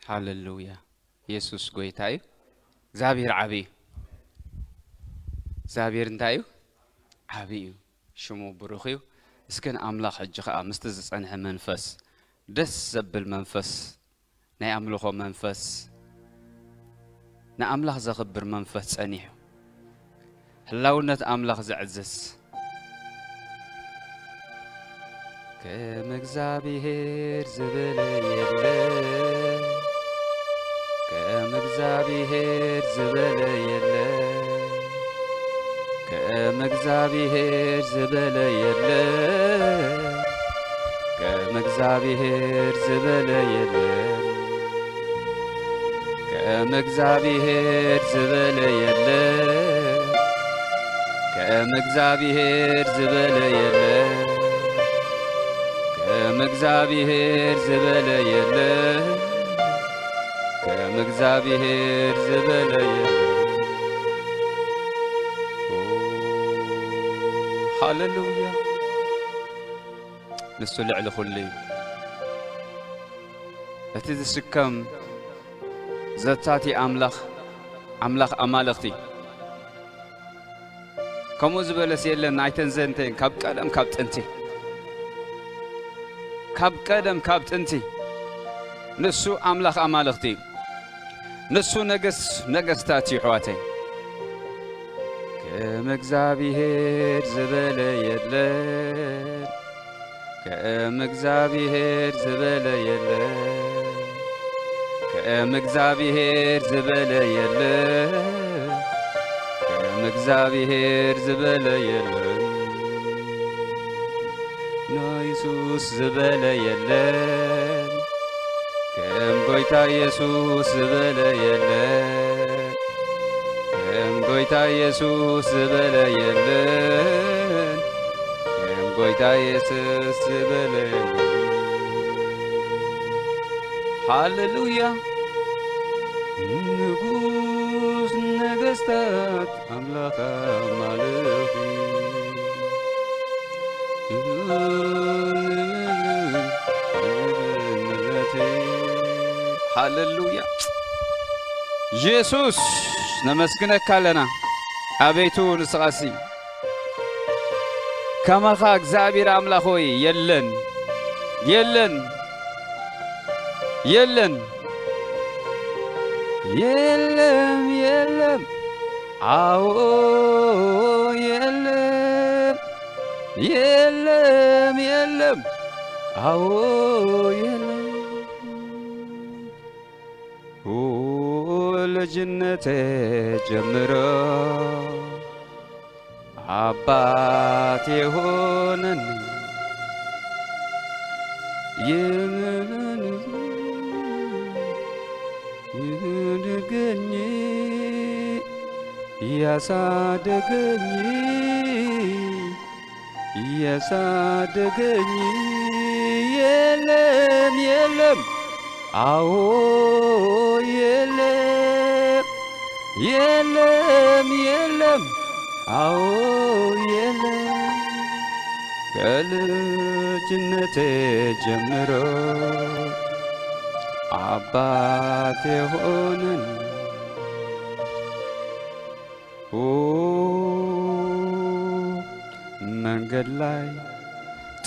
ሃሌሉያ። የሱስ ጎይታ እዩ። እግዚኣብሔር ዓብዪ እዩ። እግዚኣብሔር እንታይ እዩ? ዓብዪ እዩ። ሽሙ ብሩኽ እዩ። እስኪ ንኣምላኽ ሕጂ ኸኣ ምስቲ ዝጸንሐ መንፈስ፣ ደስ ዘብል መንፈስ፣ ናይ ኣምልኾ መንፈስ፣ ንኣምላኽ ዘኽብር መንፈስ ጸኒሑ፣ ህላውነት ኣምላኽ ዘዕዝዝ፣ ከም እግዚኣብሔር ዝበለ የለን፣ ከም እግዚኣብሔር ዝበለ የለን፣ ከም እግዚኣብሔር ዝበለ የለን፣ ከም እግዚኣብሔር ዝበለ የለን። ከም እግዚኣብሔር ዝበለ የለን፣ ከም እግዚኣብሔር ዝበለ የለን፣ ከም እግዚኣብሔር ዝበለ የለን፣ ከም እግዚኣብሔር ዝበለ የለን። ሃሌሉያ። ንሱ ልዕሊ ኩሉ እዩ። እቲ ዝስከም ዘታቲ ኣምላኽ፣ ኣምላኽ ኣማልኽቲ። ከምኡ ዝበለስ የለን፣ ኣይተን ዘንተን ካብ ቀደም ካብ ጥንቲ። ካብ ቀደም ካብ ጥንቲ። ንሱ ኣምላኽ ኣማልኽቲ እዩ። ንሱ ነገስ ነገስታት እዩ፣ ኣሕዋተይ። ከም እግዚኣብሔር ዝበለ የለን። ከም እግዚኣብሔር ዝበለ የለን። ከም እግዚኣብሔር ዝበለ የለን። ከም እግዚኣብሔር ዝበለ የለን። ንየሱስ ዝበለ የለን። ከም ጎይታ የሱስ ዝበለ የለን። ከም ጎይታ የሱስ ዝበለ የለን። ከም ጎይታ የሱስ ዝበለ የለን። ሃሌሉያ። ንጉስ ነገስታት ኣምላኽ ኣማልኽቲ። ሃሌሉያ። የሱስ ነመስግነካ ኣለና። ኣቤቱ ንስኻሲ ከማኻ እግዚኣብሔር ኣምላኽ ሆይ የለን፣ የለን፣ የለን፣ የለም፣ የለም፣ ኣዎ የለም፣ የለም፣ የለም፣ ኣዎ የለም። ልጅነቴ ጀምሮ አባት የሆነን የመነን ያሳደገኝ፣ ያሳደገኝ፣ ያሳደገኝ የለም፣ የለም፣ አዎ የለም፣ የለም፣ የለም፣ አዎ የለም። ከልጅነቴ ጀምሮ አባት የሆነን መንገድ ላይ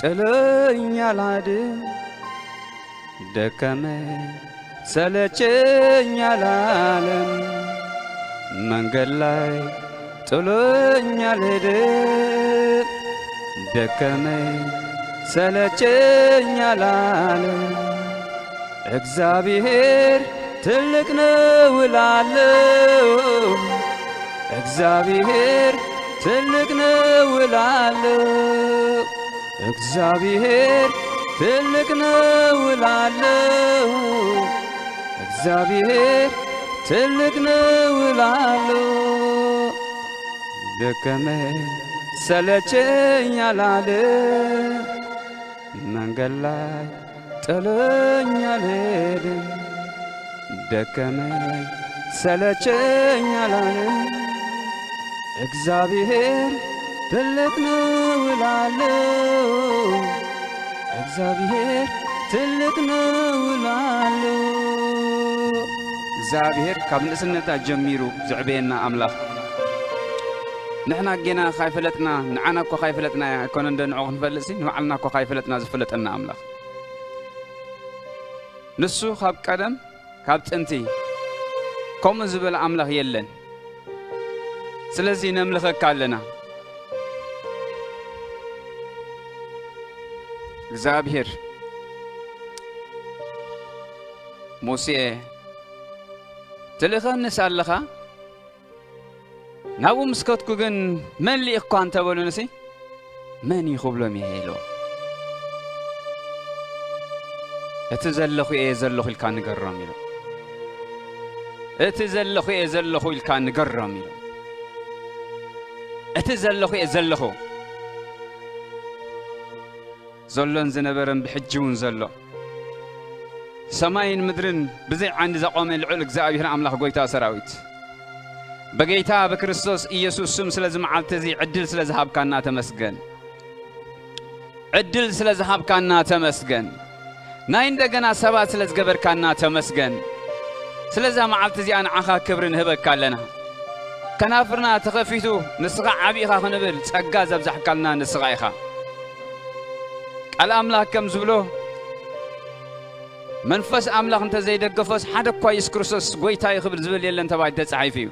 ጥሎኝ አልሄድም፣ ደከመኝ ሰለቸኝ አላለም። መንገድ ላይ ጥሎኝ አልሄድም፣ ደከመኝ ሰለቸኝ አላለም። እግዚአብሔር ትልቅ ነው እላለሁ፣ እግዚአብሔር ትልቅ ነው እላለሁ፣ እግዚአብሔር ትልቅ ነው እላለሁ፣ እግዚአብሔር ትልቅ ነው እላለሁ። ደከመኝ ሰለቸኝ አላለም። መንገድ ላይ ጥሎኝ አልሄድም፣ ደከመኝ ሰለቸኝ አላለም። እግዚአብሔር ትልቅ ነው እላለሁ፣ እግዚአብሔር ትልቅ ነው እላለሁ። እግዚኣብሔር ካብ ንእስነታ ጀሚሩ ዘዕበየና ኣምላኽ፣ ንሕና ጌና ካይፈለጥና፣ ንዓና እኮ ካይፈለጥና ኣይኮነ እንደ ንዑ ክንፈልጥሲ፣ ንባዕልና እኮ ካይፈለጥና ዝፈለጠና ኣምላኽ። ንሱ ካብ ቀደም፣ ካብ ጥንቲ፣ ከምኡ ዝበለ ኣምላኽ የለን። ስለዚ ነምልኸካ ኣለና። እግዚኣብሔር፣ ሙሴ፣ ትልእኸንስ ኣለኻ? ናብኡ ምስ ከድኩ ግን መን ልኢኽኳ እንተበሉንሲ፣ መን እዩ ክብሎም እየ ኢሉ። እቲ ዘለኹ እየ ዘለኹ ኢልካ ንገሮም ኢሉ። እቲ ዘለኹ እየ ዘለኹ ኢልካ ንገሮም ኢሉ። እቲ ዘለኹ እየ ዘለኹ። ዘሎን ዝነበረን ብሕጂ እውን ዘሎ፣ ሰማይን ምድርን ብዘይ ዓንዲ ዘቖመ ልዑል እግዚኣብሔር ኣምላኽ፣ ጐይታ ሰራዊት፣ በጌታ በክርስቶስ ኢየሱስ ስም ስለዚ መዓልቲ እዚ ዕድል ስለ ዝሃብካና ተመስገን። ዕድል ስለ ዝሃብካና ተመስገን። ናይ እንደገና ሰባት ስለ ዝገበርካና ተመስገን። ስለዛ መዓልቲ እዚኣ ንዓኻ ክብሪ ንህበካ ኣለና። ከናፍርና ተኸፊቱ ንስኻ ዓቢ ኢኻ ክንብል ጸጋ ዘብዛሕካልና ንስኻ ኢኻ። ቃል ኣምላኽ ከም ዝብሎ፣ መንፈስ ኣምላኽ እንተ ዘይደገፎስ ሓደ እኳ የሱስ ክርስቶስ ጐይታ እዩ ክብል ዝብል የለን ተባሂሉ ተጻሒፉ እዩ።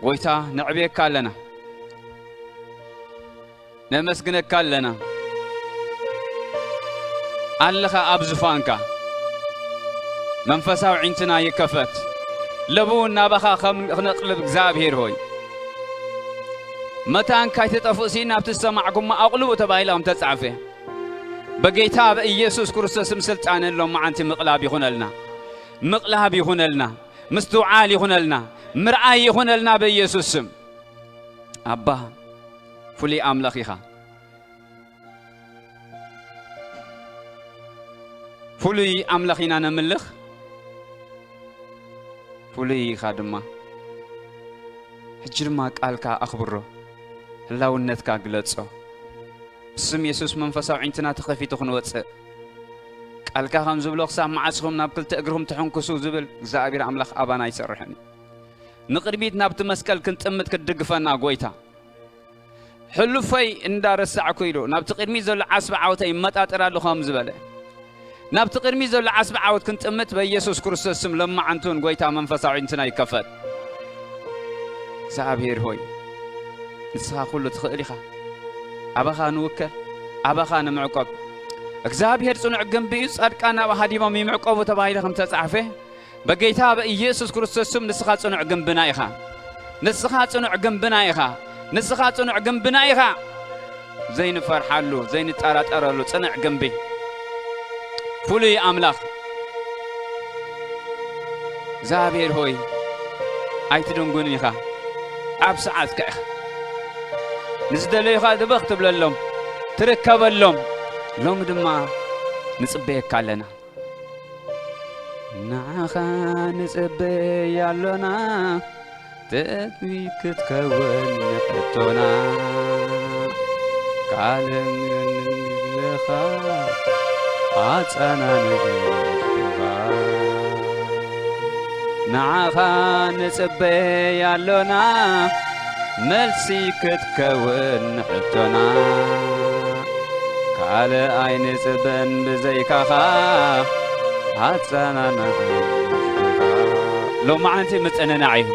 ጐይታ ነዕብየካ ኣለና። ነመስግነካ ኣለና። ኣለኻ ኣብ ዙፋንካ። መንፈሳዊ ዒንትና ይከፈት። ለቡ ናባኻ ከም ክነቕልብ እግዚኣብሔር ሆይ። መታን ካይትጠፍኡሲ ናብቲ ዝሰማዕኩሞ ኣቕልቡ ተባሂሉ ከም ተጻሕፈ። በጌታ በኢየሱስ ክርስቶስ ስም ስልጣን ሎም መዓንቲ ምቕላብ ይኹነልና። ምቕላብ ይኹነልና። ምስትውዓል ይኹነልና። ምርኣይ ይኹነልና በኢየሱስ ስም። ኣባ፣ ፍሉይ ኣምላኽ ኢኻ። ፍሉይ ኣምላኽ ኢና ነምልኽ፣ ፍሉይ ኢኻ ድማ። ሕጂ ድማ ቃልካ ኣኽብሮ፣ ህላውነትካ ግለጾ። ብስም የሱስ መንፈሳዊ ዒንትና ተኸፊቱ ክንወጽእ፣ ቃልካ ከም ዝብሎ፣ "ክሳብ መዓስ ኢኹም ናብ ክልተ እግርኹም ትሕንክሱ?" ዝብል እግዚኣብሔር ኣምላኽ ኣባና ኣይሰርሕን እዩ። ንቕድሚት ናብቲ መስቀል ክንጥምት ክትድግፈና ጐይታ። ሕሉፈይ እንዳረሳዕኩ ኢሉ ናብቲ ቅድሚት ዘሎ ዓስቢ ዓወተይ ይመጣጠር ኣሎ ከም ዝበለ፣ ናብቲ ቅድሚት ዘሎ ዓስቢ ዓወት ክንጥምት በኢየሱስ ክርስቶስ ስም ለማዓንቱን ጐይታ መንፈሳዊ ዒንትና ይከፈት። እግዚኣብሔር ሆይ፣ ንስኻ ኩሉ ትኽእል ኢኻ። ኣባኻ ንውከል፣ ኣባኻ ንምዕቆብ። እግዚኣብሔር ጽኑዕ ግንቢ እዩ፣ ጻድቃን ናብኡ ሃዲሞም ይምዕቆቡ ተባሂሉ ከም ተጻሕፈ፣ በጌታ በኢየሱስ ክርስቶስ ስም ንስኻ ጽኑዕ ግንብና ኢኻ። ንስኻ ጽኑዕ ግንብና ኢኻ። ንስኻ ጽኑዕ ግንብና ኢኻ። ዘይንፈርሓሉ፣ ዘይንጠራጠረሉ ጽኑዕ ግንቢ። ፍሉይ ኣምላኽ እግዚኣብሔር ሆይ፣ ኣይትድንጉን ኢኻ። ኣብ ሰዓትካ ኢኻ። ንዝደለዩኻ ድበኽ ትብለሎም፣ ትርከበሎም። ሎሚ ድማ ንጽበየካ ኣለና። ንዓኻ ንጽበይ ኣሎና፣ ትጽቢት ክትከውን ንሕቶና። ቃል ምልኻ ኣጸናንዕኻ። ንዓኻ ንጽበይ ኣሎና፣ መልሲ ክትከውን ንሕቶና። ካልእ ኣይንጽበን ብዘይካኻ፣ ኣጸናንዕኻ። ሎማዓንቲ ምጽንናዕ እዩ።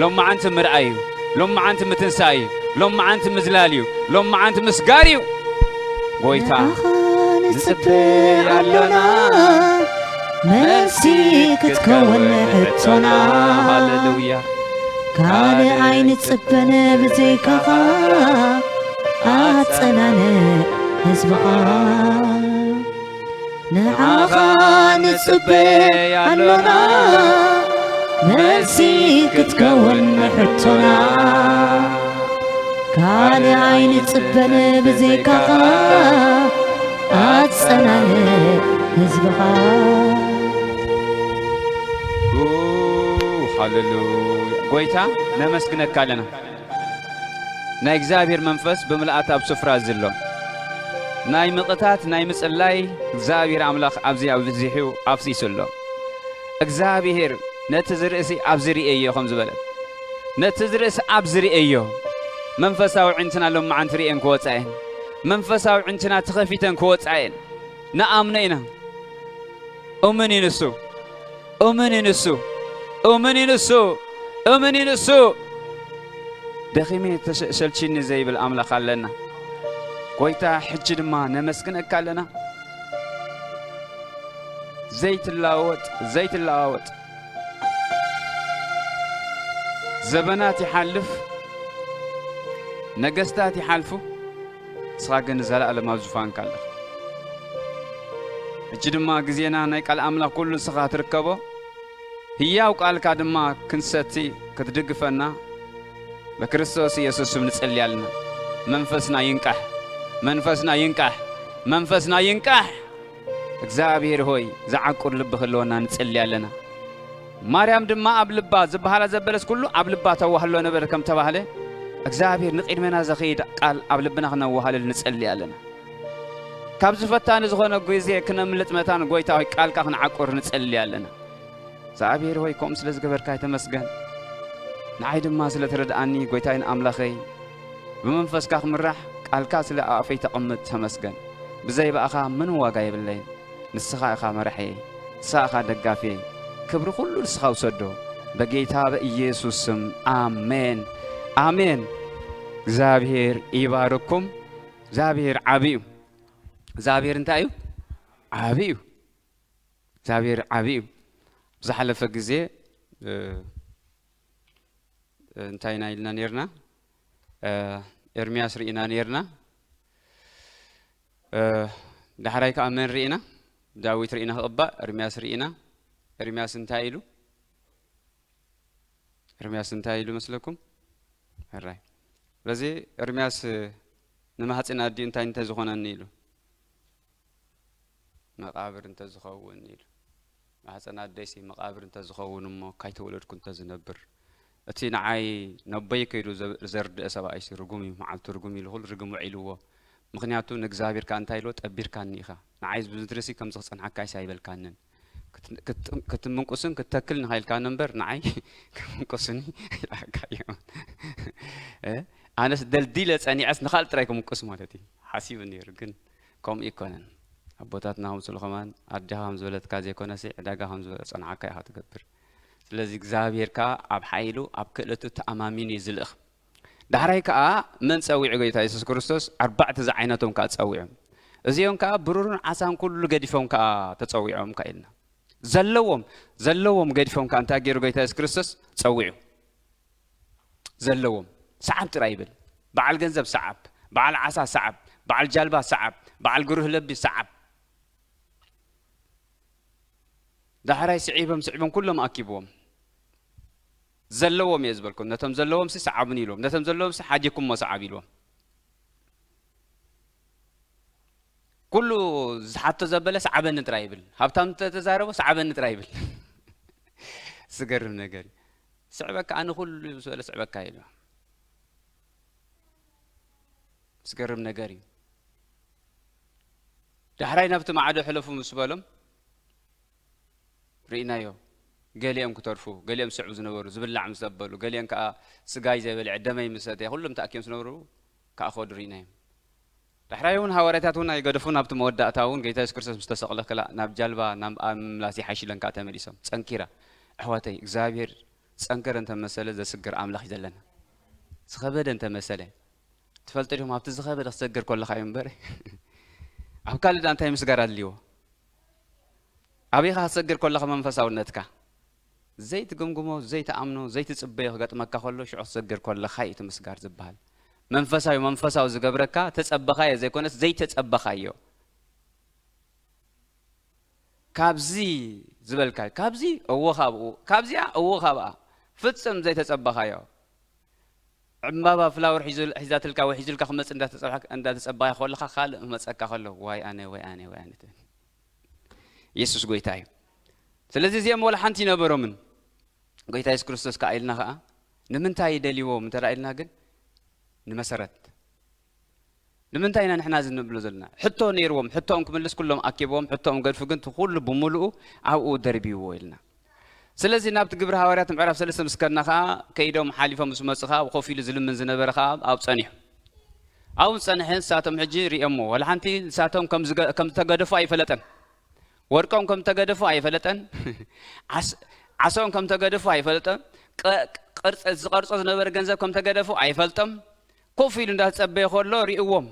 ሎማዓንቲ ምርኣይ እዩ። ሎማዓንቲ ምትንሳእ እዩ። ሎማዓንቲ ምዝላል እዩ። ሎማዓንቲ ምስጋር እዩ። ጎይታ ንዓኻ ንጽበ ንጽበ ኣሎና፣ ኣሎና፣ መልሲ መልሲ ክትከውን ክትከውን ሕቶና። ሕቶና። ሃሌሉያ። ካልእ ኣይንጽበን ብዘይካኻ፣ ኣጸናንዕ ህዝብኻ። ንዓኻ ንጽበ ኣሎና፣ መልሲ ክትከውን ሕቶና። ካልእ ኣይንጽበን ብዘይካኻ፣ ኣጸናንዕ ህዝብኻ። ኡ፣ ሃሌሉያ። ጎይታ ነመስግነካ ኣለና። ናይ እግዚኣብሔር መንፈስ ብምልኣት ኣብ ስፍራ እዚ ኣሎ። ናይ ምቕታት፣ ናይ ምጽላይ እግዚኣብሔር ኣምላኽ ኣብዚ ኣብዚሑ ኣፍሲሱ ኣሎ። እግዚኣብሔር ነቲ ዝርእሲ ኣብዚ ርእየዮ ከም ዝበለ፣ ነቲ ዝርእሲ ኣብዚ ርእየዮ። መንፈሳዊ ዕንትና ሎማዓንቲ ርእየን ክወጻ እየን። መንፈሳዊ ዕንትና ተኸፊተን ክወጻ እየን። ንኣምኖ ኢና። እሙን እዩ ንሱ። እሙን እዩ ንሱ። እሙን እዩ ንሱ። እሙን እዩ ንሱ። ደኺሜ ተሸ-፣ ሰልችኒ ዘይብል ኣምላኽ ኣለና። ጎይታ፣ ሕጂ ድማ ነመስግነካ ኣለና። ዘይትለዋወጥ፣ ዘይትለዋወጥ። ዘበናት ይሓልፍ፣ ነገስታት ይሓልፉ፣ ንስኻ ግን ንዘለኣለም ኣብ ዙፋንካ ኣለኻ። ሕጂ ድማ ግዜና ናይ ቃል ኣምላኽ ኩሉ ንስኻ ትርከቦ፣ ህያው ቃልካ ድማ ክንሰቲ ክትድግፈና ብክርስቶስ ኢየሱስ ስም ንጸሊ ኣለና። መንፈስና ይንቃሕ፣ መንፈስና ይንቃሕ፣ መንፈስና ይንቃሕ። እግዚኣብሔር ሆይ፣ ዝዓቁር ልቢ ክህልወና ንጸሊ ኣለና። ማርያም ድማ ኣብ ልባ ዝበሃላ ዘበለስ ኩሉ ኣብ ልባ ተዋህሎ ነበር ከም ተባህለ፣ እግዚኣብሔር ንቕድሜና ዘኸይድ ቃል ኣብ ልብና ክነዋህልል ንጸሊ ኣለና። ካብ ዝፈታኒ ዝኾነ ግዜ ክነምልጥ መታን፣ ጎይታ ሆይ፣ ቃልካ ክንዓቁር ንጸሊ ኣለና። እግዚኣብሔር ሆይ፣ ከምኡ ስለ ዝገበርካ ተመስገን። ንዓይ ድማ ስለ ተረድኣኒ፣ ጎይታይን ኣምላኸይ፣ ብመንፈስካ ክምራሕ ቃልካ ስለ ኣብ ኣፈይ ተቐምጥ ተመስገን። ብዘይ ብኣኻ ምንም ዋጋ የብለይን። ንስኻ ኢኻ መራሕየይ፣ ንስኻ ኢኻ ደጋፍየይ። ክብሪ ኩሉ ንስኻ ውሰዶ። በጌታ በኢየሱስ ስም ኣሜን፣ ኣሜን። እግዚኣብሔር ይባርኩም። እግዚኣብሔር ዓቢ እዩ። እግዚኣብሔር እንታይ እዩ? ዓቢ እዩ። እግዚኣብሔር ዓቢ እዩ። ብዝሓለፈ ግዜ፣ እ፣ እንታይ ኢና ኢልና ኔርና? እ፣ ኤርምያስ ርኢና ኔርና። እ፣ ዳሕራይ ከኣ መን ርኢና? ዳዊት ርኢና ክቕባእ፣ ኤርምያስ ርኢና። ኤርምያስ እንታይ ኢሉ? ኤርምያስ እንታይ ኢሉ መስለኩም? ሕራይ። ስለዚ ኤርምያስ ንማህፀን ኣዲኡ እንታይ እንተዝኾነኒ ኢሉ? መቓብር እንተዝኸውን ኢሉ። ማህፀን ኣደይሲ መቓብር እንተዝኸውን እሞ ካይተወለድኩ እንተዝነብር። እቲ ንዓይ ነቦይ ከይዱ ዘብ-፣ ዘርድአ ሰብኣይሲ ርጉም እዩ፣ መዓልቱ ርጉም ኢሉ ኩሉ ርግም ውዒልዎ። ምኽንያቱ ንእግዚኣብሔር ከኣ እንታይ ኢልዎ? ጠቢርካኒ ኢኻ። ንዓይ ብምድሪሲ ከምዚ ክጸንሓካይሲ ኣይበልካንን። ክት-፣ ክት-፣ ክትምንቁስን ክተክልን ኢኻ ኢልካኒ እምበር ንዓይ ክምንቁስኒ ኣይልኣካዮን። እ? ኣነስ ደልዲለ ጸኒዐስ ንኻልእ ጥራይ ክምንቁስ ማለት እዩ። ሓሲቡ ነይሩ፣ ግን ከምኡ ኣይኮነን። ኣቦታትና ከምስሉ ከማን ኣዴኻ ከም ዝበለትካ ዘይኮነሲ ዕዳጋ ከም ዝበለ ጸንሓካ ኢኻ ትገብር። ስለዚ እግዚኣብሔር ከኣ ኣብ ሓይሉ ኣብ ክእለቱ ተኣማሚኑ እዩ ዝልእኽ። ዳሕራይ ከኣ መን ጸዊዑ? ጎይታ የሱስ ክርስቶስ ኣርባዕተ ዝዓይነቶም ከኣ ጸዊዖም። እዚኦም ከኣ ብሩርን ዓሳን ኩሉ ገዲፎም ከኣ ተጸዊዖም ከኣ ኢልና። ዘለዎም፣ ዘለዎም ገዲፎም ከኣ እንታይ ገይሩ ጎይታ የሱስ ክርስቶስ? ጸዊዑ። ዘለዎም። ሰዓብ ጥራይ ይብል። በዓል ገንዘብ ሰዓብ፣ በዓል ዓሳ ሰዓብ፣ በዓል ጃልባ ሰዓብ፣ በዓል ግሩህ ለቢ ሰዓብ። ዳሕራይ ስዒቦም፣ ስዒቦም ኩሎም ኣኪብዎም። ዘለዎም እየ ዝበልኩም። ነቶም ዘለዎም ሲ ሰዓቡኒ ኢልዎም። ነቶም ዘለዎም ሲ ሓዲኩም እሞ ሰዓብ ኢልዎም። ኩሉ ዝሓቶ ዘበለ ሰዓበኒ ጥራይ ይብል። ሃብታም እንተተዛረቦ ሰዓበኒ ጥራይ ይብል። ዝገርም ነገር እዩ። ስዕበካ፣ ኣነ ኩሉ ምስ በለ ስዕበካ ኢሉ። ዝገርም ነገር እዩ። ዳሕራይ ናብቲ ማዕዶ ሕለፉ ምስ በሎም ርኢናዮ። ገሊኦም ክተርፉ፣ ገሊኦም ዝስዕቡ ዝነበሩ፣ ዝብላዕ ምስ ዘበሉ፣ ገሊኦም ከኣ ስጋይ ዘይበልዐ ደመይ ምስ ሰተየ፣ ኩሎም ተኣኪቦም ዝነበሩ ከኣ ከዱ ርኢናዮም። ዳሕራይ እውን ሃዋርያታት እውን ኣይገደፉን፣ ኣብቲ መወዳእታ እውን ጌታ የሱስ ክርስቶስ ምስ ተሰቕለ ክላእ ናብ ጃልባ ናብ ኣብ ምምላስ ይሓይሽ ኢለን ከኣ ተመሊሶም። ጸንኪራ፣ ኣሕዋተይ፣ እግዚኣብሔር ጸንከረ እንተመሰለ ዘስግር ኣምላኽ እዩ ዘለና። ዝኸበደ እንተመሰለ፣ ትፈልጡ ዲኹም? ኣብቲ ዝኸበደ ክትሰግር ከለኻ እዩ እምበር፣ ኣብ ካልእ ደኣ እንታይ ምስጋር ኣድልይዎ? ኣበይኻ ክትሰግር ከለኻ መንፈሳውነትካ ዘይትግምግሞ፣ ዘይትኣምኖ፣ ዘይትጽበዮ ክገጥመካ ከሎ፣ ሽዑ ክትሰግር ከለኻ እዩ እቲ ምስጋር ዝበሃል። መንፈሳዊ፣ መንፈሳዊ ዝገብረካ ተጸበኻዮ ዘይኮነስ ዘይተጸበኻዮ። ካብዚ ዝበልካ፣ ካብዚ እዎ ካብኡ፣ ካብዚኣ እዎ ካብኣ፣ ፍጽም ዘይተጸበኻዮ። ዕምባባ ፍላወር ሒዙ-፣ ሒዛትልካ ወይ ሒዙልካ ክመጽእ እንዳተጸብሐ-፣ እንዳተጸበኻ ከለኻ፣ ካልእ ክመጸካ ከሎ፣ ዋይ ኣነ፣ ወይ ኣነ፣ ወይ ኣነ ትብል። የሱስ ጎይታ እዩ። ስለዚ እዚኦም ወላ ሓንቲ ይነበሮምን። ጎይታ የሱስ ክርስቶስ ከኣ ኢልና ከኣ፣ ንምንታይ ደልይዎም እንተ ደኣ ኢልና ግን፣ ንመሰረት። ንምንታይ ኢና ንሕና እዚ ንብሎ ዘለና? ሕቶ ነይርዎም፣ ሕቶኦም ክምልስ ኩሎም ኣኪብዎም፣ ሕቶኦም ገድፉ ግን እቲ ኩሉ ብምሉኡ ኣብኡ ደርብይዎ ኢልና። ስለዚ ናብቲ ግብሪ ሃዋርያት ምዕራፍ ሰለስተ ምስ ከድና ኸዓ ከይዶም ሓሊፎም ምስ መፁ ኸዓ ኮፍ ኢሉ ዝልምን ዝነበረ ኸዓ ኣብ ፀኒሑ። ኣብኡ ጸንሐ ንሳቶም ሕጂ ርእዮሞ። ወላ ሓንቲ ንሳቶም ከም ዝገ- ከም ዝተገደፉ ኣይፈለጠን። ወርቆም ከም ዝተገደፉ ኣይፈለጠን። ዓስ- ዓሶም ከም ዝተገደፉ ኣይፈለጠን። ቀ- ቅርጽ ዝቐርጾ ዝነበረ ገንዘብ ከም ዝተገደፉ ኣይፈልጦም። ኮፍ ኢሉ እንዳተጸበየ ከሎ ርእዎም።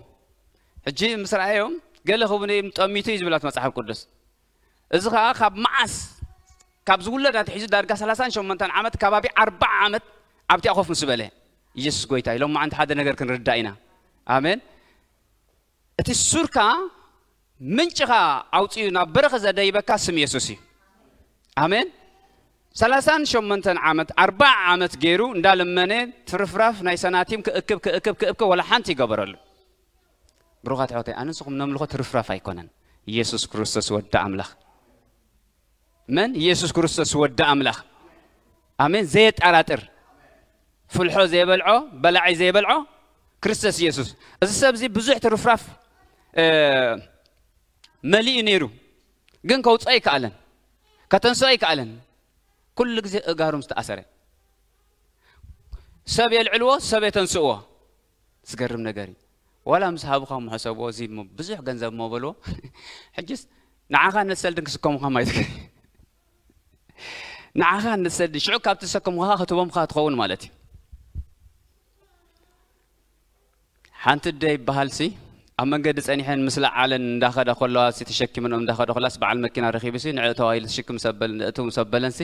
ሕጂ ምስ ረኣዮም ገለ ክብሉ እዮም ጠሚቱ እዩ ዝብላት መጽሓፍ ቅዱስ። እዚ ኸዓ ካብ መዓስ ካብ ዝውለድ ኣትሒዙ ዳርጋ ሰላሳን ሸሞንተን ዓመት ከባቢ ኣርባዓ ዓመት ኣብቲኣ ኮፍ ምስ በለ ኢየሱስ ጎይታ ኢሎም መዓንቲ ሓደ ነገር ክንርዳእ ኢና። ኣሜን። እቲ ሱርካ ምንጭኻ ኣውፅኡ ናብ በረኸ ዘደይበካ ስም የሱስ እዩ። ኣሜን። ሰላሳን ሸሞንተን ዓመት ኣርባዓ ዓመት ገይሩ እንዳለመነ ትርፍራፍ ናይ ሰናቲም ክእክብ ክእክብ ክእክብ ወላ ሓንቲ ይገበረሉ። ብሩኻት ሕወተይ ኣነ ንስኹም ነምልኾ ትርፍራፍ ኣይኮነን። ኢየሱስ ክርስቶስ ወዲ ኣምላኽ። መን ኢየሱስ ክርስቶስ ወዲ ኣምላኽ። ኣሜን። ዘየጠራጥር ፍልሖ ዘይበልዖ በላዒ ዘይበልዖ ክርስቶስ ኢየሱስ። እዚ ሰብ እዚ ብዙሕ ትርፍራፍ መሊኡ ነይሩ፣ ግን ከውፅኦ ኣይከኣለን፣ ከተንስኦ ኣይከኣለን። ኩሉ ግዜ እጋሩ ምስ ተኣሰረ ሰብ የልዕልዎ፣ ሰብ የተንስእዎ። ዝገርም ነገር እዩ። ዋላ ምስ ሃቡኻ ምሕሰብዎ፣ እዚ ብዙሕ ገንዘብ እሞ በልዎ። ሕጅስ ንዓኻ ነሰልድን ክስከሙኻ ማይትክ ንዓኻ ነሰልድን ሽዑ ካብ ተሰከሙኻ ክትቦምኻ ትኸውን ማለት እዩ። ሓንቲ ኣደ ይበሃልሲ ኣብ መንገዲ ጸኒሐን ምስ ለዓለን እንዳኸዳ ከለዋ ሲ ተሸኪመንኦም እንዳኸዳ ከላስ በዓል መኪና ረኺቡሲ ንዕኡ ተባሂሉ ትሽክም ሰበል ንእቱ ሰበለንሲ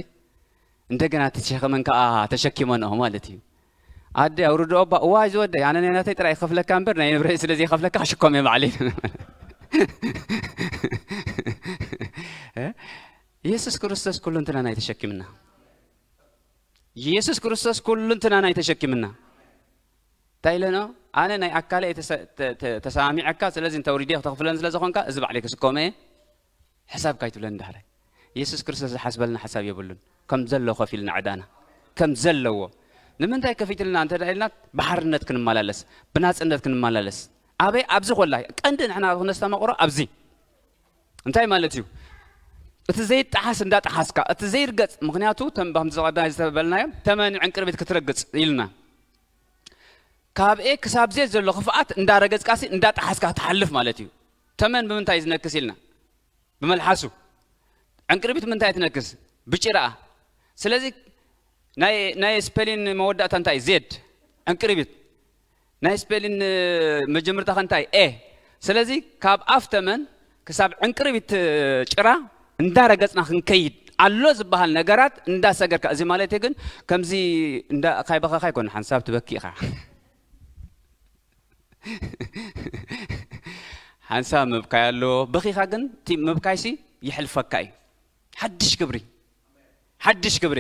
እንደገና እቲ ሸኸመን ከኣ ተሸኪመንኦ ማለት እዩ። ኣደ ኣውርድኦ ባ እዋ እዚ ወደይ ኣነ ናይ ናተይ ጥራይ ይኸፍለካ እምበር ናይ ንብረይ ስለ ዘይኸፍለካ ክሽኮም እየ ባዕለይ። እ? ኢየሱስ ክርስቶስ ኩሉ እንትናና ይተሸኪምና። ኢየሱስ ክርስቶስ ኩሉ እንትናና ይተሸኪምና። እንታይ ኢለኖ? ኣነ ናይ ኣካለ ተሰ- ተ- ተ- ተሰማሚዐካ ስለዚ እንተ ውሪደ ክተኽፍለን ስለ ዝኾንካ እዚ ባዕለይ ክስከሞ እየ። ሕሳብ ካይትብለን ዳሕራይ ኢየሱስ ክርስቶስ ዝሓስበልና ሓሳብ የብሉን። ከም ዘሎ ከፊልና ዕዳና ከም ዘለዎ ንምንታይ ከፊትልና እንተ ኢልና ብሓርነት ክንመላለስ ብናጽነት ክንመላለስ ኣበይ ኣብዚ ኮላ ቀንዲ ንሕና ክነስተማቕሮ ኣብዚ እንታይ ማለት እዩ? እቲ ዘይጠሓስ እንዳጠሓስካ እቲ ዘይርገጽ ምክንያቱ ተምባም ዝቐዳይ ዝተበልናዮም ተመን ዕንቅርቢት ክትረግጽ ኢልና ካብ ኤ ክሳብ ዜድ ዘሎ ክፍኣት እንዳረገጽካሲ እንዳጠሓስካ ትሓልፍ ማለት እዩ። ተመን ብምንታይ ዝነክስ ኢልና ብመልሓሱ ዕንቅርቢት ምንታይ ትነክስ ብጭራኣ። ስለዚ ናይ ናይ ስፔሊን መወዳእታ እንታይ ዜድ ዕንቅርቢት ናይ ስፔሊን መጀመርታ ከንታይ ኤ። ስለዚ ካብ ኣፍ ተመን ክሳብ ዕንቅርቢት ጭራ እንዳረገጽና ክንከይድ ኣሎ ዝበሃል ነገራት እንዳሰገርካ እዚ ማለት ግን ከምዚ እንዳ ካይበኻኻ ይኮን ሓንሳብ ትበኪ ኢኻ። ሓንሳብ ምብካይ ኣለዎ። በኺኻ ግን እቲ ምብካይሲ ይሕልፈካ እዩ። ሓድሽ ክብሪ ሓድሽ ክብሪ።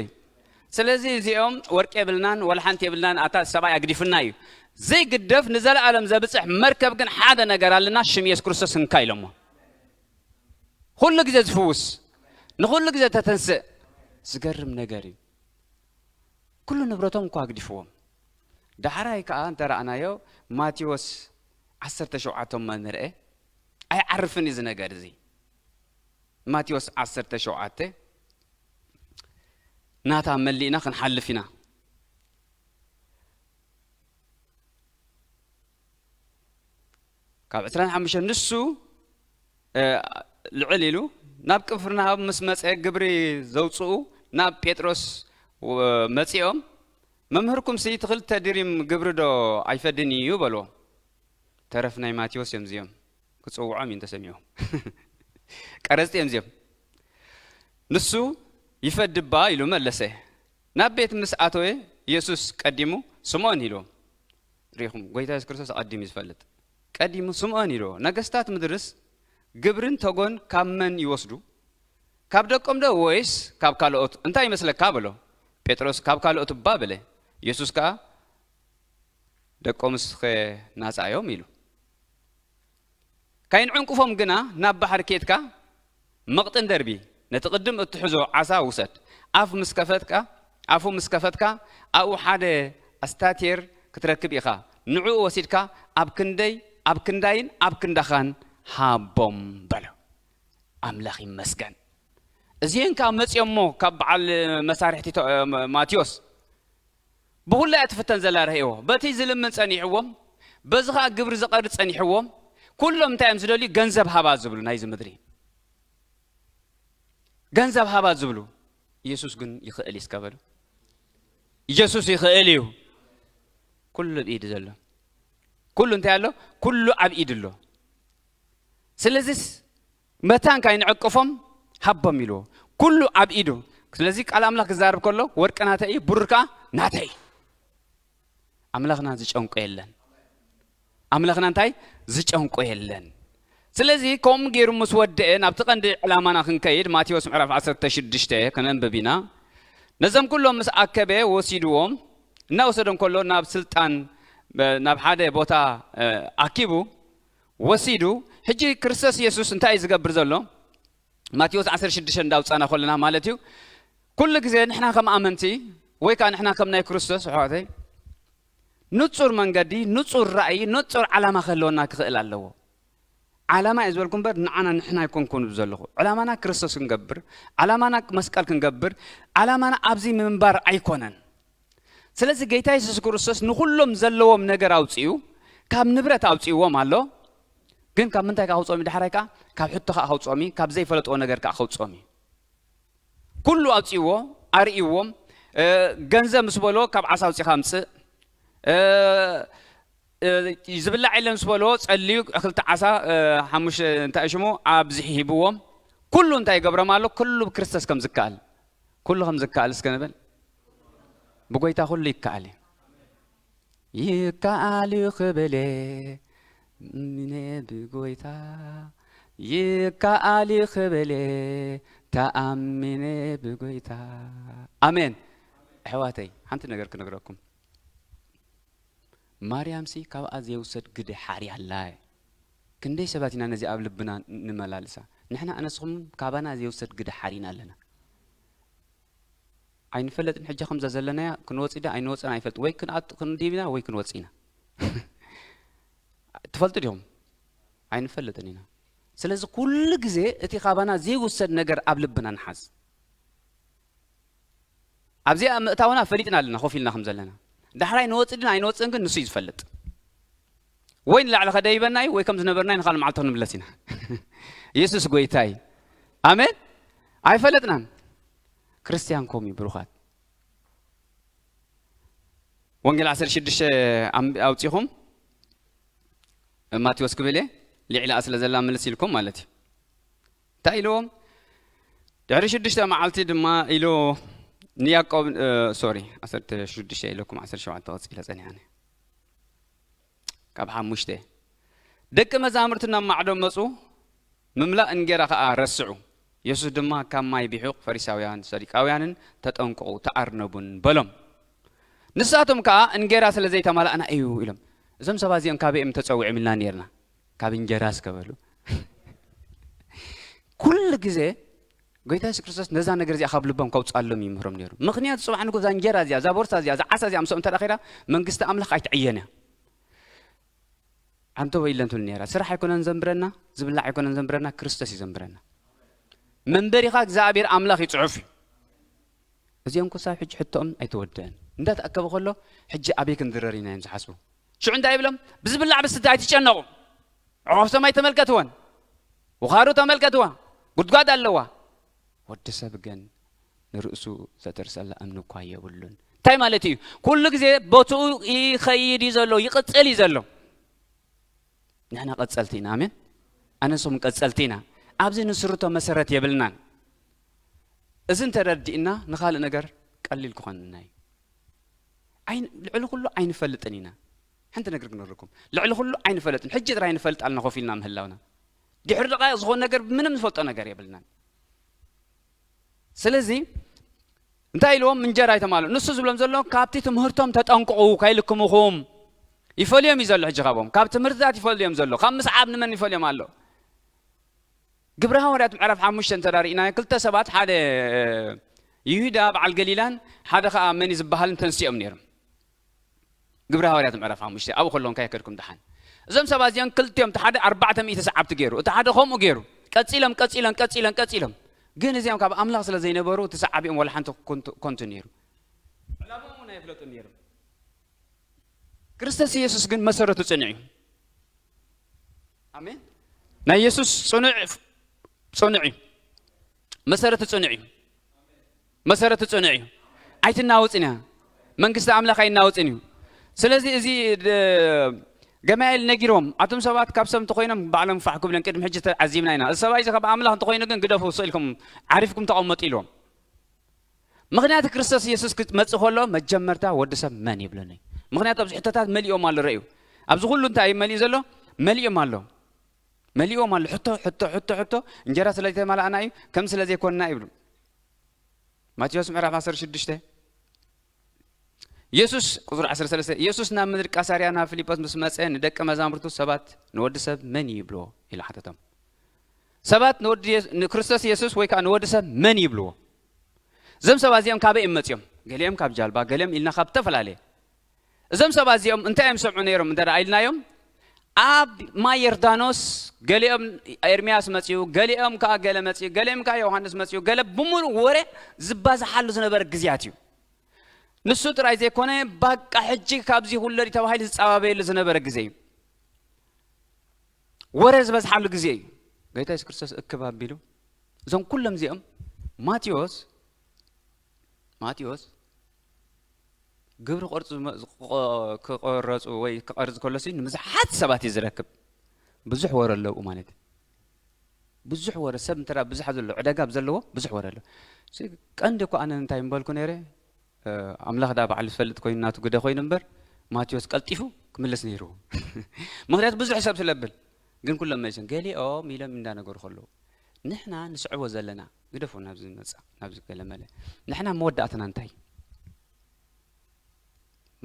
ስለዚ እዚኦም ወርቂ የብልናን ወላ ሓንቲ የብልናን ኣታ ሰብኣይ ኣግዲፍና እዩ። ዘይግደፍ ንዘለኣለም ዘብፅሕ መርከብ ግን ሓደ ነገር ኣለና ሽም የሱስ ክርስቶስ እንካ ኢሎሞ። ኩሉ ግዜ ዝፍውስ ንኩሉ ግዜ ተተንስእ ዝገርም ነገር እዩ። ኩሉ ንብረቶም እኳ ኣግዲፍዎም ዳሕራይ ከዓ እንተረኣናዮ ማቴዎስ ዓሰርተ ሸውዓተ እሞ ንርአ። ኣይዓርፍን እዩ እዚ ነገር እዚ። ማቴዎስ ዓሰርተ ሸውዓተ ናታ መሊእና ክንሓልፍ ኢና። ካብ ዕስራን ሓሙሽተን ንሱ ልዕል ኢሉ ናብ ቅፍርናሆም ምስ መፀ ግብሪ ዘውፅኡ ናብ ጴጥሮስ መፂኦም መምህርኩም ሲ ትኽልተ ድሪም ግብሪ ዶ ኣይፈድን እዩ በልዎ። ተረፍ ናይ ማቴዎስ እዮም እዚኦም። ክፅውዖም እዩ እንተሰሚዖም ቀረፅቲ እዮም እዚኦም። ንሱ ይፈድባ ኢሉ መለሰ። ናብ ቤት ምስ ኣተወ የሱስ ቀዲሙ ስምዖን ኢልዎ። ርኢኹም ጎይታ የሱስ ክርስቶስ ኣቐዲሙ እዩ ዝፈልጥ። ቀዲሙ ስምዖን ኢልዎ ነገስታት ምድርስ ግብርን ተጎን ካብ መን ይወስዱ? ካብ ደቆም ዶ ወይስ ካብ ካልኦት እንታይ ይመስለካ በሎ። ጴጥሮስ ካብ ካልኦት እባ በለ። የሱስ ከኣ ደቆምስኸ ናጻ እዮም ኢሉ። ካይንዕንቅፎም ግና ናብ ባሕሪ ኬድካ መቕጥን ደርቢ፣ ነቲ ቅድም እትሕዞ ዓሳ ውሰድ። ኣፍ ምስ ከፈትካ ኣፉ ምስ ከፈትካ ኣብኡ ሓደ ኣስታቴር ክትረክብ ኢኻ። ንዕኡ ወሲድካ ኣብ ክንደይ ኣብ ክንዳይን ኣብ ክንዳኻን ሃቦም በሎ። ኣምላኽ ይመስገን። እዚአን ካብ መፅኦሞ ካብ በዓል መሳርሕቲ ተ- ማቴዎስ ብኹላ እያ ትፍተን ዘላ ረህዎ። በቲ ዝልምን ጸኒሕዎም፣ በዚ ኸዓ ግብሪ ዝቐርጽ ጸኒሕዎም። ኩሎም እንታይ እዮም ዝደልዩ? ገንዘብ ሃባ ዝብሉ ናይዚ ምድሪ። ገንዘብ ሃባ ዝብሉ። ኢየሱስ ግን ይኽእል እዩ እስከ በሉ። ኢየሱስ ይኽእል እዩ። ኩሉ ኣብ ኢድ ዘሎ። ኩሉ እንታይ ኣሎ? ኩሉ ኣብ ኢድ ኣሎ። ስለዚስ መታን ካይንዕቅፎም ሃቦም ኢልዎ። ኩሉ ኣብ ኢዱ። ስለዚ ቃል ኣምላኽ ክዛረብ ከሎ ወርቂ ናተይ እዩ፣ ብሩር ከዓ ናተይ። ኣምላኽና ዝጨንቆ የለን። ኣምላኽና እንታይ ዝጨንቆ የለን። ስለዚ ከምኡ ገይሩ ምስ ወደአ ናብቲ ቀንዲ ዕላማና ክንከይድ ማቴዎስ ምዕራፍ ዓሰርተ ሽዱሽተ ከነንብብ ኢና። ነዞም ኩሎም ምስ ኣከበ ወሲድዎም እናወሰዶም ከሎ ናብ ስልጣን ናብ ሓደ ቦታ ኣኪቡ ወሲዱ። ሕጂ ክርስቶስ ኢየሱስ እንታይ እዩ ዝገብር ዘሎ? ማቴዎስ ዓሰርተ ሽዱሽተ እንዳውፃና ከለና ማለት እዩ። ኩሉ ግዜ ንሕና ከም ኣመንቲ ወይ ከዓ ንሕና ከም ናይ ክርስቶስ ኣሕዋተይ ንፁር መንገዲ፣ ንፁር ራእይ፣ ንፁር ዓላማ ክህልወና ክኽእል ኣለዎ። ዓላማ እየ ዝበልኩ እምበር ንዓና ንሕና ኣይኮንኩን ዘለኹ። ዕላማና ክርስቶስ ክንገብር፣ ዓላማና መስቀል ክንገብር፣ ዓላማና ኣብዚ ምንባር ኣይኮነን። ስለዚ ጌታ የሱስ ክርስቶስ ንኹሎም ዘለዎም ነገር ኣውፅኡ፣ ካብ ንብረት ኣውፅእዎም ኣሎ። ግን ካብ ምንታይ ከዓ ከውፅኦም እዩ? ዳሕራይ ከዓ ካብ ሕቶ ከዓ ከውፅኦም እዩ፣ ካብ ዘይፈለጥዎ ነገር ከዓ ከውፅኦም እዩ። ኩሉ ኣውፅእዎ፣ ኣርእይዎም። ገንዘብ ምስ በሎ ካብ ዓሳ ኣውፂኻ ኣምፅእ። ዝብላዕ የለን ምስ በሎ ፀልዩ ክልተ ዓሳ ሓሙሽተ እንታይ ሽሙ ኣብዚሑ ሂብዎም። ኩሉ እንታይ ይገብሮም ኣሎ? ኩሉ ብክርስቶስ ከም ዝከኣል። ኩሉ ከም ዝከኣል እስከ ንብል። ብጎይታ ኩሉ ይከኣል እዩ። ይከኣል እዩ ክብል እየ ኣሚነ ብጎይታ። ይከኣል እዩ ክብል እየ ተኣሚነ ብጎይታ። ኣሜን። ኣሕዋተይ ሓንቲ ነገር ክነግረኩም። ማርያምሲ ካብኣ ዘይውሰድ ግደ ሓርያ ኣላ። ክንደይ ሰባት ኢና ነዚ ኣብ ልብና ንመላልሳ? ንሕና ኣነስኹም ካባና ዘይውሰድ ግደ ሓሪና ኣለና። ኣይንፈለጥን። ሕጂ ከምዛ ዘለናያ ክንወፅእ ዳ ኣይንወፅን ኣይፈልጥ። ወይ ክንኣት ክንዲብና ወይ ክንወፅእ ኢና። ትፈልጡ ዲኹም? ኣይንፈልጥን ኢና። ስለዚ ኩሉ ግዜ እቲ ካባና ዘይውሰድ ነገር ኣብ ልብና ንሓዝ። ኣብዚኣ ምእታውና ፈሊጥና ኣለና ኮፍ ኢልና ከም ዘለና። ዳሕራይ ንወፅእ ድን ኣይንወፅእን ግን ንሱ እዩ ዝፈልጥ። ወይ ንላዕሊ ከደይበና እዩ ወይ ከም ዝነበርና ንኻል መዓልቲ ክንምለስ ኢና። ኢየሱስ ጎይታ እዩ። ኣሜን። ኣይፈለጥናን። ክርስቲያን ኮም እዩ ብሩኻት። ወንጌል ዓሰርተ ሽዱሽተ ኣውፂኹም ማቴዎስ ክብል እየ። ልዕሊኣ ስለ ዘላ ምልስ ኢልኩም ማለት እዩ። እንታይ ኢልዎም? ድሕሪ ሽዱሽተ መዓልቲ ድማ ኢሉ ንያዕቆብ፣ ሶሪ፣ ዓሰርተ ሽዱሽተ ኢለኩም ዓሰርተ ሸውዓተ ቀፂለ ፀኒሓኒ። ካብ ሓሙሽተ ደቂ መዛሙርቲ ናብ ማዕዶ መፁ፣ ምምላእ እንጌራ ከዓ ረስዑ። የሱስ ድማ ካብ ማይ ቢሑቕ ፈሪሳውያን ሰዱቃውያንን ተጠንቀቑ፣ ተኣርነቡን በሎም። ንሳቶም ከዓ እንጌራ ስለ ዘይተማላእና እዩ ኢሎም። እዞም ሰባት እዚኦም ካበይ እዮም ተፀዊዖም ኢልና ነርና? ካብ እንጀራ እስከ በሉ። ኩሉ ግዜ ጎይታ የሱስ ክርስቶስ ነዛ ነገር እዚኣ ካብ ልቦም ከውፅኣሎም ይምህሮም ነይሩ። ምክንያቱ ፅባሕ ንጎ እዛ እንጀራ እዚኣ፣ እዛ ቦርሳ እዚኣ፣ እዛ ዓሳ እዚኣ ምስኦም እንተ ዳኺራ መንግስቲ ኣምላኽ ኣይትዕየን እያ። ኣንተ ወይለን ትብል ነይራ። ስራሕ ኣይኮነን ዘንብረና፣ ዝብላዕ ኣይኮነን ዘንብረና፣ ክርስቶስ እዩ ዘንብረና። መንበሪኻ እግዚኣብሔር ኣምላኽ እዩ፣ ፅሑፍ እዩ። እዚኦም ክሳብ ሕጂ ሕቶኦም ኣይተወደአን። እንዳተኣከበ ከሎ ሕጂ ኣበይ ክንድረር ኢና እዮም ዝሓስቡ። ሽዑ እንታይ ይብሎም? ብዝብላዕ ብስተ ኣይትጨነቑ። ኣዕዋፍ ሰማይ ተመልከትወን። ውኻሩ ተመልከትዋ። ጉድጓድ ኣለዋ። ወዲ ሰብ ግን ንርእሱ ዘተርሰላ እምኒ እኳ የብሉን። እንታይ ማለት እዩ? ኩሉ ግዜ ቦትኡ ይኸይድ እዩ ዘሎ፣ ይቕጽል እዩ ዘሎ። ንሕና ቀጸልቲ ኢና። ኣሜን። ኣነ ንስኹም ቀጸልቲ ኢና። ኣብዚ ንስርቶ መሰረት የብልናን። እዚ እንተረዲእና ንኻልእ ነገር ቀሊል ክኾንና እዩ። ልዕሊ ኩሉ ኣይንፈልጥን ኢና። ሓንቲ ነገር ክነግረኩም፣ ልዕሊ ኩሉ ኣይንፈልጥን። ሕጂ ጥራይ ንፈልጥ ኣልና ኮፍ ኢልና ምህላውና። ድሕሪ ደቓይቕ ዝኾነ ነገር ምንም ዝፈልጦ ነገር የብልናን። ስለዚ እንታይ ኢልዎም? እንጀራ ኣይተማሉ። ንሱ ዝብሎም ዘሎ ካብቲ ትምህርቶም ተጠንቅቑ ከይልክምኹም። ይፈልዮም እዩ ዘሎ ሕጂ ካብኦም። ካብ ትምህርትታት ይፈልዮም ዘሎ። ካብ ምስዓብ ንመን ይፈልዮም ኣሎ? ግብረ ሃዋርያት ምዕራፍ ሓሙሽተ እንተ ርኢናዮ ክልተ ሰባት ሓደ ይሁዳ በዓል ገሊላን ሓደ ኸዓ መን እዩ ዝበሃልን ተንሲኦም ነይሮም። ግብረ ሃዋርያት ምዕራፍ ሓሙሽተ ኣብኡ ከለዉ እንታይ ከድኩም ደሓን እዞም ሰባት እዚኦም ክልቲኦም እቲ ሓደ ኣርባዕተ ሚእቲ ሰዓብቲ ገይሩ እቲ ሓደ ከምኡ ገይሩ ቀፂሎም ቀፂሎም ቀፂሎም ቀፂሎም ግን እዚኦም ካብ ኣምላኽ ስለ ዘይነበሩ እቲ ሰዓቢኦም ዋላ ሓንቲ ኮንቱ ነይሩ። ዕላማኦም እውን ኣይፍለጡን ነይሮም። ክርስቶስ ኢየሱስ ግን መሰረቱ ጽኑዕ እዩ። ኣሜን። ናይ ኢየሱስ ጽኑዕ ጽኑዕ እዩ። መሰረቱ ጽኑዕ እዩ። መሰረቱ ጽኑዕ እዩ። ኣይትናወጽን እያ። መንግስቲ ኣምላኽ ኣይናወጽን እዩ። ስለዚ እዚ ገማኤል ነጊሮም ኣቶም ሰባት ካብ ሰብ እንተኮይኖም ባዕሎም ፋሕ ክብለን ቅድሚ ሕጂ ተዓዚብና ኢና። እዚ ሰብኣይ እዚ ካብ ኣምላኽ እንተኮይኑ ግን ግደፉ ስኢልኩም ዓሪፍኩም ተቐመጡ ኢልዎም። ምኽንያቱ ክርስቶስ ኢየሱስ ክመጽእ ከሎ መጀመርታ ወዲ ሰብ መን ይብለኒ? ምኽንያቱ ኣብዚ ሕቶታት መሊኦም ኣሎ ረእዩ። ኣብዚ ኩሉ እንታይ እዩ መሊኡ ዘሎ? መሊኦም ኣሎ። መሊኦም ኣሎ። ሕቶ ሕቶ ሕቶ ሕቶ እንጀራ ስለ ዘይተማላእና እዩ ከም ስለ ዘይኮንና ይብሉ። ማቴዎስ ምዕራፍ ዓሰርተ ሽዱሽተ ኢየሱስ ቁጽሪ ዓሰርተ ሰለስተ ኢየሱስ ናብ ምድሪ ቃሳርያ ናብ ፊልጶስ ምስ መጸ ንደቀ መዛሙርቱ ሰባት ንወዲ ሰብ መን ይብልዎ ኢሉ ሓተቶም። ሰባት ንወዲ ንክርስቶስ ኢየሱስ ወይ ከዓ ንወዲ ሰብ መን ይብልዎ? እዞም ሰባት እዚኦም ካበይ እዮም መጺኦም? ገሊኦም ካብ ጃልባ፣ ገሊኦም ኢልና ካብ ዝተፈላለየ። እዞም ሰባት እዚኦም እንታይ እዮም ዝሰምዑ ነይሮም እንተ ደኣ ኢልናዮም፣ ኣብ ማይ ዮርዳኖስ ገሊኦም ኤርምያስ መጺኡ፣ ገሊኦም ከኣ ገለ መጺኡ፣ ገሊኦም ከኣ ዮሃንስ መጺኡ፣ ገለ ብምሉእ ወረ ዝባዝሓሉ ዝነበረ ግዜያት እዩ። ንሱ ጥራይ ዘይኮነ፣ ባቃ ሕጂ ካብዚ ይውለድ እዩ ተባሂሉ ዝጸባበየሉ ዝነበረ ግዜ እዩ። ወረ ዝበዝሓሉ ግዜ እዩ። ጎይታ የሱስ ክርስቶስ እክብ ኣቢሉ እዞም ኩሎም እዚኦም ማቴዎስ ማቴዎስ ግብሪ ቅርጹ ዝመ- ዝቆ- ክቆረጹ ወይ ክቐርጽ ከሎሲ ንብዙሓት ሰባት እዩ ዝረክብ። ብዙሕ ወረ ኣለዉ ማለት እዩ። ብዙሕ ወረ ሰብ እንተ ብዙሕ ዘለዎ ዕዳጋ ኣብ ዘለዎ ብዙሕ ወረ ኣለዎ። ቀንዲ እኮ ኣነ እንታይ ምበልኩ ነይረ ኣምላኽ ዳ ባዕሉ ዝፈልጥ ኮይኑ ናቱ ግደ ኮይኑ እምበር ማቴዎስ ቀልጢፉ ክምልስ ነይርዎ። ምክንያቱ ብዙሕ ሰብ ስለብል ግን ኩሎም መይሰን ገሊኦም ኢሎም እንዳነገሩ ከለዉ ንሕና ንስዕቦ ዘለና ግደፉ ናብዚ መጻ ናብዚ ገለመለ ንሕና መወዳእትና እንታይ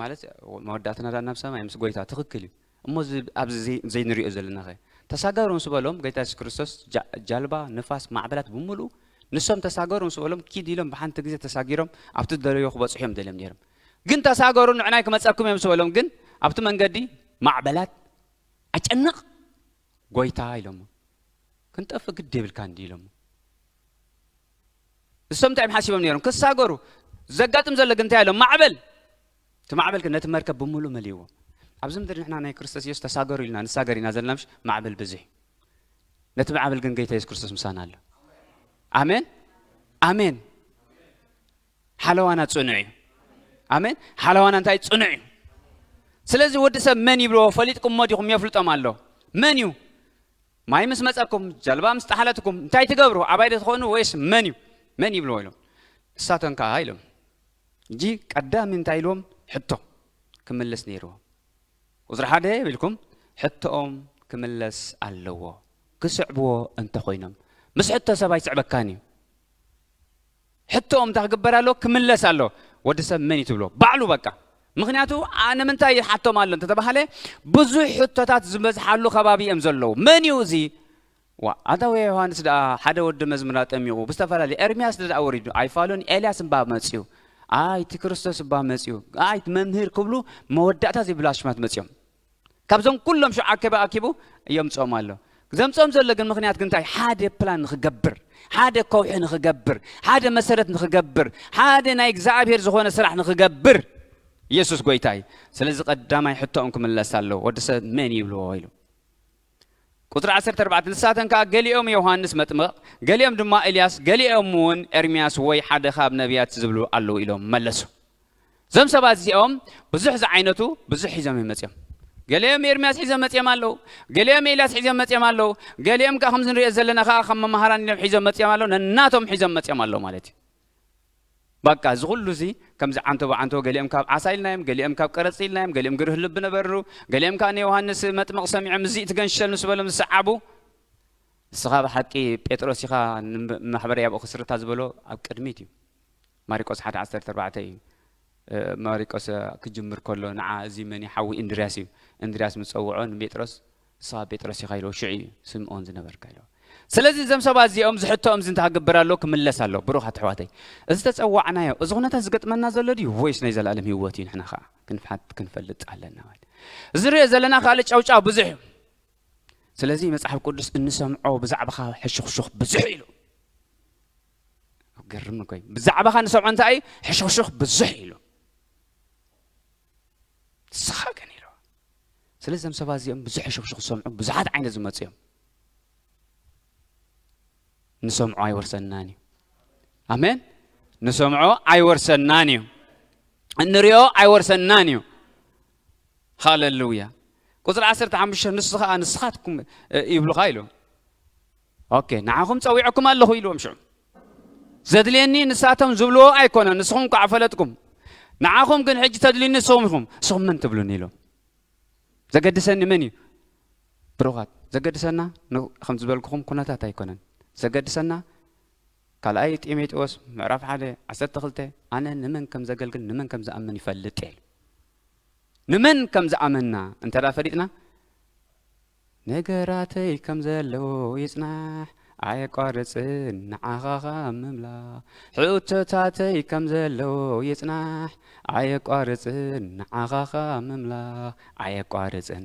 ማለት መወዳእትና ዳ ናብ ሰማይ ምስ ጎይታ ትኽክል እዩ እሞ ኣብዚ ዘይንሪኦ ዘለና ኸ ተሳገሩ ምስ በሎም ጎይታ የሱስ ክርስቶስ ጃልባ ንፋስ ማዕበላት ብምሉኡ ንሶም ተሳገሩ ምስ በሎም ኪድ ኢሎም ብሓንቲ ግዜ ተሳጊሮም ኣብቲ ዝደለዮ ክበፅሑ እዮም ደልዮም ነይሮም ግን ተሳገሩ ንዕናይ ክመፀኩም እዮም ምስ በሎም ግን ኣብቲ መንገዲ ማዕበላት ኣጨንቕ ጎይታ ኢሎሞ ክንጠፍእ ግዲ የብልካ እንዲ ኢሎሞ እሶም እንታይ እዮም ሓሲቦም ነይሮም ክሳገሩ ዘጋጥም ዘሎ ግን እንታይ ኣሎ ማዕበል እቲ ማዕበል ግን ነቲ መርከብ ብምሉእ መሊእዎ ኣብዚ ምድሪ ንሕና ናይ ክርስቶስ የሱስ ተሳገሩ ኢልና ንሳገር ኢና ዘለና ምሽ ማዕበል ብዙሕ ነቲ ማዕበል ግን ጎይታ የሱስ ክርስቶስ ምሳና ኣሎ ኣሜን ኣሜን ሓለዋና ጽኑዕ እዩ ኣሜን ሓለዋና እንታይ ጽኑዕ እዩ ስለዚ ወዲ ሰብ መን ይብልዎ ፈሊጥኩሞ ዲኹም የፍልጦም ኣሎ መን እዩ ማይ ምስ መጸኩም ጀልባ ምስ ጠሓለትኩም እንታይ ትገብሩ ኣባይ ትኾኑ ወይስ መን እዩ መን ይብልዎ ኢሎም ንሳቶም ከዓ ኢሎም እንጂ ቀዳሚ እንታይ ኢልዎም ሕቶ ክምልስ ነይርዎ ቁፅሪ ሓደ ይብልኩም ሕቶኦም ክምለስ ኣለዎ ክስዕብዎ እንተኮይኖም ምስ ሕቶ ሰብ ኣይስዕበካን እዩ ሕቶኦም እንታይ ክግበር ኣለዎ ክምለስ ኣለዎ ወዲ ሰብ መን እዩ ትብሎ ባዕሉ በቃ ምክንያቱ ኣነ ምንታይ ይሓቶም ኣሎ እንተተባሃለ ብዙሕ ሕቶታት ዝበዝሓሉ ከባቢ እዮም ዘለዉ መን እዩ እዚ ዋ ኣታ ወይ ዮሃንስ ደኣ ሓደ ወዲ መዝሙር ኣጠሚቑ ብዝተፈላለዩ ኤርምያስ ደኣ ወሪዱ ኣይፋሉን ኤልያስ እባ መፅዩ ኣይ እቲ ክርስቶስ እባ መፅዩ ኣይ መምህር ክብሉ መወዳእታ ዘይብሉ ኣሽማት መፅዮም ካብዞም ኩሎም ሽዑ ኣከበ ኣኪቡ የምፅኦም ኣሎ ዘምፅኦም ዘሎ ግን ምክንያት ግንታይ ሓደ ፕላን ንክገብር ሓደ ከውሒ ንክገብር ሓደ መሰረት ንክገብር ሓደ ናይ እግዚኣብሔር ዝኾነ ስራሕ ንክገብር ኢየሱስ ጎይታ እዩ ስለዚ ቀዳማይ ሕቶኦም ክምለስ ኣለዎ ወዲ ሰብ መን ይብልዎ ኢሉ ቁፅሪ ዓሰርተ ኣርባዕተ ንሳተን ከዓ ገሊኦም ዮሃንስ መጥምቕ ገሊኦም ድማ ኤልያስ ገሊኦም እውን ኤርምያስ ወይ ሓደ ካብ ነቢያት ዝብሉ ኣለዉ ኢሎም መለሱ እዞም ሰባት እዚኦም ብዙሕ ዝዓይነቱ ብዙሕ ሒዞም እዮም መፅኦም ገሊኦም ኤርምያስ ሒዞም መፅኦም ኣለዉ ገሊኦም ኤልያስ ሒዞም መፅኦም ኣለዉ ገሊኦም ከዓ ከምዚ ንሪኦ ዘለና ከዓ ከም መምሃራን ኢሎም ሒዞም መፅኦም ኣለዉ ነናቶም ሒዞም መፅኦም ኣለዉ ማለት እዩ በቃ እዚ ኩሉ እዚ ከምዚ ዓንቶ ብዓንቶ ገሊኦም ካብ ዓሳ ኢልናዮም ገሊኦም ካብ ቀረፂ ኢልናዮም ገሊኦም ግርህ ልቢ ነበሩ ገሊኦም ከዓ ንዮሃንስ መጥምቕ ሰሚዖም እዚ ትገንሽሸል ምስ በሎም ዝሰዓቡ ንስኻ ብሓቂ ጴጥሮስ ኢኻ ማሕበረ ያብኡ ክስርታ ዝበሎ ኣብ ቅድሚት እዩ ማሪቆስ ሓደ ዓሰርተ ኣርባዕተ እዩ ማሪቆስ ክጅምር ከሎ ንዓ እዚ መን ሓዊ እንድርያስ እዩ እንድርያስ ምፀውዖ ንጴጥሮስ ንስኻ ጴጥሮስ ኢኻ ኢልዎ ሽዑ እዩ ስምዖን ዝነበርካ ኢልዎ ስለዚ እዞም ሰባት እዚኦም ዝሕቶኦም እዚ እንታይ ክግበር ኣለዎ ክምለስ ኣለዎ ብሩኻት ኣሕዋተይ እዚ ተፀዋዕናዮ እዚ ኩነታት ዝገጥመና ዘሎ ድዩ ወይስ ናይ ዘላለም ህይወት እዩ ንሕና ከዓ ክንፍሓት ክንፈልጥ ኣለና ማለት እዚ ንሪኦ ዘለና ካልእ ጫውጫው ብዙሕ እዩ ስለዚ መፅሓፍ ቅዱስ እንሰምዖ ብዛዕባኻ ሕሹኽሹኽ ብዙሕ ኢሉ ገርም እኮ እዩ። ብዛዕባኻ ንሰምዖ እንታይ እዩ? ሕሹኽሹኽ ብዙሕ ኢሉ። ንስኻ ግን ኢሉ። ስለዚ እዞም ሰባት እዚኦም ብዙሕ ሕሹኽሹኽ ዝሰምዑ ብዙሓት ዓይነት ዝመፁ እዮም። ንሰምዖ ኣይወርሰናን እዩ። ኣሜን። ንሰምዖ ኣይወርሰናን እዩ። እንሪኦ ኣይወርሰናን እዩ። ሃሌሉያ። ቁፅሪ ዓሰርተ ሓሙሽተ ንሱ ከዓ ንስኻትኩም እ፣ ይብሉኻ ኢሉ። ኦኬ፣ ንዓኹም ፀዊዐኩም ኣለኹ ኢልዎም ሽዑ። ዘድልየኒ ንሳቶም ዝብልዎ ኣይኮነን፣ ንስኹም ከዓ ፈለጥኩም። ንዓኹም ግን ሕጂ ተድልዩኒ ንስኹም ኢኹም። ንስኹም መን ትብሉኒ ኢሎም። ዘገድሰኒ መን እዩ? ብሩኻት፣ ዘገድሰና ን-፣ ከም ዝበልኩኹም ኩነታት ኣይኮነን። ዘገድሰና ካልኣይ ጢሞቴዎስ ምዕራፍ ሓደ ዓሰርተ ክልተ ኣነ ንመን ከም ዘገልግል ንመን ከም ዝኣምን ይፈልጥ እየ። ንመን ከም ዝኣመንና እንተ ደኣ ፈሊጥና፣ ነገራተይ ከም ዘለዎ ይጽናሕ ኣየቋርጽን ንዓኻ ኸኣ ምምላኽ። ሕቶታተይ ከም ዘለዎ ይጽናሕ ኣየቋርጽን ንዓኻ ኸኣ ምምላኽ ኣየቋርጽን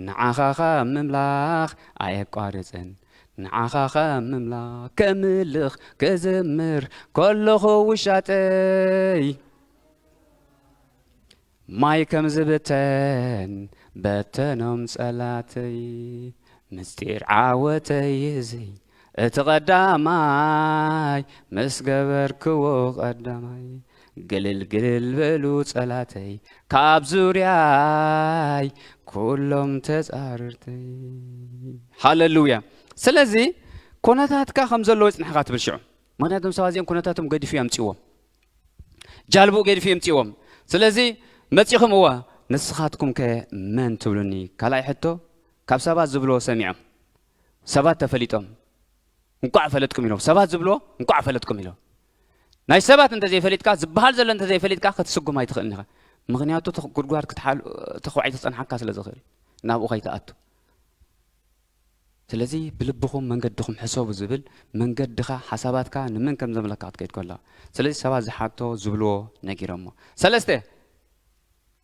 ንዓኻ ኸኣ ምምላኽ ኣየቋርጽን ንዓኻ ኸኣ ምምላኽ። ከምልኽ ክዝምር ከለኹ ውሻጠይ ማይ ከም ዝብተን በተኖም ጸላተይ። ምስጢር ዓወተይ እዚ እቲ ቀዳማይ ምስ ገበርክዎ ቀዳማይ። ግልል ግልል በሉ ጸላተይ ካብ ዙርያይ ኩሎም ተጻረርተይ። ሃሌሉያ። ስለዚ ኩነታትካ ከም ዘለዎ ይጽንሕኻ ትብል ሽዑ። ምኽንያቱም ሰባት እዚኦም ኩነታቶም ገዲፉ የምጽእዎም። ጃልብኡ ገዲፉ የምጽእዎም። ስለዚ መጺኹም እወ ንስኻትኩም ከ መን ትብሉኒ? ካልኣይ ሕቶ ካብ ሰባት ዝብልዎ ሰሚዖም። ሰባት ተፈሊጦም። እንቋዕ ፈለጥኩም ኢሎም። ሰባት ዝብልዎ እንቋዕ ፈለጥኩም ኢሎም። ናይ ሰባት እንተዘይፈሊጥካ ዝበሃል ዘሎ እንተዘይፈሊጥካ ክትስጉም ኣይትኽእልን ኢኻ። ምኽንያቱ እቲ ጉድጓድ ክትሓል እቲ ከውዒ ክጸንሓካ ስለ ዝኽእል ናብኡ ከይትኣቱ። ስለዚ ብልብኹም መንገድኹም ሕሰቡ ዝብል መንገድኻ ሓሳባትካ ንመን ከም ዘምለካ ክትከይድ ከሎ ስለዚ ሰባት ዝሓቶ ዝብልዎ ነጊሮሞ። ሰለስተ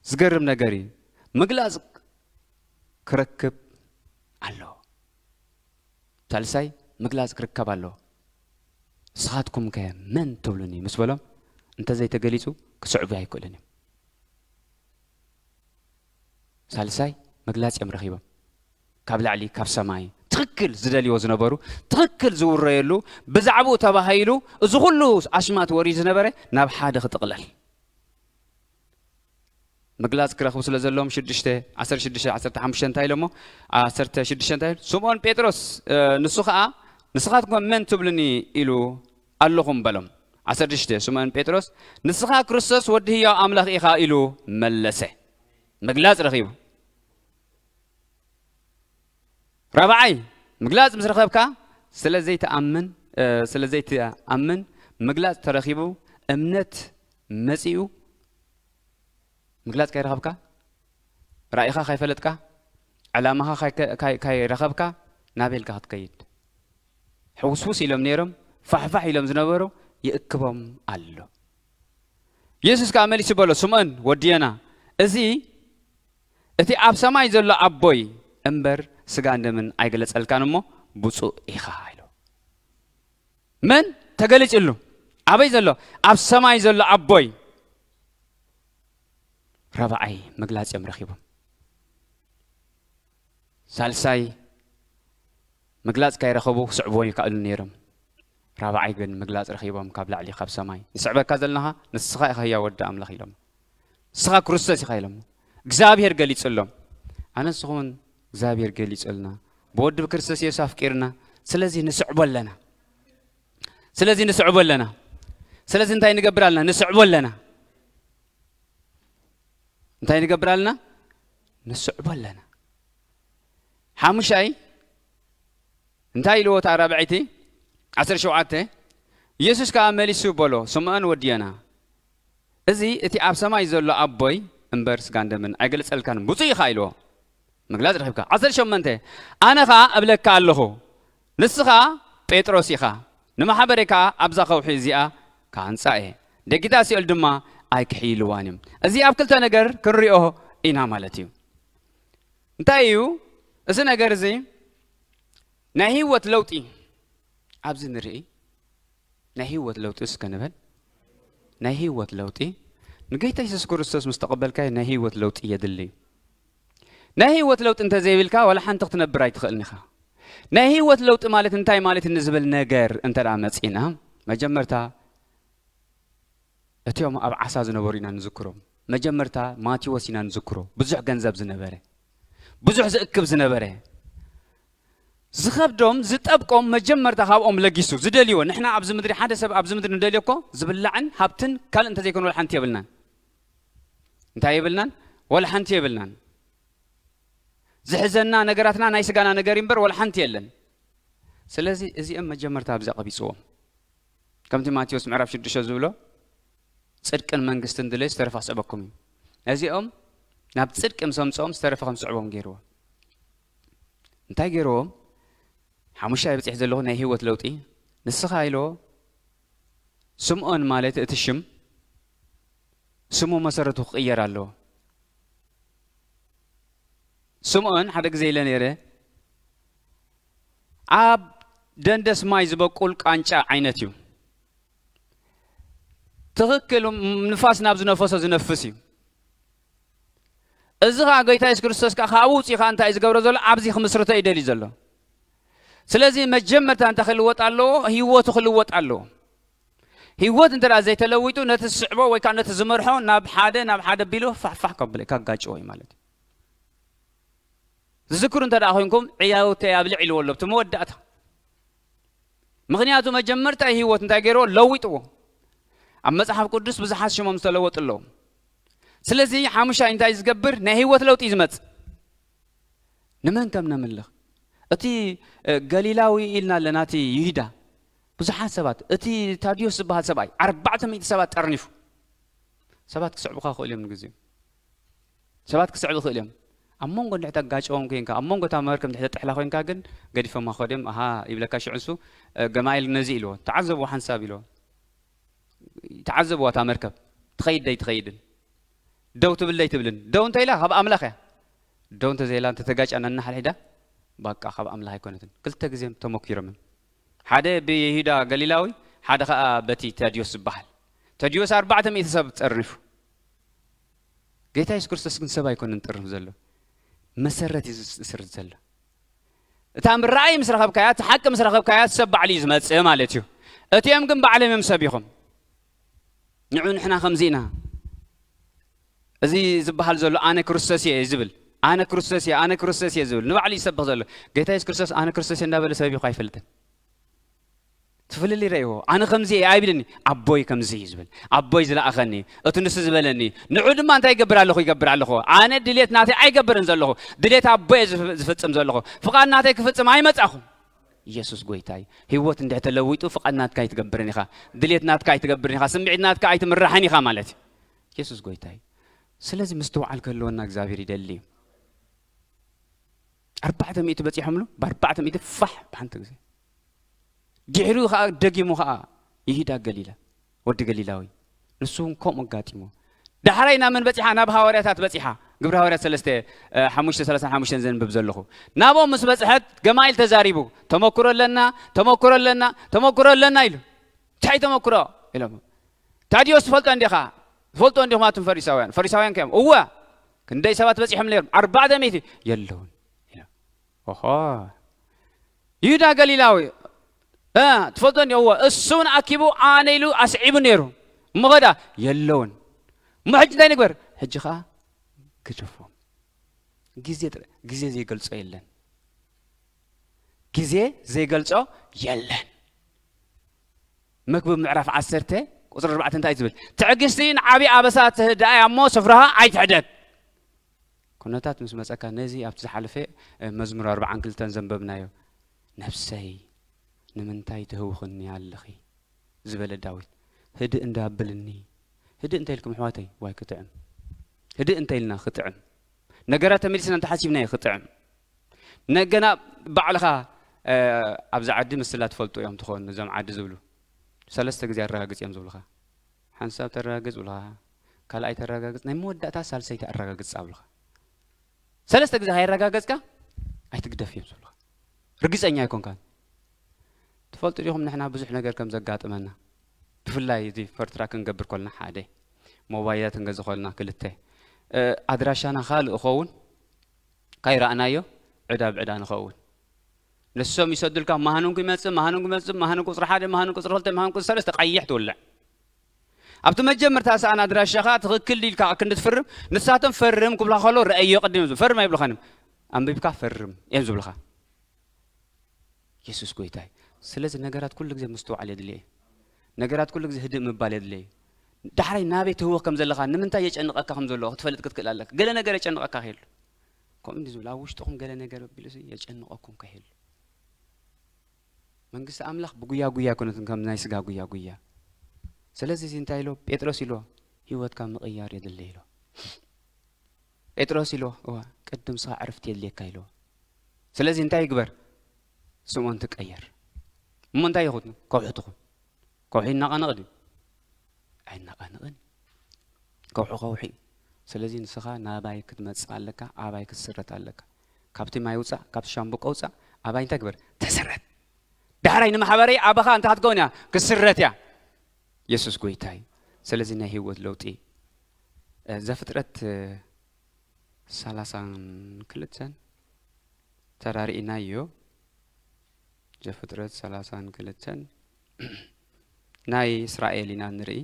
ዝገርም ነገር እዩ። ምግላጽ ክረክብ ኣለዎ። ሳልሳይ ምግላጽ ክርከብ ኣለዎ። ንስኻትኩም ከ መን ትብሉኒ ምስ በሎም እንተዘይተገሊጹ ክስዕቡ ኣይክእሉን እዮም። ሳልሳይ ምግላጽ እዮም ረኺቦም። ካብ ላዕሊ ካብ ሰማይ ትኽክል ዝደልይዎ ዝነበሩ ትኽክል ዝውረየሉ ብዛዕባኡ ተባሂሉ እዚ ኩሉ ኣሽማት ወሪዱ ዝነበረ ናብ ሓደ ክጥቕለል ምግላጽ ክረኽቡ ስለ ዘለዎም ሽዱሽተ ዓሰርተ ሽዱሽተ ዓሰርተ ሓሙሽተ እንታይ ኢሎሞ ዓሰርተ ሽዱሽተ እንታይ ኢሉ? ስምኦን ጴጥሮስ ንሱ ኸኣ ንስኻትኩም መን ትብሉኒ ኢሉ ኣለኹም በሎም። ዓሰርተ ሽዱሽተ ስምኦን ጴጥሮስ ንስኻ ክርስቶስ ወዲ ህያው ኣምላኽ ኢኻ ኢሉ መለሰ። ምግላጽ ረኺቡ። ራብዓይ ምግላጽ ምስ ረኸብካ ስለ ዘይትኣምን ስለ ዘይትኣምን ምግላጽ ተረኺቡ እምነት መጺኡ ምግላጽ ከይረኸብካ ራኢኻ ከይፈለጥካ ዕላማኻ ካይረኸብካ ናበይ ኢልካ ክትከይድ ሕውስውስ ኢሎም ነይሮም ፋሕፋሕ ኢሎም ዝነበሩ ይእክቦም ኣሎ። የሱስ ከኣ መሊሱ በሎ ስምኦን ወዲ ዮና እዚ እቲ ኣብ ሰማይ ዘሎ ኣቦይ እምበር ስጋን ደምን ኣይገለጸልካን እሞ ብፁእ ኢኻ ኢሉ። መን ተገሊጽሉ? ኣበይ ዘሎ? ኣብ ሰማይ ዘሎ ኣቦይ። ራብዓይ ምግላጽ እዮም ረኺቦም። ሳልሳይ ምግላጽ ካይረኸቡ ክስዕብዎ ይከኣሉ ነይሮም። ራብዓይ ግን ምግላጽ ረኺቦም ካብ ላዕሊ ካብ ሰማይ ንስዕበካ ዘለናኻ ንስኻ ኢኻ ህያው ወዲ ኣምላኽ ኢሎም። ንስኻ ክርስቶስ ኢኻ ኢሎም እግዚኣብሄር ገሊጹሎም። ኣነ ንስኹምን እግዚኣብሄር ገሊጹልና ብወዲ ብክርስቶስ የሱስ ኣፍቂርና። ስለዚ ንስዕቦ ኣለና። ስለዚ ንስዕቦ ኣለና። ስለዚ እንታይ ንገብር ኣለና? ንስዕቦ ኣለና። እንታይ ንገብር ኣለና? ንስዕቦ ኣለና። ሓሙሻይ እንታይ ኢልዎ እታ ራብዐይቲ ዓሰርተ ሸውዓተ ኢየሱስ ከኣ መሊሱ በሎ ስምዖን ወዲ ዮና እዚ እቲ ኣብ ሰማይ ዘሎ ኣቦይ እምበር ስጋን ደምን ኣይገለጸልካን ብፁዕ ኢኻ ኢልዎ ምግላጽ ረኺብካ ዓሰርተ ሸሞንተ ኣነ ኸኣ እብለካ ኣለኹ ንስኻ ጴጥሮስ ኢኻ ንማሕበረይ ከኣ ኣብዛ ኸውሒ እዚኣ ክሃንጻ እየ ደጊታት ሲኦል ድማ ኣይክሕይልዋን እዮም እዚ ኣብ ክልተ ነገር ክንሪኦ ኢና ማለት እዩ እንታይ እዩ እዚ ነገር እዚ ናይ ህይወት ለውጢ ኣብዚ ንርኢ ናይ ህይወት ለውጢ እስከ ንበል። ናይ ህይወት ለውጢ። ንጌታ የሱስ ክርስቶስ ምስ ተቐበልካዮ ናይ ህይወት ለውጢ የድሊ እዩ። ናይ ህይወት ለውጢ እንተዘይብልካ ዋላ ሓንቲ ክትነብር ኣይትኽእልን ኢኻ። ናይ ህይወት ለውጢ ማለት እንታይ ማለት እዩ ንዝብል ነገር እንተ ደኣ መጺእና፣ መጀመርታ እቲኦም ኣብ ዓሳ ዝነበሩ ኢና ንዝክሮም። መጀመርታ ማቴዎስ ኢና ንዝክሮ። ብዙሕ ገንዘብ ዝነበረ፣ ብዙሕ ዝእክብ ዝነበረ፣ ዝኸብዶም ዝጠብቆም መጀመርታ ካብኦም ለጊሱ ዝደልዮ። ንሕና ኣብዚ ምድሪ፣ ሓደ ሰብ ኣብዚ ምድሪ ንደልዮ እኮ ዝብላዕን ሃብትን ካልእ እንተዘይኮነ ወላ ሓንቲ የብልናን። እንታይ የብልናን? ወላ ሓንቲ የብልናን። ዝሕዘና ነገራትና ናይ ስጋና ነገር እምበር ወላ ሓንቲ የለን። ስለዚ እዚኦም መጀመርታ ኣብዚ ኣቐቢፅዎም። ከምቲ ማቴዎስ ምዕራፍ ሽዱሽተ ዝብሎ፣ ጽድቅን መንግስትን ድለዩ፣ ዝተረፈ ክስዕበኩም እዩ። እዚኦም ናብ ጽድቂ ምስ ኣምጽኦም ዝተረፈ ከም ዝስዕቦም ገይርዎ። እንታይ ገይርዎም? ሓሙሻይ በጺሕ ዘለኹ ናይ ህይወት ለውጢ። ንስኻ ኢልዎ፣ ስምዖን ማለት እቲ ሽም፣ ስሙ መሰረቱ ክቕየር ኣለዎ። ስምዖን ሓደ ግዜ ኢለ ነይረ፣ ኣብ ደንደስ ማይ ዝበቁል ቃንጫ ዓይነት እዩ። ትኽክል፣ ንፋስ ናብ ዝነፈሶ ዝነፍስ እዩ። እዚ ኸዓ ጎይታ የሱስ ክርስቶስ ከኣ ካብኡ ውፅኡ ኸዓ እንታይ እዩ ዝገብሮ ዘሎ? ኣብዚ ክምስርቶ እዩ ደልዩ ዘሎ። ስለዚ መጀመርታ እንታይ ክልወጥ ኣለዎ? ህይወቱ ክልወጥ ኣለዎ። ህይወት እንተ ደኣ ዘይተለዊጡ ነቲ ዝስዕቦ ወይ ከዓ ነቲ ዝመርሖ ናብ ሓደ ናብ ሓደ ቢሉ ፋሕፋሕ ከብሎ እዩ፣ ከጋጭዎ እዩ ማለት እዩ። ዝዝክሩ እንተ ደኣ ኮይንኩም ዕያውተይ ኣብልዕ ኢልዎ ኣሎ፣ እቲ መወዳእታ። ምኽንያቱ መጀመርታ ህይወት እንታይ ገይርዎ? ለዊጥዎ። ኣብ መጽሓፍ ቅዱስ ብዙሓት ሽሞም ዝተለወጡ ኣለዉ። ስለዚ ሓሙሻይ እንታይ ዝገብር? ናይ ህይወት ለውጢ እዩ ዝመጽእ። ንመን ከም ነምልኽ? እቲ፣ እ፣ ገሊላዊ ኢልና ኣለና፣ እቲ ይሁዳ። ብዙሓት ሰባት፣ እቲ ታድዮስ ዝበሃል ሰብኣይ ኣርባዕተ ሚእቲ ሰባት ጠርኒፉ። ሰባት ክስዕቡኻ ክኽእሉ እዮም ንግዜኡ። ሰባት ክስዕቡ ይኽእሉ እዮም። ኣብ መንጎ እንድሕር ተጋጭዎም ኮይንካ፣ ኣብ መንጎ እታ መርከብ እንድሕር ተጥሕላ ኮይንካ ግን ገዲፎማ ክኸዱ እዮም። ኣሃ፣ ይብለካ ሽዑ ንሱ፣ እ፣ ገማኤል ነዚ ኢልዎ። ተዓዘብዎ ሓንሳብ ኢልዎ። ተዓዘብዋ እታ መርከብ። ትኸይድ ዶ ኣይትኸይድን? ደው ትብል ዶ ኣይትብልን? ደው እንተ ኢላ ካብ ኣምላኽ እያ። ደው እንተ ዘይላ እንተ ተጋጭያ ነናሓድሒዳ፣ ባቃ ካብ ኣምላኽ ኣይኮነትን። ክልተ ግዜ ተሞኪሮም እዮም። ሓደ ብይሁዳ ገሊላዊ፣ ሓደ ኸኣ በቲ ተድዮስ ዝበሃል። ተድዮስ ኣርባዕተ ሚእቲ ሰብ ጸርኒፉ። ጌታ የሱስ ክርስቶስ ግን ሰብ ኣይኮነን ጥርንፍ ዘሎ። መሰረት እዩ ዝስርት ዘሎ። እታ ራእይ ምስ ረኸብካያ፣ እቲ ሓቂ ምስ ረኸብካያ፣ እቲ ሰብ ባዕሉ እዩ ዝመጽእ ማለት እዩ። እቲኦም ግን ባዕሎም እዮም ሰብ ኢኹም። ንዑ ንሕና ከምዚ ኢና። እዚ ዝበሃል ዘሎ ኣነ ክርስቶስ እየ ዝብል፣ ኣነ ክርስቶስ እየ፣ ኣነ ክርስቶስ እየ ዝብል፣ ንባዕሉ ይሰብኽ ዘሎ። ጌታ የሱስ ክርስቶስ ኣነ ክርስቶስ እየ እንዳበለ ሰብ ኢኹ ኣይፈልጥን። እቲ ፍልልይ ረእይዎ። ኣነ ከምዚ እየ ኣይብልኒ። ኣቦይ ከምዚ እዩ ዝብል። ኣቦይ ዝለኣኸኒ፣ እቲ ንሱ ዝበለኒ፣ ንዑ ድማ እንታይ ይገብር ኣለኹ? ይገብር ኣለኹ። ኣነ ድሌት ናተይ ኣይገብርን ዘለኹ። ድሌት ኣቦይ እየ ዝፍ-፣ ዝፍጽም ዘለኹ። ፍቓድ ናተይ ክፍጽም ኣይመጻኹ። ኢየሱስ ጎይታ እዩ። ህይወት እንድሕር ተለዊጡ ፍቓድ ናትካ ኣይትገብርን ኢኻ። ድሌት ናትካ ኣይትገብርን ኢኻ። ስምዒት ናትካ ኣይትምራሕን ኢኻ ማለት እዩ። ኢየሱስ ጎይታ እዩ። ስለዚ ምስትውዓል ክህልወና እግዚኣብሔር ይደሊ እዩ። ኣርባዕተ ሚእቲ በጺሖምሉ፣ ብኣርባዕተ ሚእቲ ፋሕ ብሓንቲ ግዜ። ድሕሪኡ ኸኣ ደጊሙ ኸኣ ይሁዳ ገሊላ፣ ወዲ ገሊላዊ፣ ንሱ እውን ከምኡ ኣጋጢሞ። ዳሕራይ ናብ መን በጺሓ? ናብ ሃዋርያታት በጺሓ። ግብሪ ሃዋርያት ሰለስተ፣ እ፣ ሓሙሽተ ሰላሳ ሓሙሽተ ዘንብብ ዘለኹ። ናብኦም ምስ በጽሐት ገማይል ተዛሪቡ፣ "ተመክሮ ኣለና፣ ተመክሮ ኣለና፣ ተመክሮ ኣለና" ኢሉ። "እንታይ ተመክሮ?" ኢሎም። "ታድዮስ ትፈልጦ እንዲኻ? ትፈልጦ እንዲኹም ኣቱም ፈሪሳውያን?" ፈሪሳውያን ከዮም፣ "እወ፣ ክንደይ ሰባት በጺሖም ነይሮም? ኣርባዕተ ሚእቲ የለውን" ኢሎም። ኦሆ። ይሁዳ ገሊላዊ፣ እ፣ ትፈልጦ እንዲ-፣ እወ፣ እሱ እውን ኣኪቡ ኣነ ኢሉ ኣስዒቡ ነይሩ። እሞ ኸዳ የለውን። እሞ ሕጂ እንታይ ንግበር? ሕጂ ኸዓ ግደፎም። ግዜ ጥረ-፣ ግዜ ዘይገልጾ የለን። ግዜ ዘይገልጾ የለን። መክብብ ምዕራፍ ዓሰርተ ቁጽሪ ኣርባዕተ እንታይ እዩ ዝብል? "ትዕግስቲ ንዓቢ ኣበሳ ትህድኣ እያ እሞ ስፍራኻ ኣይትሕደግ።" ኩነታት ምስ መጸካ ነዚ ኣብቲ ዝሓለፈ፣ እ፣ መዝሙር ኣርብዓን ክልተን ዘንበብናዮ፣ "ነፍሰይ ንምንታይ ትህውኽኒ ኣለኺ?" ዝበለ ዳዊት፣ "ህድእ እንዳ ኣብልኒ።" ህድእ እንታይ ኢልኩም ኣሕዋተይ? ዋይ ክጥዕም። ህድእ እንታይ ኢልና ክጥዕም? ነገራት ተመሊስና እንተሓሲብናዮ ክጥዕም። ነገና ባዕልኻ፣ እ፣ ኣብዚ ዓዲ ምስላ ትፈልጡ እዮም ትኾኑ፣ እዞም ዓዲ ዝብሉ። ሰለስተ ግዜ ኣረጋግጽ እዮም ዝብሉኻ። ሓንሳብ ተረጋግጽ ብሉኻ። ካልኣይ ተረጋግጽ፣ ናይ መወዳእታ ሳልሰይቲ ኣረጋግጽ ኣብሉኻ። ሰለስተ ግዜ ከየረጋገጽካ ኣይትግደፍ እዮም ዝብሉኻ። ርግጸኛ ኣይኮንካን። ትፈልጡ ዲኹም ንሕና ብዙሕ ነገር ከም ዘጋጥመና? ብፍላይ እዚ ፈርትራ ክንገብር ከልና ሓደ፣ ሞባይላት ክንገዝእ ከልና ክልተ፣ እ፣ ኣድራሻና ካልእ ኸውን፣ ካይረኣናዮ ዕዳ ብዕዳ ንኸውን። ንሶም ይሰዱልካ፣ መሃኑን ክመጽእ፣ መሃኑን ክመጽእ፣ መሃኑን ቁጽሪ ሓደ፣ መሃኑን ቁጽሪ ክልተ፣ መሃኑን ቁጽሪ ሰለስተ፣ ቀይሕ ትውልዕ። ኣብቲ መጀመርታ ሰኣን ኣድራሻኻ ትኽክል ኢልካ ክንዲ ትፍርም፣ ንሳቶም ፈርም ክብላ ከሎ ረኣዮ ቅድም፣ ፈርም ኣይብልኻን እዮም። ኣንቢብካ ፈርም እዮም ዝብልኻ። የሱስ ጎይታ እዩ። ስለዚ ነገራት ኩሉ ግዜ ምስትውዓል የድልየ እዩ። ነገራት ኩሉ ግዜ ህድእ ምባል የድልየ እዩ። ዳሕራይ ናበይ ትህወኽ ከም ዘለኻ፣ ንምንታይ የጨንቐካ ከም ዘሎ ክትፈልጥ ክትክእል ኣለካ። ገለ ነገር የጨንቐካ ከየሎ፣ ከምኡ እንዲ ዝብል ኣብ ውሽጥኹም ገለ ነገር ኣቢሉሲ የጨንቐኩም ከየሎ። መንግስቲ ኣምላኽ ብጉያ ጉያ ኣይኮነትን፣ ከም ናይ ስጋ ጉያ ጉያ። ስለዚ እዚ እንታይ ኢሎ? ጴጥሮስ ኢሎ፣ ህይወትካ ምቕያር የድሊ ኢሎ። ጴጥሮስ ኢሎ፣ እዋ፣ ቅድም ስኻ ዕርፍቲ የድልየካ ኢሎ። ስለዚ እንታይ ይግበር? ስምዖን ትቀየር። እሞ እንታይ ይኹን? ከውሒ ትኹን። ከውሒ ይነቓነቕ ድዩ? ኣይነቓነቕን። ከውሒ ከውሒ እዩ። ስለዚ ንስኻ ናባይ ክትመጽእ ኣለካ፣ ኣባይ ክትስረት ኣለካ። ካብቲ ማይ ውጻእ፣ ካብቲ ሻምብቆ ውጻእ፣ ኣባይ እንታይ ግበር? ተስረት። ዳሕራይ ንማሕበረይ ኣባኻ እንታይ ክትከውን እያ? ክስረት እያ። የሱስ ጎይታ እዩ። ስለዚ ናይ ህይወት ለውጢ፣ እ፣ ዘፍጥረት፣ እ፣ ሰላሳን ክልተን ተራርኢናዮ። ዘፍጥረት ሰላሳን ክልተን ናይ እስራኤል ኢና ንርኢ።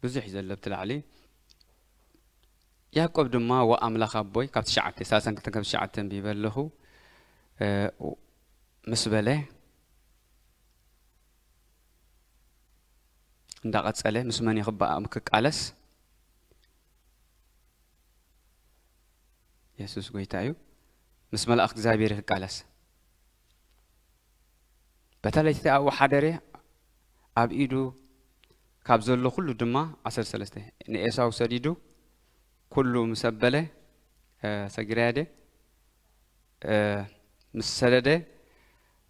ብዙሕ እዩ ዘሎ ኣብቲ ላዕሊ። ያዕቆብ ድማ፣ "ወኣምላኽ ኣቦይ"፣ ካብ ትሽዓተ፣ ሰላሳን ክልተን ካብ ትሽዓተ ኣንቢበ ኣለኹ፣ እ፣ ምስ በለ፣ እንዳቐጸለ፣ ምስ መን እዩ ክበኣ-፣ ክቃለስ? የሱስ ጎይታ እዩ። ምስ መልኣኽ እግዚኣብሔር እዩ ክቃለስ። በታ ለይቲ ኣብኡ ሓደረ፣ ኣብ ኢዱ ካብ ዘሎ ኩሉ ድማ፣ ዓሰርተ ሰለስተ፣ ንኤሳው ሰዲዱ፣ ኩሉ ምስ ኣበለ፣ እ፣ ሰጊረ ያደ፣ እ፣ ምስ ሰደደ፣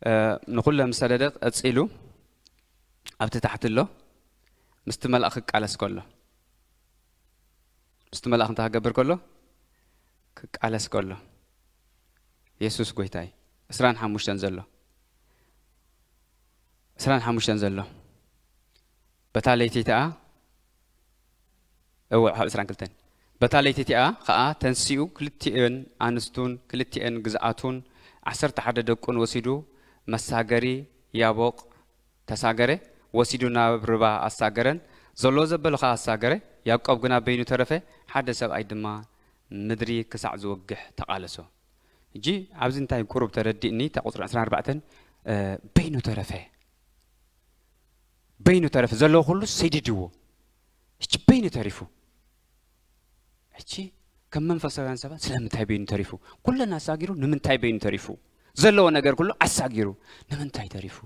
እ፣ ንኹለ ምስ ሰደደ፣ ቀጺሉ ኣብቲ ታሕቲ ኣሎ፣ ምስቲ መልኣኽ ክቃለስ ከሎ፣ ምስቲ መልኣኽ እንታይ ክገብር ከሎ? ክቃለስ ከሎ። የሱስ ጎይታ እዩ። ዕስራን ሓሙሽተን ዘሎ። ዕስራን ሓሙሽተን ዘሎ። በታ ለይቲ እቲኣ፣ እወ፣ ካብ ዕስራን ክልተን። በታ ለይቲ እቲኣ ኸኣ ተንሲኡ፣ ክልቲኤን ኣንስቱን ክልቲኤን ግዝኣቱን ዓሰርተ ሓደ ደቁን ወሲዱ፣ መሳገሪ ያቦቕ ተሳገረ፣ ወሲዱ ናብ ርባ ኣሳገረን፣ ዘሎ ዘበለ ኸኣ ኣሳገረ። ያዕቆብ ግና በይኑ ተረፈ፣ ሓደ ሰብኣይ ድማ ምድሪ ክሳዕ ዝወግሕ ተቓለሶ። ሕጂ ኣብዚ እንታይ ቁሩብ ተረዲእኒ፣ እታ ቁጽሪ ዕስራን ኣርባዕተን፣ እ፣ በይኑ ተረፈ። በይኑ ተረፈ፣ ዘለዎ ኩሉ ሰዲድዎ። ሕጂ በይኑ ተሪፉ። ሕጂ ከም መንፈሳውያን ሰባት ስለምንታይ በይኑ ተሪፉ? ኩለን ኣሳጊሩ ንምንታይ በይኑ ተሪፉ? ዘለዎ ነገር ኩሉ ኣሳጊሩ ንምንታይ ተሪፉ?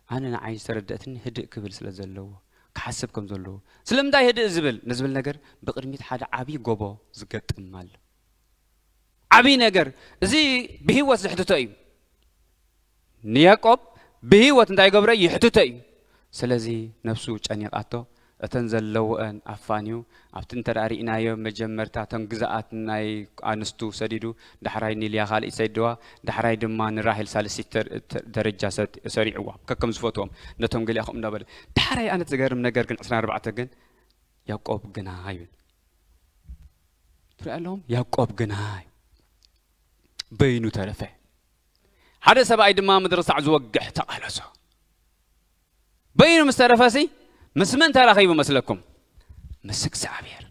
ኣነ ንዓይ ዝተረደእትኒ ህድእ ክብል ስለ ዘለዎ፣ ክሓስብ ከም ዘለዎ። ስለምንታይ ህድእ ዝብል? ንዝብል ነገር ብቕድሚት ሓደ ዓብዪ ጎቦ ዝገጥም ኣሎ። ዓብዪ ነገር። እዚ ብህይወት ዘሕትቶ እዩ። ንያዕቆብ ብህይወት እንታይ ይገብሮ? ይሕትቶ እዩ። ስለዚ ነፍሱ ጨኒቓቶ፣ እተን ዘለውአን ኣፋንዩ፣ ኣብቲ እንተ ደኣ ርኢናዮ መጀመርታ እተን ግዝኣት ናይ ኣንስቱ ሰዲዱ፣ ዳሕራይ ንልያ ካልእ ሰዲድዋ፣ ዳሕራይ ድማ ንራሄል ሳልሲት ተር-፣ ተ-፣ ደረጃ ሰድ-፣ ሰሪዕዋ፣ ከከም ዝፈትዎም ነቶም ገሊኣ ከምኡ እንዳበለ። ዳሕራይ ኣነ ዝገርም ነገር ግን ዕስራን ኣርባዕተ ግን ያዕቆብ ግና ይብል። ትሪኣ ኣለኹም? ያዕቆብ ግና በይኑ ተረፈ። ሓደ ሰብኣይ ድማ ምድሪ ክሳዕ ዝወግሕ ተቓለሶ። በይኑ ምስ ተረፈሲ ምስ መን ተራኺቡ መስለኩም? ምስ እግዚኣብሔር።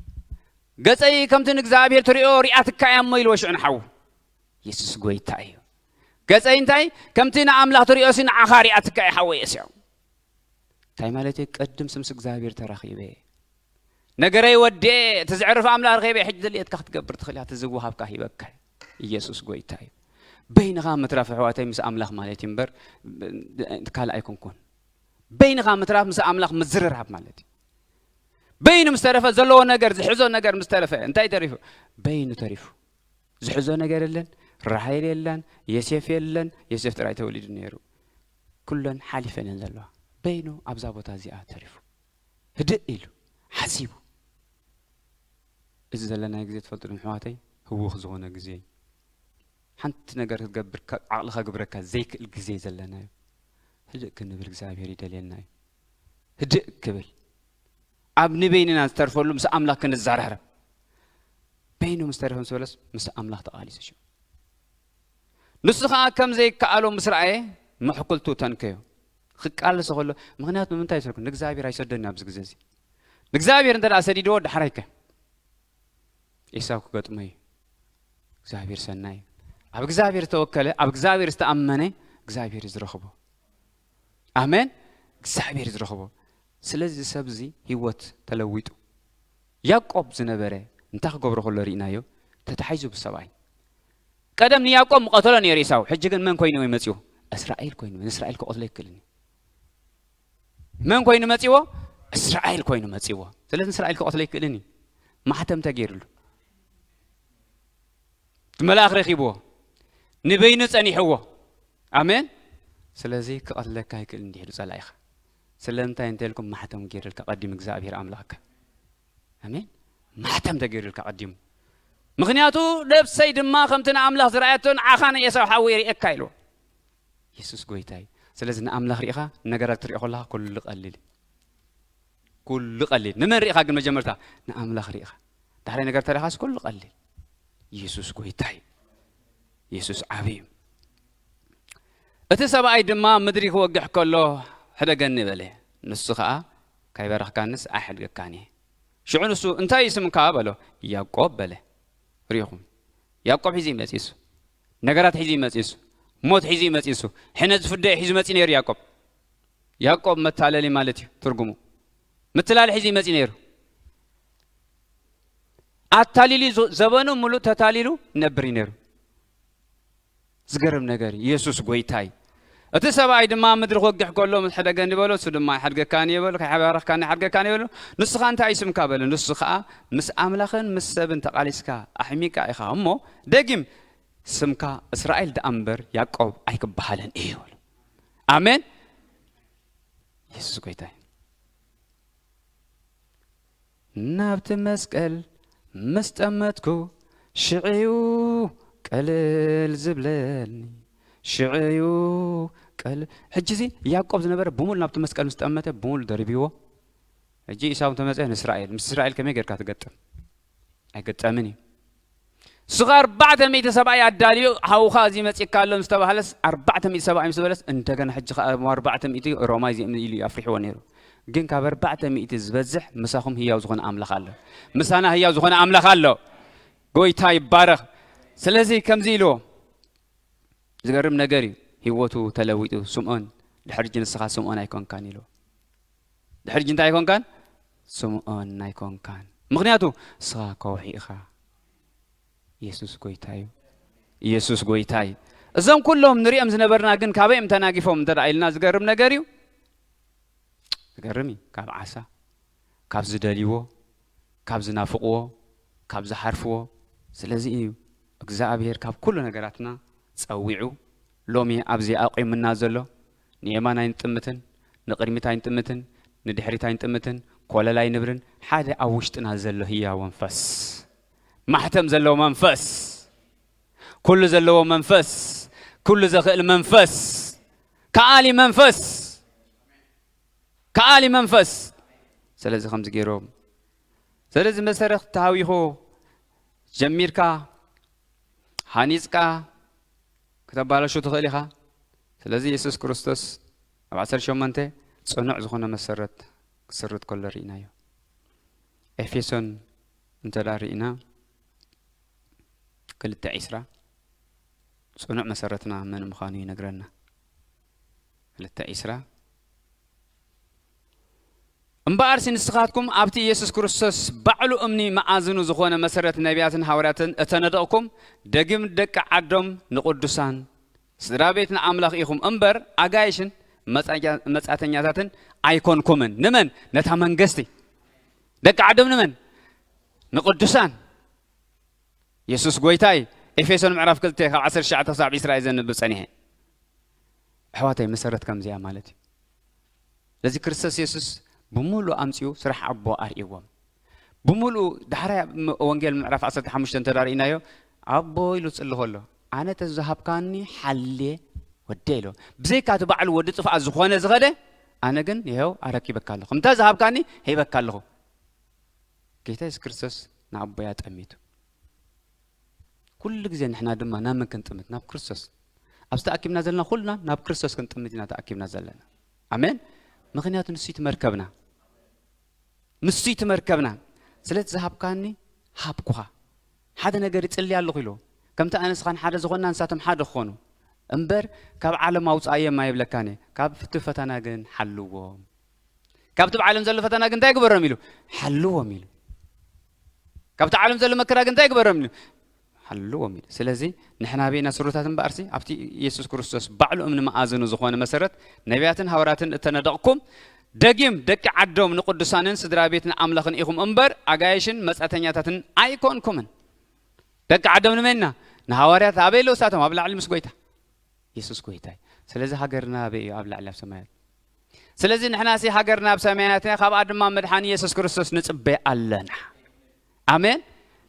"ገጸይ ከምቲ ንእግዚኣብሔር ትሪኦ ሪኣትካ እያ እሞ" ኢልዎ ሽዑ ንሓዉ። የሱስ ጎይታ እዩ። "ገጸይ እንታይ? ከምቲ ንኣምላኽ ትሪኦሲ ንዓኻ ሪኣትካ እያ ሓወይ" እስዮ። እንታይ ማለት እዩ? ቅድምሲ ምስ እግዚኣብሔር ተራኺበ። ነገረይ ወዲኤ፣ እቲ ዘዕርፍ ኣምላኽ ረኺበ፣ ሕጂ ድልየትካ ክትገብር ትኽእል ኢኻ፣ እቲ ዝወሃብካ ሂበካ። ኢየሱስ ጎይታ እዩ። በይንኻ ምትራፍ ኣሕዋተይ ምስ ኣምላኽ ማለት እዩ እምበር፣ ካልእ ኣይኮንኩን። በይንኻ ምትራፍ ምስ ኣምላኽ ምዝርራብ ማለት እዩ። በይኑ ምስ ተረፈ፣ ዘለዎ ነገር፣ ዝሕዞ ነገር ምስ ተረፈ፣ እንታይ ተሪፉ? በይኑ ተሪፉ። ዝሕዞ ነገር የለን፣ ራሄል የለን፣ ዮሴፍ የለን፣ ዮሴፍ ጥራይ ተወሊዱ ነይሩ። ኩለን ሓሊፈን እየን ዘለዋ። በይኑ ኣብዛ ቦታ እዚኣ ተሪፉ። ህድእ ኢሉ፣ ሓሲቡ። እዚ ዘለናዮ ግዜ ትፈልጡ ዶ ኣሕዋተይ? እውኽ ዝኾነ ግዜ፣ ሓንቲ ነገር ክትገብር ዓቕሊ ከግብረካ ዘይክእል ግዜ ዘለናዮ። ህድእ ክንብል እግዚኣብሔር ይደልየና እዩ። ህድእ ክብል፣ ኣብ ንበይንና ዝተርፈሉ ምስ ኣምላኽ ክንዘራረብ። በይኑ ምስ ተረፈ ምስ በለስ ምስ ኣምላኽ ተቓሊሱ ሽዑ። ንሱ ኸዓ ከም ዘይከኣሎ ምስ ረኣየ መሕኩልቱ ተንከዮ። ክቃለሶ ከሎ፣ ምኽንያቱ ንምንታይ ይሰልኩ? ንእግዚኣብሔር ኣይሰደኒ ኣብዚ ግዜ እዚ። ንእግዚኣብሔር እንተ ደኣ ሰዲድዎ፣ ዳሕራይከ ኤሳው ክገጥሞ እዩ። እግዚኣብሔር ሰናይ እዩ። ኣብ እግዚኣብሔር ዝተወከለ፣ ኣብ እግዚኣብሔር ዝተኣመነ፣ እግዚኣብሔር እዩ ዝረኽቦ። ኣሜን። እግዚኣብሔር እዩ ዝረኽቦ። ስለዚ ሰብ እዚ ህይወት ተለዊጡ። ያዕቆብ ዝነበረ እንታይ ክገብሮ ከሎ ርኢናዮ? ተታሒዙ ብሰብኣይ። ቀደም ንያዕቆብ ምቐተሎ ነይሩ ኤሳው። ሕጂ ግን መን ኮይኑ እዩ መጺዎ? እስራኤል ኮይኑ። ንእስራኤል ክቐትሎ ኣይክእልን እዩ። መን ኮይኑ መጺዎ? እስራኤል ኮይኑ መጺዎ። ስለዚ ንእስራኤል ክቐትሎ ኣይክእልን እዩ። ማሕተም ተገይሩሉ። እቲ መልኣኽ ረኺብዎ። ንበይኑ ጸኒሕዎ። ኣሜን። ስለዚ ክቐትለካ ኣይክእልን እንዲሕዱ ጸላኢኻ። ስለምንታይ እንተልኩም ማሕተም ገይሩልካ ቀዲሙ እግዚኣብሔር ኣምላኽካ። ኣሜን። ማሕተም ተገይሩልካ ቀዲሙ። ምኽንያቱ ነብሰይ ድማ ከምቲ ንኣምላኽ ዝረኣየቶ ንዓኻ ንኤሳው ሓወይ ርእየካ ኢልዎ። የሱስ ጎይታ እዩ። ስለዚ ንኣምላኽ ርኢኻ ነገራት ክትሪኦ ከለኻ ኩሉ ቀሊል እዩ። ኩሉ ቀሊል። ንመን ርኢኻ ግን መጀመርታ? ንኣምላኽ ርኢኻ። ዳሕራይ ነገር ተረኻስ ኩሉ ቀሊል። የሱስ ጎይታ እዩ። የሱስ ዓቢ እዩ። እቲ ሰብኣይ ድማ ምድሪ ክወግሕ ከሎ ሕደገኒ በለ። ንሱ ኸኣ ካይባረኽካንስ ኣይሕድገካን እየ። ሽዑ ንሱ እንታይ እዩ ስምካ በሎ። ያዕቆብ በለ። ርኢኹም። ያዕቆብ ሒዙ ይመጽእ እሱ። ነገራት ሒዙ ይመጽእ እሱ። ሞት ሒዙ ይመጽእ እሱ። ሕነ ዝፍደ ሒዙ መጽእ ነይሩ ያዕቆብ። ያዕቆብ መታለሊ ማለት እዩ ትርጉሙ። ምትላል ሒዙ ይመጽእ ነይሩ። ኣታሊሉ ዞ-፣ ዘበኑ ሙሉእ ተታሊሉ ይነብር እዩ ነይሩ። ዝገርም ነገር እዩ። የሱስ ጎይታ እዩ። እቲ ሰብኣይ ድማ ምድሪ ክወግሕ ከሎ ምስ ሕደገኒ በሎ፣ እሱ ድማ ይሓድገካን እየ በሎ፣ ከይባረኽካኒ ይሓድገካን እየ በሎ። ንስኻ እንታይ እዩ ስምካ በሎ። ንሱ ኸኣ ምስ ኣምላኽን ምስ ሰብን ተቓሊስካ ኣሕሚቃ ኢኻ እሞ ደጊም ስምካ እስራኤል ደኣ እምበር ያዕቆብ ኣይክበሃልን እዩ በሎ። ኣሜን። የሱስ ጎይታ እዩ። ናብቲ መስቀል ምስ ጠመትኩ ሽዕዩ ቀልል ዝብለኒ፣ ሽዕዩ ቀልል። ሕጂ እዚ ያዕቆብ ዝነበረ ብሙሉ ናብቲ መስቀል ምስ ጠመተ ብሙሉ ደርቢዎ። ሕጂ ኢሳው እንተመጸ ንእስራኤል፣ ምስ እስራኤል ከመይ ጌርካ ትገጥም? ኣይገጠምን እዩ። ንሱ ኸኣ ኣርባዕተ ሚእቲ ሰብኣይ ኣዳልዩ፣ ሃውኻ እዚ መጺእካ ኣሎ ምስ ተባህለስ፣ ኣርባዕተ ሚእቲ ሰብኣይ ምስ በለስ፣ እንደገና ሕጂ ኸኣ እሞ ኣርባዕተ ሚእቲ ሮማይ እዚኦም ኢሉ እዩ ኣፍሪሕዎ ነይሩ። ግን ካብ ኣርባዕተ ሚእቲ ዝበዝሕ ምሳኹም ህያው ዝኾነ ኣምላኽ ኣሎ። ምሳና ህያው ዝኾነ ኣምላኽ ኣሎ። ጎይታ ይባረኽ። ስለዚ ከምዚ ኢልዎ፣ ዝገርም ነገር እዩ። ህይወቱ ተለዊጡ፣ ስምዖን፣ ድሕሪ ሕጂ ንስኻ ስምዖን ኣይኮንካን ኢልዎ። ድሕሪ ሕጂ እንታይ ኣይኮንካን? ስምዖን ኣይኮንካን። ምኽንያቱ ንስኻ ከውሒ ኢኻ። የሱስ ጎይታ እዩ። የሱስ ጎይታ እዩ። እዞም ኩሎም ንሪኦም ዝነበርና ግን ካበይ እዮም ተናጊፎም እንተ ደኣ ኢልና ዝገርም ነገር እዩ። ዝገርም እዩ። ካብ ዓሳ፣ ካብ ዝደልይዎ፣ ካብ ዝናፍቕዎ፣ ካብ ዝሓርፍዎ። ስለዚ እዩ እግዚኣብሔር ካብ ኩሉ ነገራትና ጸዊዑ ሎሚ ኣብዚ ኣቂሙና ዘሎ። ንየማን ኣይንጥምትን፣ ንቕድሚት ኣይንጥምትን፣ ንድሕሪት ኣይንጥምትን፣ ኮለል ኣይንብልን። ሓደ ኣብ ውሽጥና ዘሎ ህያው መንፈስ፣ ማሕተም ዘለዎ መንፈስ፣ ኩሉ ዘለዎ መንፈስ፣ ኩሉ ዘኽእል መንፈስ፣ ከኣሊ መንፈስ፣ ከኣሊ መንፈስ። ስለዚ ከምዚ ገይሮም፣ ስለዚ መሰረት ተሃዊኹ ጀሚርካ ሃኒጽካ ክተባላሹ ትኽእል ኢኻ። ስለዚ የሱስ ክርስቶስ ኣብ ዓሰርተ ሸሞንተ ጽኑዕ ዝኾነ መሰረት ክስርት ከሎ ርኢናዮ። ኤፌሶን እንተ ደኣ ርኢና ክልተ ዒስራ ጽኑዕ መሰረትና መን ምዃኑ ይነግረና። ክልተ ዒስራ እምበኣርሲ ንስኻትኩም ኣብቲ ኢየሱስ ክርስቶስ ባዕሉ እምኒ መኣዝኑ ዝኾነ መሰረት ነቢያትን ሃዋርያትን እተነደቕኩም፣ ደጊም ደቂ ዓዶም ንቕዱሳን፣ ስድራ ቤት ንኣምላኽ ኢኹም እምበር፣ ኣጋይሽን መጻኛ-፣ መጻተኛታትን ኣይኮንኩምን። ንመን? ነታ መንግስቲ። ደቂ ዓዶም ንመን? ንቕዱሳን። የሱስ ጐይታ እዩ። ኤፌሶን ምዕራፍ ክልተ ካብ ዓሰርተ ትሽዓተ ክሳብ ዕስራ እየ ዘንብብ ጸኒሐ። ኣሕዋተይ፣ መሰረት ከምዚኣ ማለት እዩ። ስለዚ ክርስቶስ የሱስ ብምሉእ ኣምጺኡ ስራሕ ኣቦ ኣርእይዎም። ብምሉኡ ዳሕራይ ኣብ ም- ወንጌል ምዕራፍ ዓሰርተ ሓሙሽተ እንተ ርኢናዮ፣ ኣቦ ኢሉ ጽሊ ከሎ፣ ኣነ ተዝሃብካኒ ሓልየ ወደ ኢሎ። ብዘይካ እቲ ባዕሉ ወዲ ጥፍኣት ዝኾነ ዝኸደ፣ ኣነ ግን ይኸው ኣረኪበካ ኣለኹ። እንተ ዝሃብካኒ ሂበካ ኣለኹ። ጌታ የሱስ ክርስቶስ ንኣቦያ ጠሚቱ። ኩሉ ግዜ ንሕና ድማ ናብ መን ክንጥምት? ናብ ክርስቶስ። ኣብዚ ተኣኪብና ዘለና ኩልና ናብ ክርስቶስ ክንጥምት ኢና ተኣኪብና ዘለና። ኣሜን። ምኽንያቱ ንሱ እዩ እቲ መርከብና። ንሱ እዩ እቲ መርከብና። ስለቲ ዝሃብካኒ ሃብኩኻ። ሓደ ነገር ይጽሊ ኣለኹ ኢሉ። ከምቲ ኣነስኻን ሓደ ዝኾንና ንሳቶም ሓደ ክኾኑ። እምበር ካብ ዓለም ኣውጽኣዮም ኣይብለካን እየ። ካብ እቲ ፈተና ግን ሓልዎም። ካብቲ ብዓለም ዘሎ ፈተና ግን እንታይ ግበሮም ኢሉ? ሓልዎም ኢሉ። ካብቲ ዓለም ዘሎ መከራ ግን እንታይ ግበሮም ኢሉ? ሓልዎም ኢሉ። ስለዚ ንሕና ቤና ስሩታት እምበኣርሲ ኣብቲ ኢየሱስ ክርስቶስ ባዕሉ እምኒ መኣዝኑ ዝኾነ መሰረት ነቢያትን ሃዋርያትን እተነደቕኩም ደጊም ደቂ ዓዶም ንቅዱሳንን ስድራ ቤትን ኣምላኽን ኢኹም እምበር ኣጋይሽን መጻተኛታትን ኣይኮንኩምን። ደቂ ዓዶም ንመንና? ንሃዋርያት ኣበይ ኣለዉ እሳቶም? ኣብ ላዕሊ ምስ ጎይታ። የሱስ ጎይታ እዩ። ስለዚ ሃገርና ኣበይ እዩ? ኣብ ላዕሊ ኣብ ሰማያት። ስለዚ ንሕና ሲ ሃገርና ኣብ ሰማያት እያ፣ ካብኣ ድማ መድሓኒ የሱስ ክርስቶስ ንጽበ ኣለና። ኣሜን።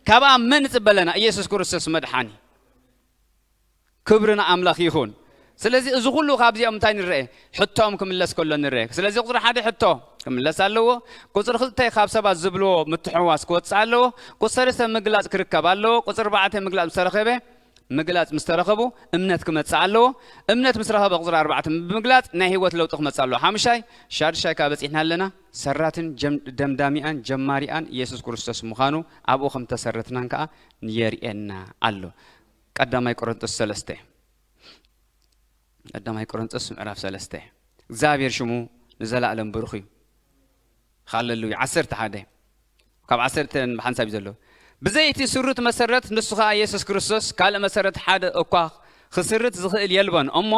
ካብኣ መን ንጽበ ኣለና? ኢየሱስ ክርስቶስ መድሓኒ። ክብሪ ንኣምላኽ ይኹን። ስለዚ እዚ ኩሉ ካብዚኦም እንታይ ንረአ? ሕቶኦም ክምለስ ከሎ ንረአ። ስለዚ ቁጽሪ ሓደ ሕቶ ክምለስ ኣለዎ። ቁጽሪ ክልተ ካብ ሰባት ዝብልዎ ምትሕውዋስ ክወጽእ ኣለዎ። ቁጽሪ ሰለስተ ምግላጽ ክርከብ ኣለዎ። ቁጽሪ ኣርባዕተ ምግላጽ ምስ ተረኸበ፣ ምግላጽ ምስ ተረኸቡ እምነት ክመጽእ ኣለዎ። እምነት ምስ ረኸበ ቁጽሪ ኣርባዕተ ብምግላጽ ናይ ህይወት ለውጢ ክመጽእ ኣለዎ። ሓሙሻይ፣ ሻድሻይ ካብ በጺሕና ኣለና። ሰራትን ጀም- ደምዳሚኣን ጀማሪኣን ኢየሱስ ክርስቶስ ምዃኑ ኣብኡ ከም ተሰረትናን ከኣ የርእየና ኣሎ። ቀዳማይ ቆሮንቶስ ሰለስተ። ቀዳማይ ቆሮንቶስ ምዕራፍ ሰለስተ። እግዚኣብሔር ሽሙ ንዘላለም ብሩኽ እዩ። ሃሌሉያ። ዓሰርተ ሓደ። ካብ ዓሰርተ ብሓንሳብ እዩ ዘሎ። ብዘይቲ ስሩት መሰረት ንሱ ኸኣ ኢየሱስ ክርስቶስ፣ ካልእ መሰረት ሓደ እኳ ክስርት ዝኽእል የልቦን። እሞ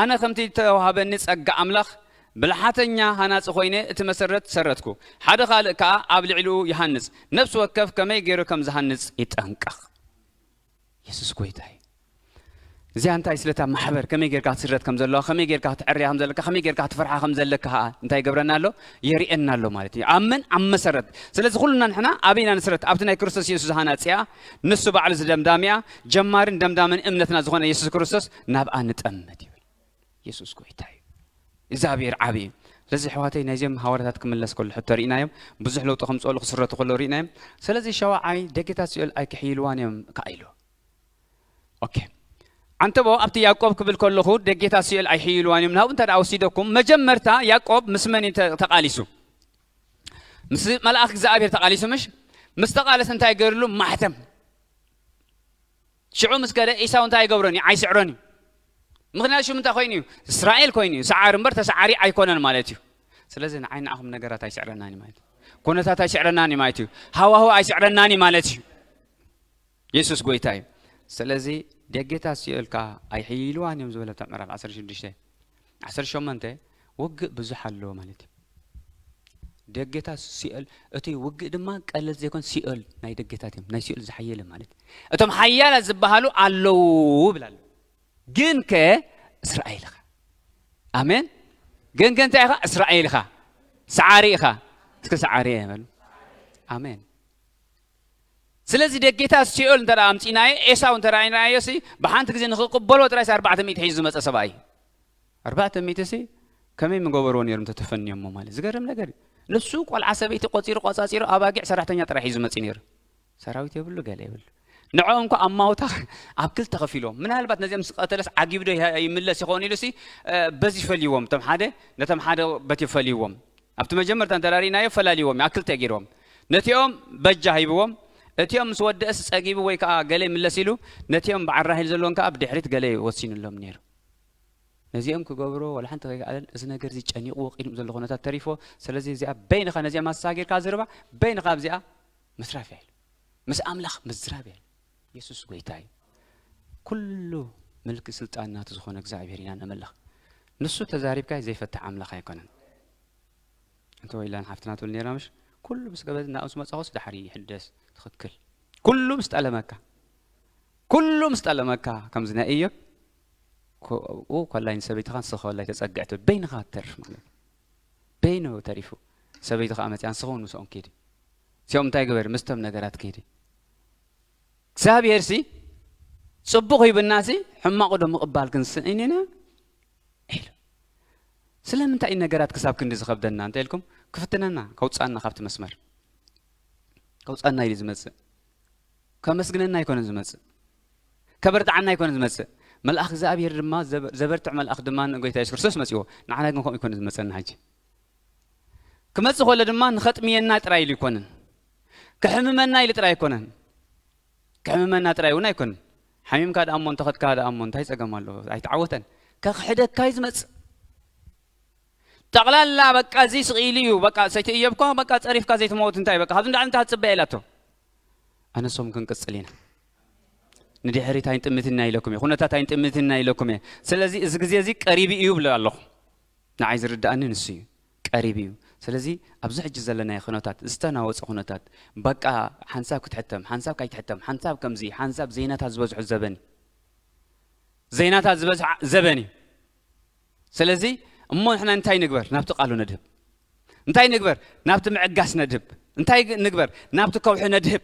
ኣነ ከምቲ ዝተዋህበኒ ጸጋ ኣምላኽ ብልሓተኛ ሃናጺ ኮይነ እቲ መሰረት ሰረትኩ። ሓደ ካልእ ከኣ ኣብ ልዕሊኡ ይሃንጽ። ነፍሲ ወከፍ ከመይ ገይሩ ከም ዝሃንጽ ይጠንቀቕ። የሱስ ጎይታ እዩ። እዚኣ እንታይ ስለታ ማሕበር ከመይ ጌርካ ክትስረት ከም ዘለዋ፣ ከመይ ጌርካ ክትዕርያ ከም ዘለካ፣ ከመይ ጌርካ ክትፈርሓ ከም ዘለካ ኸኣ እንታይ ይገብረና ኣሎ? የርእየና ኣሎ ማለት እዩ። ኣብ መን? ኣብ መሰረት። ስለዚ ኩልና ንሕና ኣበይና ንስረት? ኣብቲ ናይ ክርስቶስ የሱስ ሃናጺኣ፣ ንሱ ባዕሉ ዝደምዳሚኣ፣ ጀማርን ደምዳምን እምነትና ዝኾነ የሱስ ክርስቶስ ናብኣ ንጠምት ይብል። የሱስ ጎይታ እዩ። እግዚኣብሔር ዓቢ እዩ። ስለዚ ኣሕዋተይ ናይዚኦም ሃዋርያታት ክምለስ ከሎ ሕቶ ርኢናዮም። ብዙሕ ለውጢ ከምጽኦሉ ክስረቱ ከሎ ርኢናዮም። ስለዚ ሸዋዓይ ደጌታት ሲኦል ኣይክሕይልዋን እዮም ከኣ ኢሉ። ኦኬ። ዓንተቦ ኣብቲ ያዕቆብ ክብል ከለኹ ደጌታት ሲኦል ኣይሕይልዋን እዮም ናብኡ እንተ ደኣ ወሲደኩም መጀመርታ ያዕቆብ ምስ መን እዩ ተ- ተቓሊሱ? ምስ መልኣኽ እግዚኣብሔር ተቓሊሱ ምሽ? ምስ ተቓለስ እንታይ ገይርሉ? ማሕተም ሽዑ ምስ ከደ ኢሳው እንታይ ኣይገብሮን እዩ? ኣይስዕሮን እዩ። ምኽንያቱ ሽሙ እንታይ ኮይኑ እዩ? እስራኤል ኮይኑ እዩ። ሰዓሪ እምበር ተሰዓሪ ኣይኮነን ማለት እዩ። ስለዚ ንዓይ ንዓኹም ነገራት ኣይስዕረናን እዩ ማለት እዩ። ኩነታት ኣይስዕረናን እዩ ማለት እዩ። ሃዋሁ ኣይስዕረናን እዩ ማለት እዩ። የሱስ ጎይታ እዩ። ስለዚ ደጌታት ሲኦል ከኣ ኣይሕይልዋን እዮም ዝበለ ኣብታ ምዕራፍ ዓሰርተ ሽዱሽተ። ዓሰርተ ሸሞንተ ውግእ ብዙሕ ኣለዎ ማለት እዩ። ደጌታት ሲኦል፣ እቲ ውግእ ድማ ቀለል ዘይኮን ሲኦል ናይ ደጌታት እዮም። ናይ ሲኦል ዝሓየለ ማለት እዩ። እቶም ሓያላት ዝበሃሉ ኣለዉ ይብል ኣሎ። ግን ከ እስራኤል ኢኻ። ኣሜን። ግን ከ እንታይ ኢኻ? እስራኤል ኢኻ። ሰዓሪ ኢኻ። እስኪ ሰዓሪ እየ በሉ። ኣሜን። ስለዚ ደጌታት ሲኦል እንተ ደኣ ኣምጺእናዮ፣ ኤሳው እንተ ደኣ ርኢናዮ ሲ ብሓንቲ ግዜ ንኽቕበሎ ጥራይ ሲ ኣርባዕተ ሚእቲ ሒዙ ዝመጸ ሰብኣይ እዩ። ኣርባዕተ ሚእቲ ሲ ከመይ ምገበርዎ ነይሮም ተተፈንዮሞ ማለት ዝገርም ነገር እዩ። ንሱ ቆልዓ ሰበይቲ ቆጺሩ ቆጻጺሩ ኣባጊዕ ሰራሕተኛ ጥራይ ሒዙ መጺኡ ነይሩ። ሰራዊት የብሉ፣ ገለ የብሉ። ንዕኦም እኳ ኣብ ማውታ ኣብ ክልተ ከፊልዎም። ምናልባት ነዚኦም ምስ ቀተለስ ዓጊቡ ዶ ይሃ- ይምለስ ይኸውን ኢሉ ሲ፣ እ፣ በዚ ፈልይዎም። እቶም ሓደ ነቶም ሓደ በቲ ፈልይዎም። ኣብቲ መጀመርታ እንተ ርኢናዮ ፈላልይዎም እዩ፣ ኣብ ክልተ ገይርዎም። ነቲኦም በጃ ሂብዎም። እቲኦም ምስ ወደእስ ጸጊቡ ወይ ከኣ ገለ ይምለስ ኢሉ ነቲኦም በዓል ራሄል ዘለዎም ከኣ ብድሕሪት ገለ ወሲንሎም ነይሩ። ነዚኦም ክገብሮ ዋላ ሓንቲ ከይከኣለን እዚ ነገር እዚ ጨኒቕዎ ቅድሚ ዘሎ ኩነታት ተሪፎ። ስለዚ እዚኣ በይንኻ ነዚኣ ማሳጊርካ ዝርባ በይንኻ ኣብዚኣ ምስራፍ እያ ኢሉ። ምስ ኣምላኽ ምዝራብ እያ ኢሉ። የሱስ ጎይታ እዩ። ኩሉ ምልኪ ስልጣን ናቱ ዝኾነ እግዚኣብሔር ኢና ነመልኽ። ንሱ ተዛሪብካ ዘይፈትሕ ኣምላኽ ኣይኮነን። እንተ ወይላን ሓፍትና ትብል ነይራ ምሽ? ኩሉ ምስ ገበዝ እናኡ ምስ መጻኹስ ዳሕሪ ይሕደስ ትኽክል። ኩሉ ምስ ጠለመካ ኩሉ ምስ ጠለመካ ከምዚ ናይ እዮብ ኮ- ኡ ኮላይ ንሰበይትኻ ንስኻ ኮላይ ተጸግዕ ትብል በይንኻ ትተርፍ ማለት እዩ። በይኑ ተሪፉ ሰበይቱ ኸዓ መጽያ ንስኻ እውን ምስኦም ኪድ። ሲኦም እንታይ ግበር? ምስቶም ነገራት ከይዲ እግዚኣብሔር ሲ ጽቡቕ ሂብና ሲ ሕማቑ ዶ ምቕባል ክንስእን ኢና ኢሉ። ስለምንታይ እዩ ነገራት ክሳብ ክንዲ ዝኸብደና እንተ ኢልኩም፣ ክፍትነና፣ ከውጻና ካብቲ መስመር። ከውጻና ኢሉ ዝመጽእ። ከመስግነና ኣይኮነን ዝመጽእ። ከበርትዓና ኣይኮነን ዝመጽእ። መልኣኽ እግዚኣብሔር ድማ፣ ዘበ-፣ ዘበርትዕ መልኣኽ ድማ ንጎይታ የሱስ ክርስቶስ መጺዎ። ንዓና ግን ከምኡ ኣይኮነን ዝመጸና ሕጂ። ክመጽእ ከሎ ድማ ንኸጥምየና ጥራይ ኢሉ ኣይኮነን። ክሕምመና ኢሉ ጥራይ ኣይኮነን። ክሕምመና ጥራይ እውን ኣይኮነን። ሓሚምካ ደኣ እሞ፣ እንተኸድካ ደኣ እሞ፣ እንታይ ጸገም ኣለዎ? ኣይተዓወተን። ከኽሕደካ እዩ ዝመጽእ። ጠቕላላ በቃ እዚ ስቕ ኢሉ እዩ። በቃ ሰይቲ እዮብ እኳ በቃ ጸሪፍካ ዘይትመውት እንታይ በቃ፣ ካብዚ ንላዕሊ እንታይ ክትጽበ ኢላቶ። ኣነሶም ክንቅጽል ኢና። ንድሕሪት ኣይንጥምትን ኢና ኢለኩም እየ። ኩነታት ኣይንጥምትን ኢና ኢለኩም እየ። ስለዚ እዚ ግዜ እዚ ቀሪቡ እዩ ይብል ኣለኹ። ንዓይ ዝርድኣኒ ንሱ እዩ። ቀሪቡ እዩ። ስለዚ ኣብዚ ሕጂ ዘለናዮ ኩነታት፣ ዝተናወጸ ኩነታት፣ በቃ ሓንሳብ ክትሕተም፣ ሓንሳብ ካይትሕተም፣ ሓንሳብ ከምዚ፣ ሓንሳብ ዜናታት ዝበዝሑ ዘበን እዩ። ዜናታት ዝበዝሑ ዘበን እዩ። ስለዚ እሞ ንሕና እንታይ ንግበር? ናብቲ ቃሉ ነድህብ። እንታይ ንግበር? ናብቲ ምዕጋስ ነድህብ። እንታይ ንግበር? ናብቲ ከውሒ ነድህብ።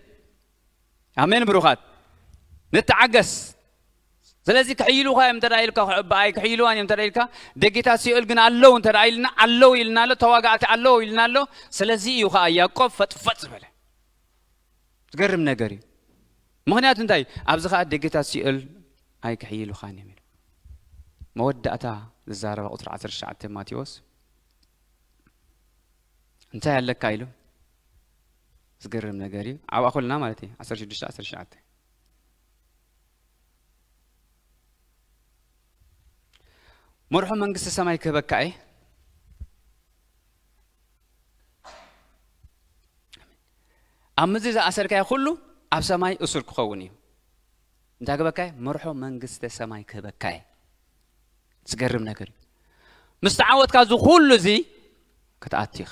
ኣሜን ብሩኻት። ንተዓገስ። ስለዚ ክሕይሉኻ እዮም እንተ ደኣ ኢልካ፣ ክዕበኣይ ክሕይሉዋን እዮም እንተ ደኣ ኢልካ፣ ደጌታት ሲኦል ግን ኣለዉ እንተ ደኣ ኢልና፣ ኣለዉ ኢልና ኣሎ፣ ተዋጋእቲ ኣለዉ ኢልና ኣሎ። ስለዚ እዩ ኸኣ ያዕቆብ ፈጥፈጥ ዝበለ። ዝገርም ነገር እዩ። ምኽንያቱ እንታይ? ኣብዚ ኸኣ ደጌታት ሲኦል ኣይክሕይሉኻን እዮም ኢሉ። መወዳእታ ዝዛረባ ቁጽሪ ዓሰርተ ትሽዓተ ማቴዎስ፣ እንታይ ኣለካ ኢሉ። ዝገርም ነገር እዩ። ኣብኣ ኮልና ማለት እዩ። ዓሰርተ ሽዱሽተ፣ ዓሰርተ ትሽዓተ። መርሖ መንግስቲ ሰማይ ክህበካ እየ። ኣብ ምድሪ ዝኣሰርካዮ ኩሉ ኣብ ሰማይ እሱር ክኸውን እዩ። እንታይ ክህበካ እየ? መርሖ መንግስተ ሰማይ ክህበካ እየ። ዝገርም ነገር እዩ። ምስ ተዓወትካ እዚ ኩሉ እዚ ክትኣቱ ኢኻ።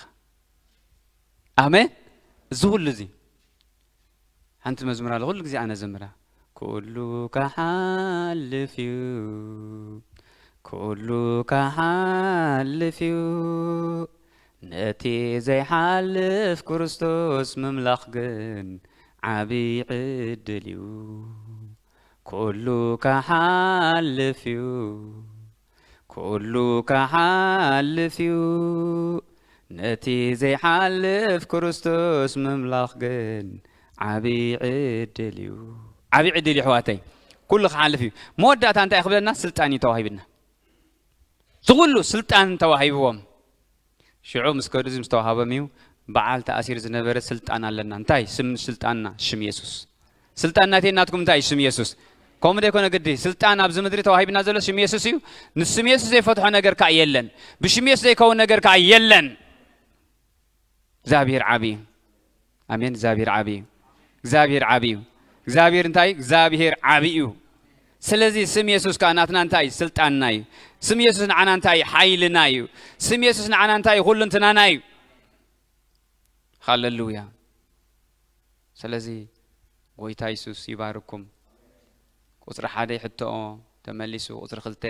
ኣሜን። እዚ ኩሉ እዚ ሓንቲ መዝሙር ኣለ፣ ኩሉ ግዜ ኣነ ዘምራ። ኩሉ ክሓልፍ እዩ፣ ኩሉ ክሓልፍ እዩ፣ ነቲ ዘይሓልፍ ክርስቶስ ምምላኽ ግን ዓቢ ዕድል እዩ። ኩሉ ክሓልፍ እዩ፣ ኩሉ ክሓልፍ እዩ፣ ነቲ ዘይሓልፍ ክርስቶስ ምምላኽ ግን ዓቢ ዕድል እዩ። ዓቢ ዕድል እዩ ኣሕዋተይ፣ ኩሉ ክሓልፍ እዩ። መወዳእታ እንታይ ክብለና? ስልጣን እዩ ተዋሂብና። ዝኹሉ ስልጣን ተዋሂብዎም። ሽዑ ምስ ከዱ እዚ ምስ ተዋሃቦም እዩ፣ በዓል ተኣሲሩ ዝነበረ ስልጣን ኣለና። እንታይ ስም ስልጣንና? ሽም የሱስ። ስልጣን ናተይ ናትኩም እንታይ? ሽም የሱስ። ከምኡ ዘይኮነ ግዲ ስልጣን ኣብዚ ምድሪ ተዋሂብና ዘሎ ሽም የሱስ እዩ። ንስም የሱስ ዘይፈትሖ ነገር ከኣ የለን። ብሽም የሱስ ዘይከውን ነገር ከኣ የለን። እግዚኣብሔር ዓቢ እዩ። ኣሜን። እግዚኣብሔር ዓቢ እዩ። እግዚኣብሔር ዓቢ እዩ። እግዚኣብሔር እንታይ? እግዚኣብሔር ዓቢ እዩ። ስለዚ ስም የሱስ ከኣ ናትና እንታይ? ስልጣንና እዩ። ስም የሱስ ንዓና እንታይ? ሓይልና እዩ። ስም የሱስ ንዓና እንታይ? ኩሉ እንትናና እዩ። ሃለሉያ። ስለዚ ጎይታ የሱስ ይባርኩም። ቁጽሪ ሓደ ሕቶኦ ተመሊሱ፣ ቁጽሪ ክልተ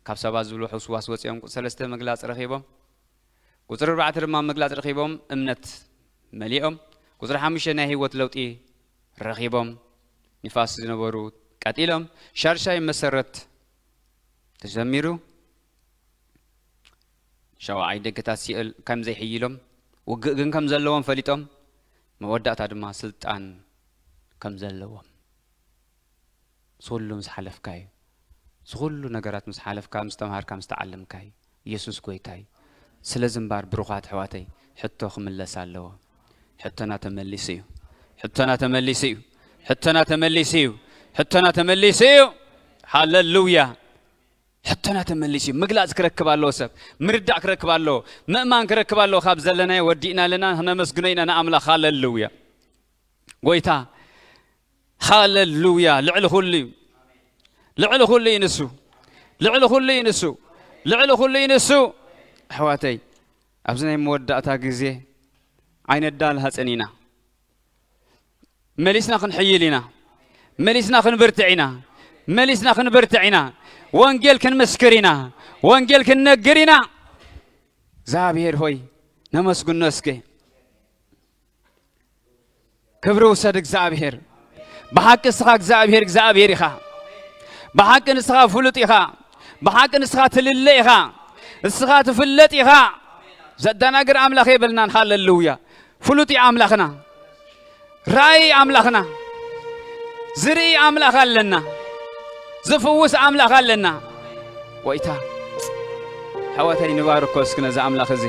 ካብ ሰባት ዝብሉ ሕውስዋስ ወጺኦም፣ ቁጽሪ ሰለስተ ምግላጽ ረኺቦም፣ ቁጽሪ ኣርባዕተ ድማ ምግላጽ ረኺቦም፣ እምነት መሊኦም፣ ቁጽሪ ሓሙሽተ ናይ ህይወት ለውጢ ረኺቦም፣ ንፋስ ዝነበሩ ቀጢሎም፣ ሻድሻይ መሰረት ተጀሚሩ፣ ሻውዓይ ደገታት ሲኦል ከም ዘይሕይሎም፣ ውግእ ግን ከም ዘለዎም ፈሊጦም፣ መወዳእታ ድማ ስልጣን ከም ዘለዎም። ዝኹሉ ምስ ሓለፍካ እዩ። ዝኹሉ ነገራት ምስ ሓለፍካ፣ ምስ ተምሃርካ፣ ምስ ተዓለምካ እዩ። ኢየሱስ ጎይታ እዩ። ስለዚ እምባር ብሩኻት ኣሕዋተይ፣ ሕቶ ክምለስ ኣለዎ። ሕቶና ተመሊሱ እዩ። ሕቶና ተመሊሱ እዩ። ሕቶና ተመሊሱ እዩ። ሕቶና ተመሊሱ እዩ። ሃለሉያ። ሕቶና ተመሊሱ እዩ። ምግላጽ ክረክብ ኣለዎ ሰብ። ምርዳእ ክረክብ ኣለዎ። ምእማን ክረክብ ኣለዎ። ካብ ዘለናዮ ወዲእና ኣለና። ክነመስግኖ ኢና ንኣምላኽ። ሃለሉያ። ጎይታ፣ ሃለሉያ። ልዕሊ ኩሉ እዩ። ልዕሊ ኩሉ እዩ ንሱ። ልዕሊ ኩሉ እዩ ንሱ። ልዕሊ ኩሉ እዩ ንሱ። ኣሕዋተይ፣ ኣብዚ ናይ መወዳእታ ግዜ ኣይነዳልሃጽን ኢና። መሊስና ክንሕይል ኢና። መሊስና ክንብርትዕ ኢና። መሊስና ክንብርትዕ ኢና። ወንጌል ክንምስክር ኢና። ወንጌል ክንነግር ኢና። እግዚኣብሔር ሆይ፣ ነመስግኖ እስከ። ክብሪ ውሰድ እግዚኣብሔር። ብሓቂ እስኻ እግዚኣብሔር እግዚኣብሔር ኢኻ። ብሓቂ ንስኻ ፍሉጥ ኢኻ። ብሓቂ ንስኻ ትልለ ኢኻ። ንስኻ ትፍለጥ ኢኻ። ዘደናግር ኣምላኽ የብልናን። ሃለሉያ። ፍሉጥ እዩ ኣምላኽና። ራእይ ኣምላኽና። ዝርኢ ኣምላኽ ኣለና። ዝፍውስ ኣምላኽ ኣለና። ጎይታ፣ ኣሕዋተይ ንባርኮ እስኪ ነዚ ኣምላኽ እዚ።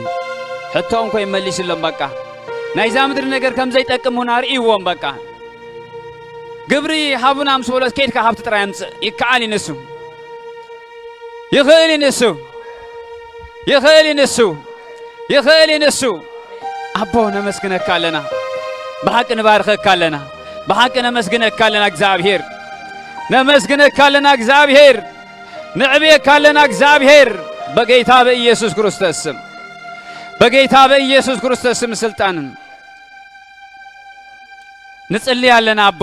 ሕቶኦም ኮይ መሊስሎም በቃ። ናይዛ ምድሪ ነገር ከም ዘይጠቅም እውን ኣርእይዎም በቃ። ግብሪ ሃቡና ምስ በሎት ከይድካ ሃብቲ ጥራይ ኣምጽእ። ይከኣል እዩ ንሱ። ይኽእል እዩ ንሱ። ይኽእል እዩ ንሱ። ይኽእል እዩ ንሱ። ኣቦ ነመስግነካ ኣለና። ብሓቂ ንባርኸካ ኣለና። ብሓቂ ነመስግነካ ኣለና እግዚኣብሔር። ነመስግነካ ኣለና እግዚኣብሔር። ንዕብየካ ኣለና እግዚኣብሔር። በጌታ በኢየሱስ ክርስቶስ ስም። በጌታ በኢየሱስ ክርስቶስ ስም ስልጣንን ንጽሊ ኣለና ኣቦ።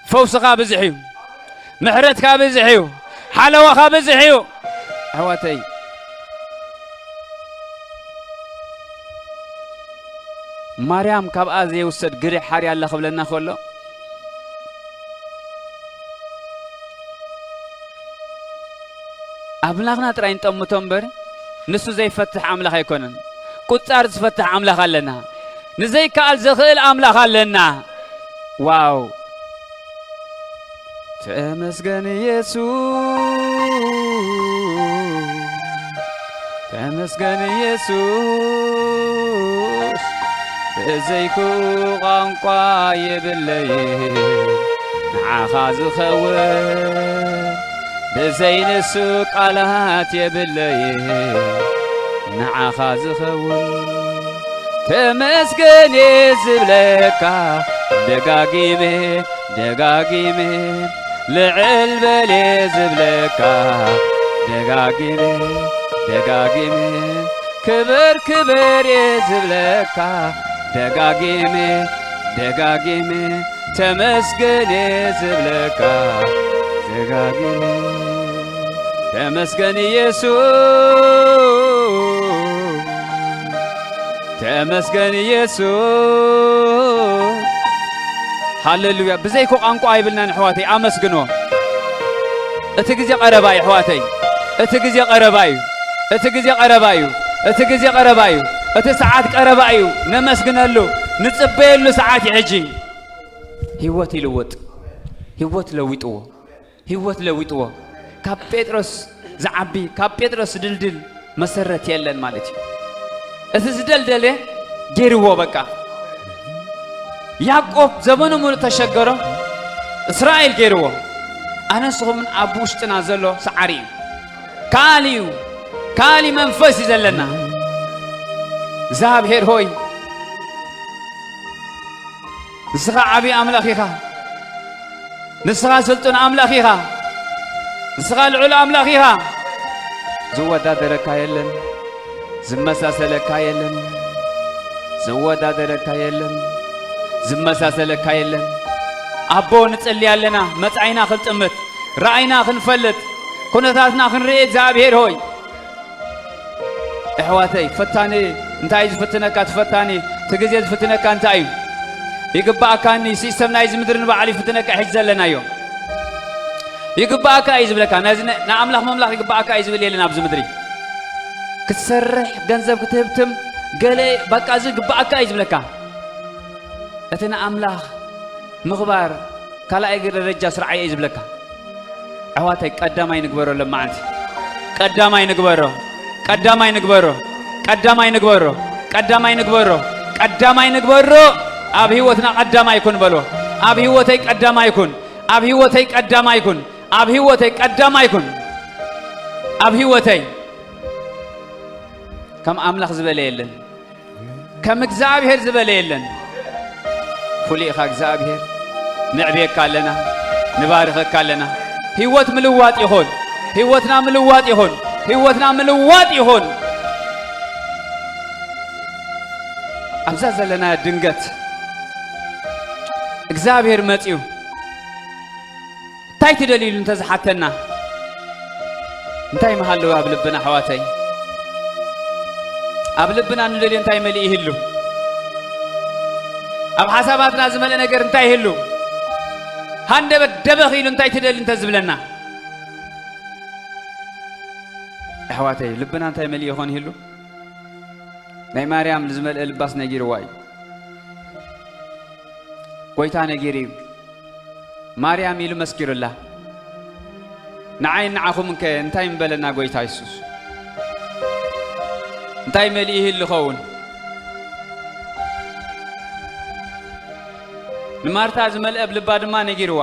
ፈውስኻ ብዝሕ እዩ። ምሕረትካ ብዝሕ እዩ። ሓለዋኻ ብዝሕ እዩ። ኣሕዋተይ፣ ማርያም ካብኣ ዘይውሰድ ግሪሕ ሓርያ ኣላ ክብለና ከሎ፣ ኣምላኽና ጥራይ ንጠምቶ እምበር፣ ንሱ ዘይፈትሕ ኣምላኽ ኣይኮነን። ቁጻር ዝፈትሕ ኣምላኽ ኣለና። ንዘይከኣል ዘኽእል ኣምላኽ ኣለና። ዋው! ተመስገን የሱስ፣ ተመስገን የሱስ። ብዘይክኡ ቋንቋ የብለይ ንዓኻ ዝኸውን፣ ብዘይ ንሱ ቃላት የብለይ ንዓኻ ዝኸውን። ተመስገን እየ ዝብለካ ደጋጊመ ደጋጊመ፣ ልዕል በል እየ ዝብለካ ደጋጊመ ደጋጊመ፣ ክብር ክብር እየ ዝብለካ ደጋጊመ ደጋጊመ፣ ተመስገን እየ ዝብለካ ደጋጊመ። ተመስገን ኢየሱስ፣ ተመስገን ኢየሱስ። ሃሌሉያ። ብዘይኮ ቋንቋ ኣይብልናን ኣሕዋተይ፣ ኣመስግኖ። እቲ ግዜ ቀረባ እዩ ኣሕዋተይ፣ እቲ ግዜ ቀረባ እዩ፣ እቲ ግዜ ቀረባ እዩ፣ እቲ ግዜ ቀረባ እዩ፣ እቲ ሰዓት ቀረባ እዩ። ነመስግነሉ፣ ንጽበየሉ ሰዓት እዩ ሕጂ። ህይወት ይልወጥ፣ ህይወት ለዊጥዎ። ህይወት ለዊጥዎ። ካብ ጴጥሮስ ዝዓቢ፣ ካብ ጴጥሮስ ዝድልድል መሰረት የለን ማለት እዩ። እቲ ዝደልደለ ገይርዎ በቃ። ያዕቆብ ዘመኑ ሙሉእ ተሸገሮ፣ እስራኤል ገይርዎ። ኣነ ንስኹምን ኣብ ውሽጥና ዘሎ ሰዓሪ እዩ። ካልእ እዩ፣ ካልእ መንፈስ እዩ ዘለና። እግዚኣብሔር ሆይ፣ ንስኻ ዓብዪ ኣምላኽ ኢኻ። ንስኻ ስልጡን ኣምላኽ ኢኻ። ንስኻ ልዑል ኣምላኽ ኢኻ። ዝወዳደረካ የለን፣ ዝመሳሰለካ የለን፣ ዝወዳደረካ የለን፣ ዝመሳሰለካ የለን። ኣቦ ንጽሊ ኣለና፣ መጻኢና ክንጥምት፣ ራእይና ክንፈልጥ፣ ኩነታትና ክንርኢ እግዚኣብሔር ሆይ። ኣሕዋተይ፣ ፈታኒ እንታይ እዩ ዝፍትነካ? እቲ ፈታኒ፣ እቲ ግዜ ዝፍትነካ እንታይ እዩ? ይግባኣካኒ፣ ሲስተም ናይዚ ምድሪ ንባዕሉ ይፍትነካ። ሕጂ ዘለናዮ ይግባኣካ እዩ ዝብለካ። ነዚ ነ-፣ ንኣምላኽ ምምላኽ ይግባኣካ እዩ ዝብል የለን ኣብዚ ምድሪ። ክትሰርሕ፣ ገንዘብ ክትህብትም፣ ገለ በቃ እዚ ይግባኣካ እዩ ዝብለካ። እቲ ንኣምላኽ ምኽባር ካልኣይ ደረጃ ስርዓይ እዩ ዝብለካ። ኣሕዋተይ፣ ቀዳማይ ንግበሮ። ለማዓንቲ ቀዳማይ ንግበሮ፣ ቀዳማይ ንግበሮ፣ ቀዳማይ ንግበሮ፣ ቀዳማይ ንግበሮ፣ ቀዳማይ ንግበሮ። ኣብ ህይወትና ቀዳማይ ኩን በሎ። ኣብ ህይወተይ ቀዳማይ ኩን፣ ኣብ ህይወተይ ቀዳማይ ኩን፣ ኣብ ህይወተይ ቀዳማይ ኩን። ኣብ ህይወተይ ከም ኣምላኽ ዝበለ የለን። ከም እግዚኣብሔር ዝበለ የለን። ፍሉይ ኢኻ እግዚኣብሔር። ንዕብየካ ኣለና፣ ንባርኸካ ኣለና። ህይወት ምልዋጥ ይኹን፣ ህይወትና ምልዋጥ ይኹን፣ ህይወትና ምልዋጥ ይኹን። ኣብዛ ዘለና ድንገት እግዚኣብሔር መጺኡ እንታይ ትደልዩ ኢሉ እንተዝሓተና፣ እንታይ ምሃለወ ኣብ ልብና ኣሕዋተይ? ኣብ ልብና ንደልዮ እንታይ መሊኡ ይህሉ? ኣብ ሓሳባትና ዝመልአ ነገር እንታይ ይህሉ? ሃንደበት ደበኽ ኢሉ እንታይ ትደሊ እንተ ዝብለና? ኣሕዋተይ፣ ልብና እንታይ መሊኡ ይኾን ይህሉ? ናይ ማርያም ዝመልአ ልባስ ነጊርዋ እዩ። ጎይታ ነጊሩ እዩ። ማርያም ኢሉ መስኪሩላ። ንዓይ ንዓኹም እንከ እንታይ ምበለና ጎይታ የሱስ? እንታይ መሊኡ ይህሉ ይኸውን? ንማርታ ዝመልአ ኣብ ልባ ድማ ነጊርዋ።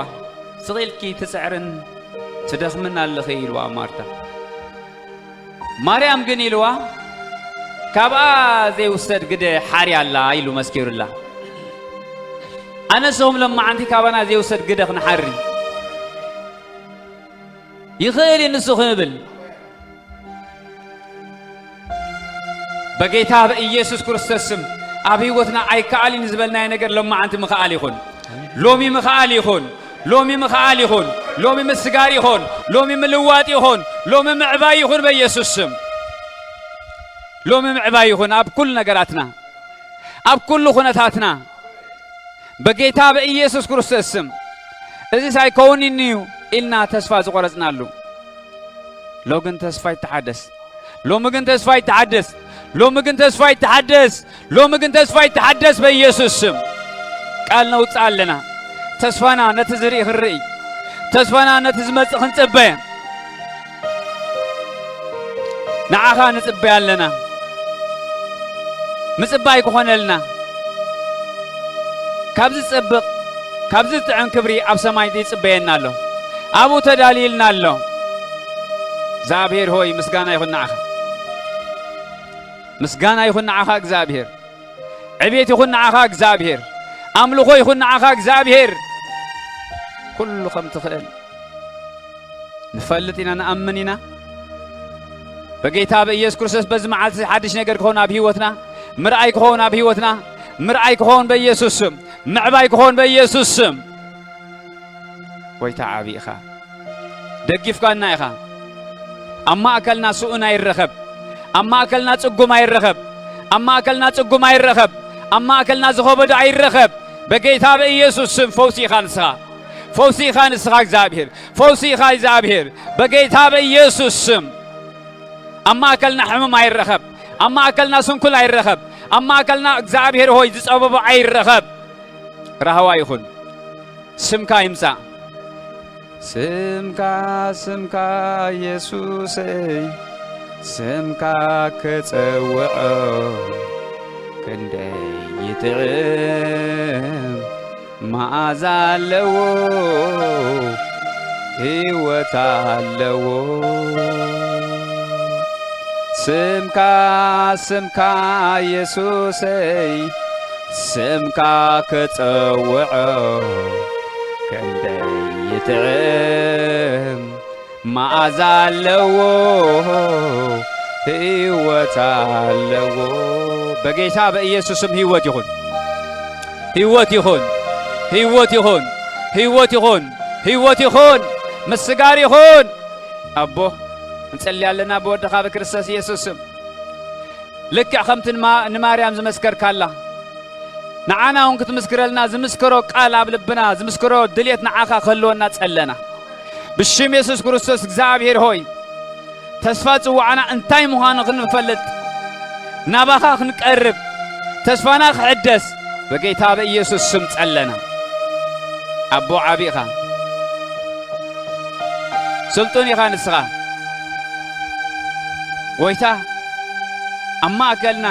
ስቕ ኢልኪ ትጽዕርን ትደኽምን ኣለኺ ኢልዋ ማርታ። ማርያም ግን ኢልዋ፣ ካብኣ ዘይውሰድ ግደ ሓርያ ኣላ ኢሉ መስኪሩላ። ኣነ ንስኹም ሎማዓንቲ ካባና ዘይውሰድ ግደ ክንሓሪ ይኽእል እዩ ንሱ ክንብል፣ በጌታ በኢየሱስ ክርስቶስ ስም ኣብ ህይወትና ኣይከኣልን ዝበልናዮ ነገር ሎማዓንቲ ምኽኣል ይኹን። ሎሚ ምኽኣል ይኹን። ሎሚ ምኽኣል ይኹን። ሎሚ ምስጋር ይኹን። ሎሚ ምልዋጥ ይኹን። ሎሚ ምዕባይ ይኹን በኢየሱስ ስም። ሎሚ ምዕባይ ይኹን ኣብ ኩሉ ነገራትና፣ ኣብ ኩሉ ኩነታትና በጌታ በኢየሱስ ክርስቶስ ስም። እዚስ ኣይከውንን እዩ ኢልና ተስፋ ዝቆረጽናሉ። ሎ ግን ተስፋ ይተሓደስ። ሎሚ ግን ተስፋ ይተሓደስ። ሎሚ ግን ተስፋ ይተሓደስ። ሎሚ ግን ተስፋ ይተሓደስ በኢየሱስ ስም። ቃል ነውጽእ ኣለና። ተስፋና ነቲ ዝርኢ ክንርኢ። ተስፋና ነቲ ዝመጽእ ክንጽበ። ንዓኻ ንጽበ ኣለና። ምጽባይ ክኾነልና። ካብዚ ዝጸብቕ፣ ካብዚ ዝጥዕም ክብሪ ኣብ ሰማይ ይጽበየና ኣሎ። ኣብኡ ተዳልዩልና ኣሎ። እግዚኣብሔር ሆይ፣ ምስጋና ይኹን ንዓኻ። ምስጋና ይኹን ንዓኻ እግዚኣብሔር። ዕቤት ይኹን ንዓኻ እግዚኣብሔር። ኣምልኾ ይኹን ንዓኻ እግዚኣብሔር። ኩሉ ከም ትኽእል ንፈልጥ ኢና፣ ንኣምን ኢና። በጌታ በኢየሱስ ክርስቶስ በዚ መዓልቲ ሓድሽ ነገር ክኸውን ኣብ ህይወትና፣ ምርኣይ ክኸውን ኣብ ህይወትና፣ ምርኣይ ክኸውን በኢየሱስ ስም፣ ምዕባይ ክኸውን በኢየሱስ ስም። ጎይታ ዓቢ ኢኻ። ደጊፍካና ኢኻ። ኣብ ማእከልና ስኡን ኣይረኸብ። ኣብ ማእከልና ጽጉም ኣይረኸብ። ኣብ ማእከልና ጽጉም ኣይረኸብ። ኣብ ማእከልና ዝኸበዶ ኣይረኸብ። በጌታ በኢየሱስ ስም ፈውሲ ኢኻ ንስኻ። ፈውሲ ኢኻ ንስኻ እግዚኣብሔር። ፈውሲ ኢኻ እግዚኣብሔር። በጌታ በኢየሱስ ስም ኣብ ማእከልና ሕሙም ኣይረኸብ። ኣብ ማእከልና ስንኩል ኣይረኸብ። ኣብ ማእከልና እግዚኣብሔር ሆይ ዝጸበቦ ኣይረኸብ። ራህዋ ይኹን። ስምካ ይምጻእ። ስምካ፣ ስምካ የሱሰይ፣ ስምካ ክጸውዖ ክንደይ ይጥዕም፣ መዓዛ ኣለዎ፣ ህይወት ኣለዎ። ስምካ፣ ስምካ የሱሰይ፣ ስምካ ክጸውዖ ክንደይ ይጥዕም፣ መዓዛ ኣለዎ፣ ህይወት ኣለዎ። በጌታ በኢየሱስ ስም ህይወት ይኹን፣ ህይወት ይኹን፣ ህይወት ይኹን፣ ህይወት ይኹን፣ ህይወት ይኹን፣ ምስጋር ይኹን። ኣቦ፣ እንጸልይ ኣለና ብወድኻ ብክርስቶስ ኢየሱስ ስም። ልክዕ ከምቲ ንማ-፣ ንማርያም ዝመስከርካላ፣ ንዓና እውን ክትምስክረልና ዝምስከሮ ቃል ኣብ ልብና፣ ዝምስከሮ ድልየት ንዓኻ ክህልወና ጸለና። ብሽም የሱስ ክርስቶስ እግዚኣብሔር ሆይ፣ ተስፋ ጽዋዕና እንታይ ምዃኑ ክንፈልጥ፣ ናባኻ ክንቀርብ፣ ተስፋና ክሕደስ ብጌታ በኢየሱስ ስም ጸለና። ኣቦ ዓቢ ኢኻ። ስልጡን ኢኻ ንስኻ። ጎይታ፣ ኣብ ማእከልና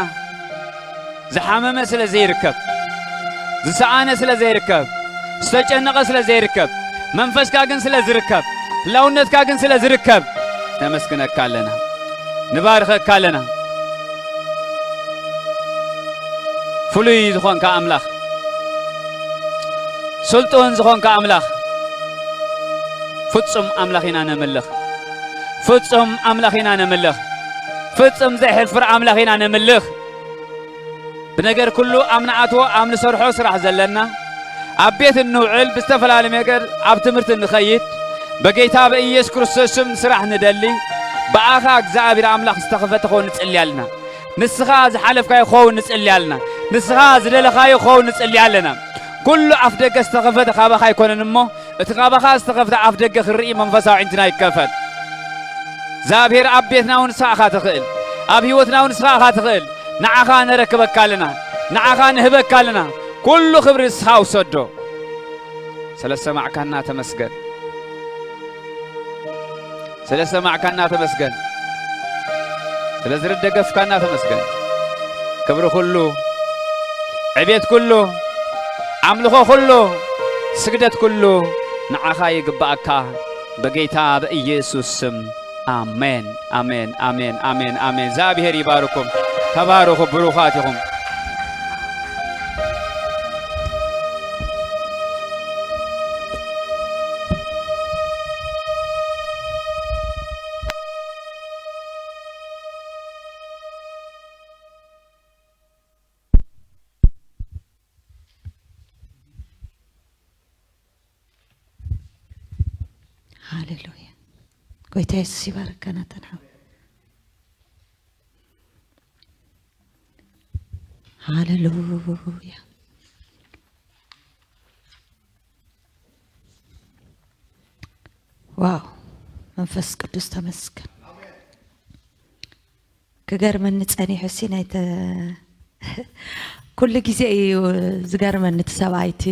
ዝሓመመ ስለ ዘይርከብ፣ ዝሰኣነ ስለ ዘይርከብ፣ ዝተጨነቐ ስለ ዘይርከብ፣ መንፈስካ ግን ስለ ዝርከብ፣ ህላውነትካ ግን ስለ ዝርከብ፣ ነመስግነካ ኣለና፣ ንባርኸካ ኣለና። ፍሉይ ዝኾንካ ኣምላኽ፣ ስልጡን ዝኾንካ ኣምላኽ፣ ፍጹም ኣምላኽ ኢና ነምልኽ። ፍጹም ኣምላኽ ኢና ነምልኽ። ፍጹም ዘይሕፍር ኣምላኽ ኢና ነምልኽ። ብነገር ኩሉ ኣብ ንኣትዎ ኣብ ንሰርሖ ስራሕ ዘለና፣ ኣብ ቤት እንውዕል፣ ብዝተፈላለየ ነገር ኣብ ትምህርቲ እንኸይድ፣ በጌታ በኢየሱስ ክርስቶስ ስም ስራሕ ንደሊ፣ ብኣኻ እግዚኣብሔር ኣምላኽ ዝተኸፈተ ክኸውን ንጽሊ ኣለና። ንስኻ ዝሓለፍካዮ ክኸውን ንጽሊ ኣለና። ንስኻ ዝደለኻዮ ክኸውን ንጽሊ ኣለና። ኩሉ ኣፍ ደገ ዝተኸፈተ ካባኻ ኣይኮነን እሞ፣ እቲ ካባኻ ዝተኸፍተ ኣፍ ደገ ክርኢ መንፈሳዊ ኣዒንትና ይከፈት። እግዚኣብሔር ኣብ ቤትና እውን ንስኻ ኢኻ ትኽእል፣ ኣብ ህይወትና እውን ንስኻ ኢኻ ትኽእል። ንዓኻ ነረክበካ ኣለና፣ ንዓኻ ንህበካ ኣለና። ኩሉ ክብሪ ንስኻ ውሰዶ። ስለ ሰማዕካና ተመስገን። ስለ ሰማዕካና ተመስገን። ስለ ዝደገፍካና ተመስገን። ክብሪ ኩሉ፣ ዕቤት ኩሉ፣ ኣምልኾ ኩሉ፣ ስግደት ኩሉ ንዓኻ ይግብኣካ፣ በጌታ በኢየሱስ ስም። ኣሜን፣ ኣሜን፣ ኣሜን፣ ኣሜን፣ ኣሜን። እግዚኣብሔር ይባርኩም። ተባረኹ፣ ብሩኻት ኢኹም። ሃሌሉያ። ጎይታ የሱስ ይባርካ ናተን ሓው። ሃሌሉያ። ዋው፣ መንፈስ ቅዱስ ተመስገን። ክገርመኒ ጸኒሑ ሲ ናይተ ኩሉ ግዜ እዩ ዝገርመኒ እቲ ሰብኣይ እቲ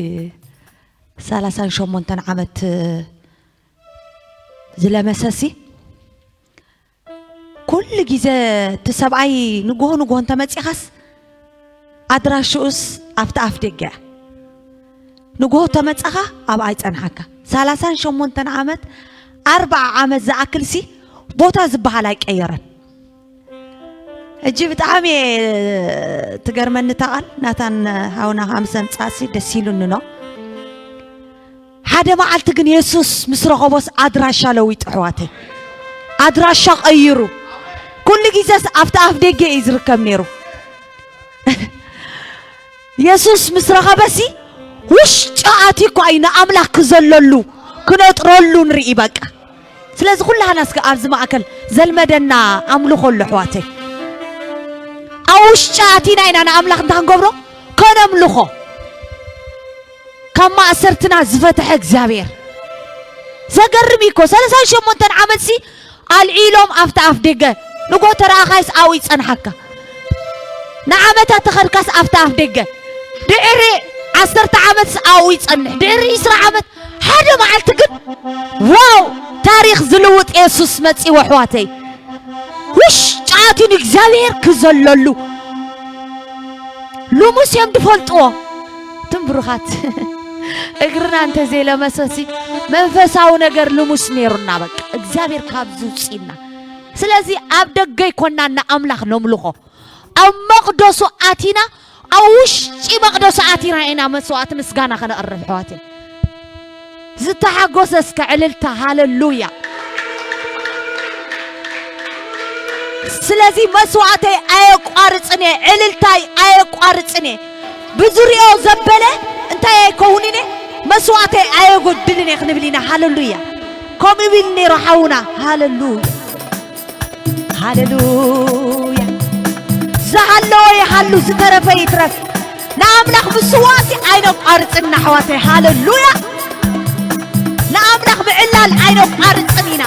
ሰላሳን ሸሞንተን ዓመት ዝለመሰ ሲ ኩሉ ግዜ እቲ ሰብኣይ ንግሆ ንግሆ እንተመጺኻስ ኣድራሽኡስ ኣብቲ ኣፍ ደገ እያ። ንግሆ ተመጻኻ ኣብኣ ይጸንሓካ። ሰላሳን ሸሞንተን ዓመት ኣርብዓ ዓመት ዝኣክል ሲ ቦታ ዝበሃል ኣይቀየረን። እጂ ብጣዕሚ እየ ትገርመኒ እታ ቃል ናታን ሃውና ከምሰ ምጻእሲ ደስ ኢሉኒ ኖ። ሓደ መዓልቲ ግን የሱስ ምስ ረኸቦስ ኣድራሻ ለዊጡ ኣሕዋተይ። ኣድራሻ ቀይሩ። ኩሉ ግዜስ ኣብቲ ኣፍ ደገ እዩ ዝርከብ ነይሩ። የሱስ ምስ ረኸበሲ ውሽጢ ኣትዩ እኳ እዩ ንኣምላኽ ክዘለሉ ክነጥረሉ ንርኢ በቃ። ስለዚ ኩላህና እስከ ኣብዚ ማእከል ዘልመደና ኣምልኾ ኣሎ ኣሕዋተይ። ኣብ ውሽጢ ኣቲና ኢና ንኣምላኽ እንታይ ክንገብሮ? ከነምልኾ። ካብ ማእሰርትና ዝፈትሐ እግዚኣብሔር። ዘገርም እዩ እኮ ሰላሳን ሸሞንተን ዓመትሲ ኣልዒሎም ኣብቲ ኣፍ ደገ ንጎ ተረኣኻይስ ኣብኡ ይጸንሓካ። ንዓመታት ተኸድካስ ኣብቲ ኣፍ ደገ ድሕሪ ዓሰርተ ዓመትስ ኣብኡ ይጸንሕ ድሕሪ ዕስራ ዓመት ሓደ መዓልቲ ግን ዋው ታሪኽ ዝልውጥ የሱስ መጺኡ ኣሕዋተይ። ውሽጢ ኣትዩ ንእግዚኣብሔር ክዘለሉ ልሙስ እዮም ዝፈልጥዎ። ትም ብሩኻት እግርና እንተዘይለመሰሲ መንፈሳዊ ነገር ልሙስ ነይሩና። በቃ እግዚኣብሔር ካብ ዝውፅእና። ስለዚ ኣብ ደገ ይኮና እና ኣምላኽ ነምልኾ ኣብ መቕደሱ ኣቲና ኣብ ውሽጢ መቕደሱ ኣቲና ኢና መስዋዕቲ ምስጋና ከነቕርብ ኣሕዋተይ። ዝተሓጎሰ እስከ ዕልልታ ሃለሉያ። ስለዚ መስዋዕተይ ኣየቋርፅን እየ፣ ዕልልታይ ኣየቋርፅን እየ። ብዝሪኦ ዘበለ እንታይ ኣይከውንን እየ፣ መስዋዕተይ ኣየጎድልን እየ ክንብል ኢና። ሃለሉያ። ከምኡ ቢል ነይሩ ሓውና። ሃለሉያ። ሃሌሉያ። ዝሃለወ ይሃሉ ዝተረፈ ይትረፍ። ንኣምላኽ ምስዋእሲ ኣይነቋርጽን ኣሕዋተይ። ሃሌሉያ። ንኣምላኽ ምዕላል ኣይነቋርጽን ኢና።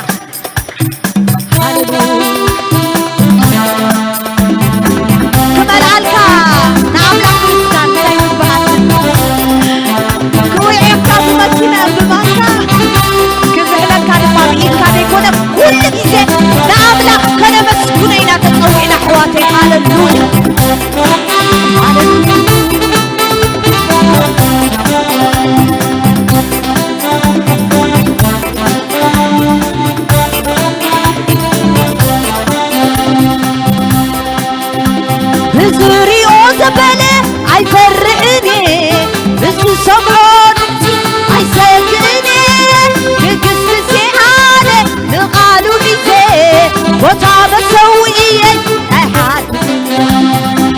ሃሌሉያ። ክመልኣልካ ንኣምላኽ ምስጋን እንታይ ትበሃል? ክውዕየካ ዝመኪነ ብማንካ ክዝሕለካ ድማ ብኢድካ ዘይኮነ ኩሉ ግዜ ንኣምላኽ ከነመስግኖ ኢና ተጸዊዕና ኣሕዋተይ። ሃሌሉያ። ሃሌሉያ። ብዝሪኦ ዘበለ ኣይፈርሕን እየ፣ ብዝሰምዖ ድምፂ ኣይሰግእን እየ። ንግስቲ ኣነ ንቓሉ ሒዘ ቦታ መሰውእየይ ኣይሓድን።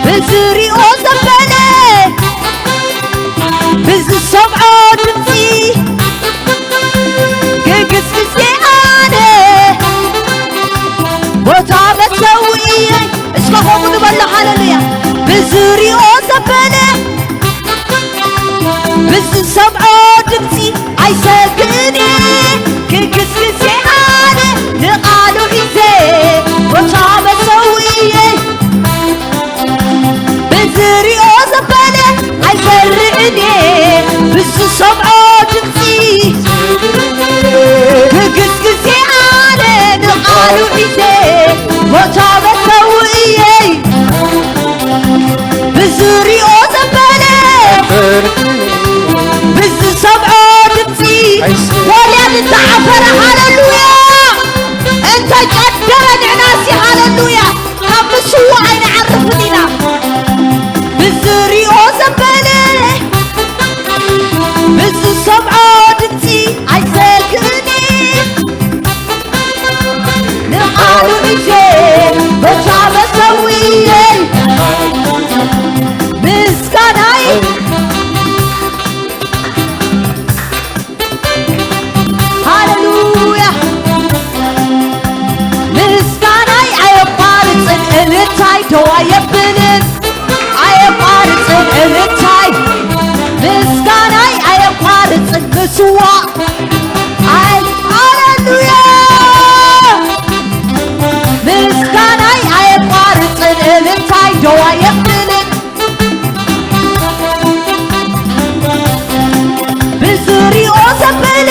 ብዝሪኦ ዘበለ ብዝሰምዖ ድምፂ ግግስ ግዜ ኣነ ቦታ መሰውእየይ እስከ ሆሙ ንበሎ። ሃሌሉያ። ብዝሪኦ ዘበለ ብዝሰምዖ ድምፂ ኣይሰግእን እየ። ክግስግስ እየ ኣነ ንቓሉ ሒዘ ቦታ መሰውእየ። ብዝሪኦ ዘበለ ኣይፈርዕን እየ። ብዝሰምዖ ድምፂ ክግስግስ እየ ኣነ ንቓሉ ሒዘ ቦታ መሰውእየ። ብዝሪኦ ዘበለ ብዝሰምዖ ድምፂ ጎልያድ እንተዓፈረ፣ ሃሌሉያ! እንተጨደረ ንዕናሲ፣ ሃሌሉያ! ካብ ምስዋዕ ኣይንዓርፍን ኢና። ብዝሪኦ ዘበለ ብዝሰምዖ ድምፂ ኣይሰግእን እየ። ንቓሉ ሒዘ በታ መሰውእየይ ምስጋናይ። ሃሌሉያ። ምስጋናይ ኣየቋርፅን፣ እልልታይ ደው ኣየብልን። ኣየቋርፅን እልልታይ፣ ምስጋናይ ኣየቋርፅን፣ ምስዋዕ ኣይ-፣ ሃሌሉያ። ምስጋናይ ኣየቋርፅን፣ እልልታይ ደው ኣየብልን። ብዝሪኦ ዘበለ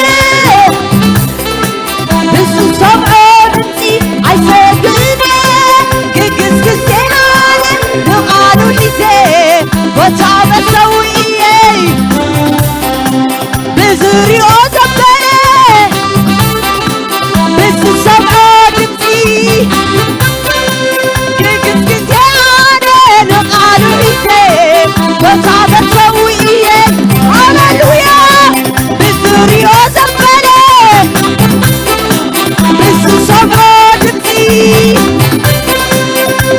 ብዝሰምዖ ድምፂ ኣይሰግእን እየ። ክግስግስ እየ ኣነ ንቓሉ ሒዘ በታ መሰውእየይ። ብዝሪኦ ዘበለ ብዝሰምዖ ድምፂ ክግስግስ እየ ኣነ ንቓሉ ሒዘ በታ መሰውእየይ። ሃሌሉያ። ብዝሪኦ ዘበለ ብዝሰምዖ ድምፂ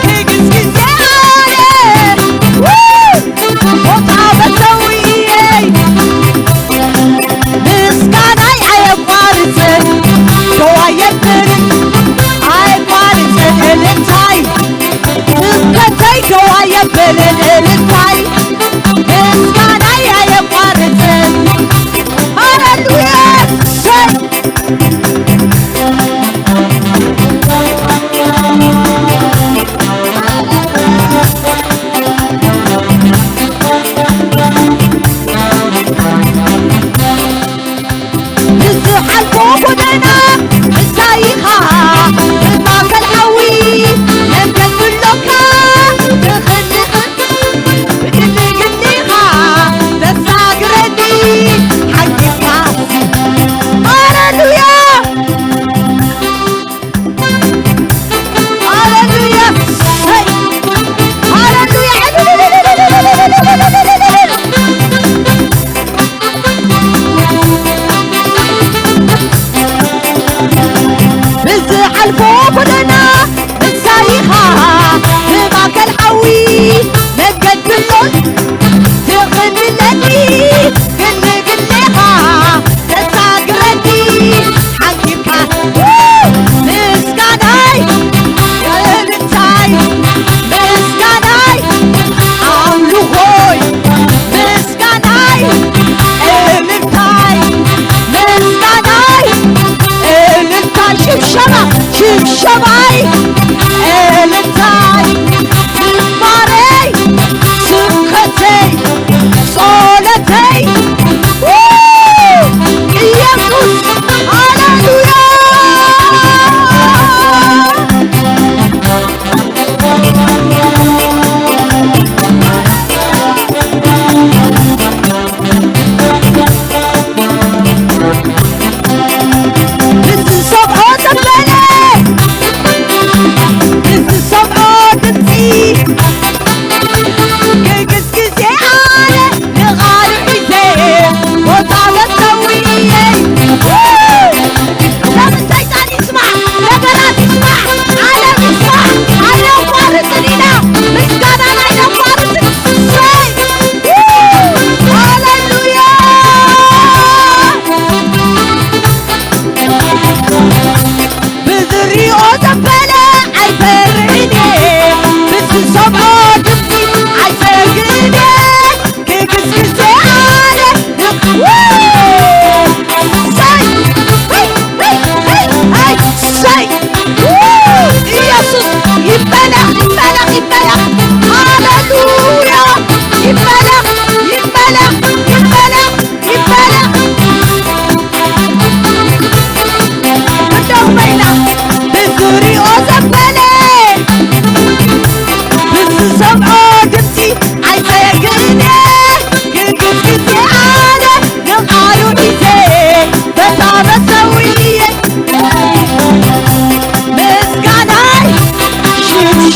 ክግስግስ እየ ኣነ። ው! ቦታ መሰውእየይ። ምስጋናይ ኣየቋርፅን፣ ደው ኣየብልን፣ ኣየቋርፅን እልልታይ። ስብከተይ ደው ኣየብልን እልልታይ። ምስጋናይ ኣየቋርፅን። ሃሌሉያ። ሰይ! ብዝሓልፎ ጎደና ምሳይ ኢኻ፣ ብማእከል ሓዊ መንገድ ብሎካ ትኽንኽን፣ ብግንግንኻ ተሳግረኒ ሓጊዝካ። ሃሌሉያ! ሃሌሉያ! ሰይ! ሃሌሉያ! ብዝሓልፎ ጎደና ምሳይ ኢኻ፣ ብማእከል ሓዊ መገዲ ሎት ትኽንለኒ፣ ክንግሌኻ ተሳግረኒ ሓንኪብካ። ምስጋናይ እልልታይ፣ ምስጋናይ ኣምልኾይ፣ ምስጋናይ እልልታይ፣ ምስጋናይ እልልታይ፣ ሽብሸባ፣ ሽብሸባይ እልልታይ፣ ዝማሬይ ስብከተይ ጸሎተይ ኢየሱስ፣ ሃሌሉያ። ብዝሰምዖ ዘበለ፣ ብዝሰምዖ ድምፂ፣ ክግስግስ እየ ኣነ ንቓሉ ሒዘ፣ ቦታ መሰውእየይ። ለምን ሰይጣን ይስማዕ፣ ነገራት ይስማዕ፣ ዓለም ይስማዕ፣ ኣይነቋርፅን ኢና፣ ምስጋናና ኣይነቋርፅን። ሰይ! ሃሌሉያ! ብዝሪኦ ዘበለ ኣይፈርዕን እየ፣ ብዝሰምዖ ድምፂ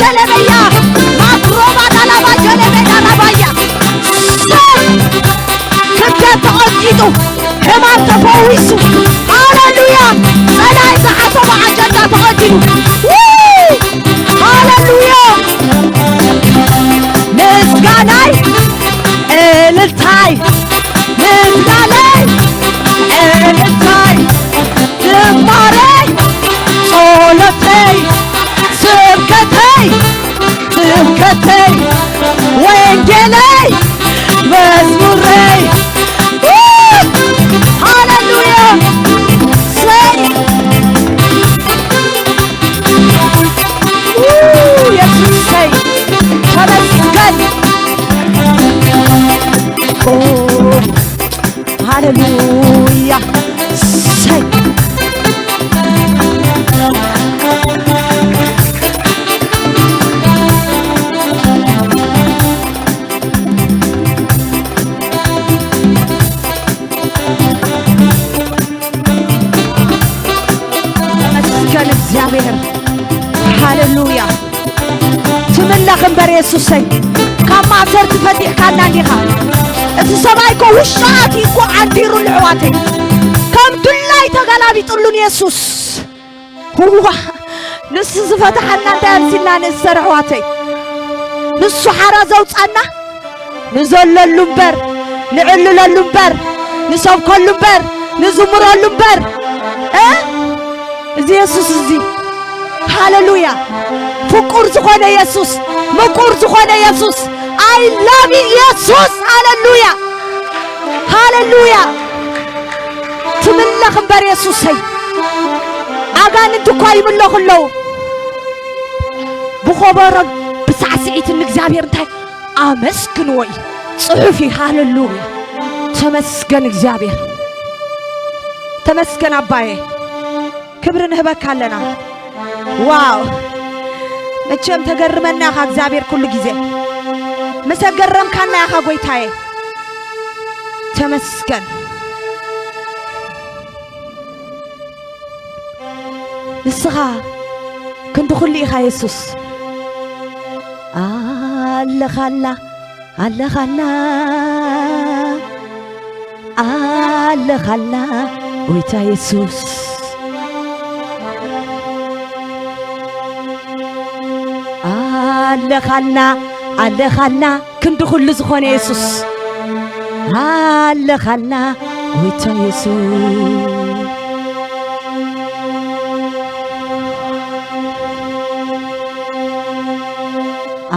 ጀለበያ ማክሮባ ዳላባ ጀለበ ዳላባያ። ክብደት ተቐንጢጡ፣ ሕማም ተፈዊሱ። ሃሌሉያ። ጸላኢ ዝሓሰቦ ኣጀንዳ ተቐዲዱ። ውይ! ሃሌሉያ። ምስጋናይ እልልታይ ምስጋናይ እልልታይ ዝማሬይ ጸሎተይ ስብከተይ ስብከተይ ወንጌለይ መዝሙረይ። ሃሌሉያ። ሰይ የሱሰይ ተመስገን። ሃሌሉያ። ሰይ ተመስገን እግዚኣብሔር። ሃሌሉያ። ትምለኽ እምበር የሱሰይ፣ ካብ ማእሰርቲ ፈቲሕካና እንዲኻ። እቲ ሰብኣይ እኮ ውሻ ኣትዩ እኮ ዓንዲሩሉ ኣሕዋተይ፣ ከም ድላይ ተገላቢጥሉን የሱስ። እዋ ንሱ ዝፈትሓና እንታይ ኣምሲልና ንእሰር ኣሕዋተይ? ንሱ ሓራ ዘውፃና ንዘለሉ እምበር፣ ንዕልለሉ እምበር፣ ንሰብከሉ እምበር፣ ንዝምረሉ እምበር። እ? እዚ የሱስ እዚ። ሃሌሉያ። ፍቁር ዝኾነ የሱስ፣ ምቁር ዝኾነ የሱስ፣ I love you የሱስ። ሃሌሉያ። ሃሌሉያ። ትምለኽ እምበር የሱሰይ። ኣጋንንቲ እኳ ይምለኹ ኣለዉ። ብኸበሮን ብሳዕስዒትን ንእግዚኣብሔር እንታይ ኣመስግንዎ እዩ። ጽሑፍ እዩ። ሃሌሉያ። ተመስገን እግዚኣብሔር። ተመስገን ኣባየ። ክብሪ ንህበካ ኣለና። ዋው። መቸም ተገርመና ኢኻ እግዚኣብሔር ኩሉ ግዜ። ምስ ኣገረምካና ኢኻ ጎይታየ። ተመስገን። ንስኻ ክንዲ ኩሉ ኢኻ የሱስ። ኣለኻላ፣ ኣለኻላ፣ ኣለኻላ ጎይታ የሱስ። ኣለኻላ፣ ኣለኻላ ክንዲ ኩሉ ዝኾነ የሱስ። ኣለኻላ ጎይታ የሱስ።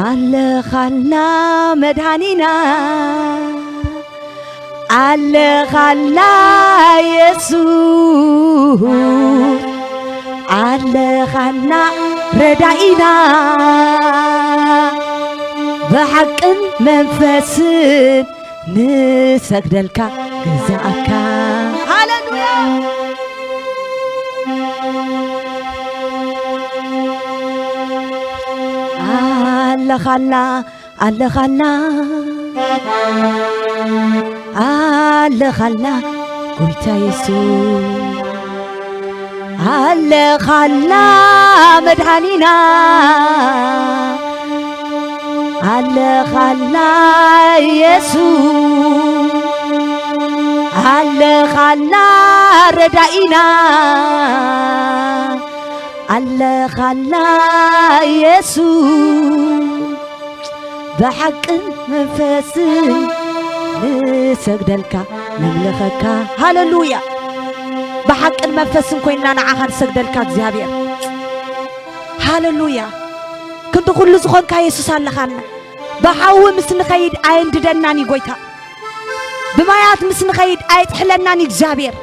ኣለኻላ መድሃኒና፣ ኣለኻላ የሱስ፣ ኣለኻላ ረዳኢና፣ ብሓቅን መንፈስን ንሰግደልካ ገዛእካ። ሃሌሉያ። ኣለኻላ፣ ኣለኻላ፣ ኣለኻላ ጎይታ የሱስ። ኣለኻላ መድሃኒና፣ ኣለኻላ የሱስ፣ ኣለኻላ ረዳኢና፣ ኣለኻላ የሱስ። ብሓቅን መንፈስን ንሰግደልካ ነምልኸካ። ሃሌሉያ። ብሓቅን መንፈስን ኮይንና ንዓኻ ንሰግደልካ እግዚኣብሔር። ሃሌሉያ። ክንዲ ኩሉ ዝኾንካ የሱስ ኣለኻና። ብሓዊ ምስ ንኸይድ ኣየንድደናን እዩ ጎይታ። ብማያት ምስ ንኸይድ ኣየጥሕለናን እዩ እግዚኣብሔር።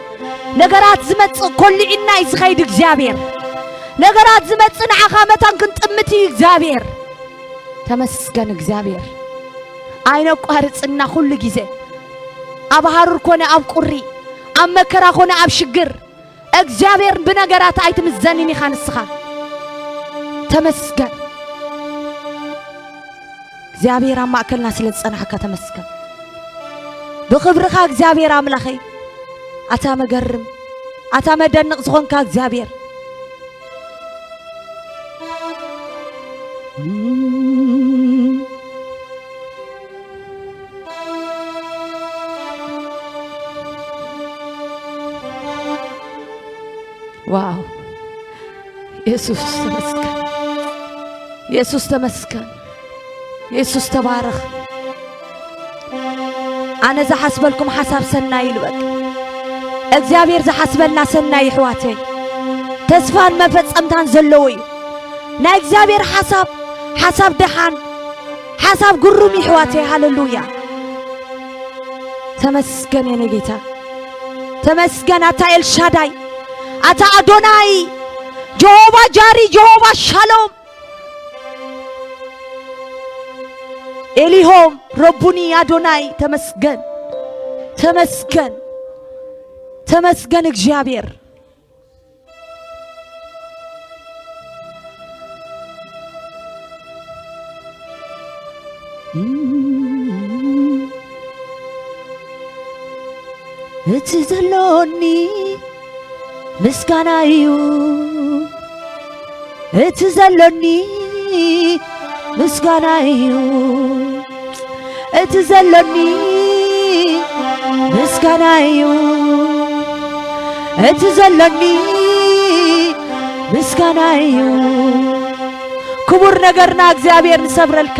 ነገራት ዝመጽእ ኮልዒና እዩ ዝኸይድ እግዚኣብሔር። ነገራት ዝመጽእ ንዓኻ መታን ክንጥምት እዩ እግዚኣብሔር። ተመስገን እግዚኣብሔር። ኣይነቋርጽና ኩሉ ግዜ። ኣብ ሃሩር ኮነ ኣብ ቁሪ፣ ኣብ መከራ ኮነ ኣብ ሽግር፣ እግዚኣብሔር ብነገራት ኣይትምዘንን ኢኻ ንስኻ። ተመስገን። እግዚኣብሔር ኣብ ማእከልና ስለ ዝጸናሕካ ተመስገን። ብኽብርኻ እግዚኣብሔር ኣምላኸይ፣ ኣታ መገርም፣ ኣታ መደንቕ ዝኾንካ እግዚኣብሔር። ዋው! የሱስ ተመስገን፣ የሱስ ተመስገን፣ የሱስ ተባረኽ። ኣነ ዝሓስበልኩም ሓሳብ ሰናይ እዩ ልበል። እግዚኣብሔር ዝሓስበልና ሰናይ ይሕዋተይ፣ ተስፋን መፈጸምታን ዘለዎ እዩ። ናይ እግዚኣብሔር ሓሳብ፣ ሓሳብ ደሓን፣ ሓሳብ ግሩም ይሕዋተይ። ሃለሉያ። ተመስገን የኔ ጌታ፣ ተመስገን ኣታ ኤልሻዳይ፣ ኣታ ኣዶናይ፣ ጀሆቫ ጃሪ፣ ጀሆቫ ሻሎም፣ ኤሊሆም ረቡኒ ኣዶናይ። ተመስገን፣ ተመስገን፣ ተመስገን እግዚኣብሔር። እቲ ዘሎኒ ምስጋና እዩ፣ እቲ ዘሎኒ ምስጋና እዩ፣ እቲ ዘሎኒ ምስጋና እዩ፣ እቲ ዘሎኒ ምስጋና እዩ። ክቡር ነገርና እግዚኣብሔር ንሰብረልካ።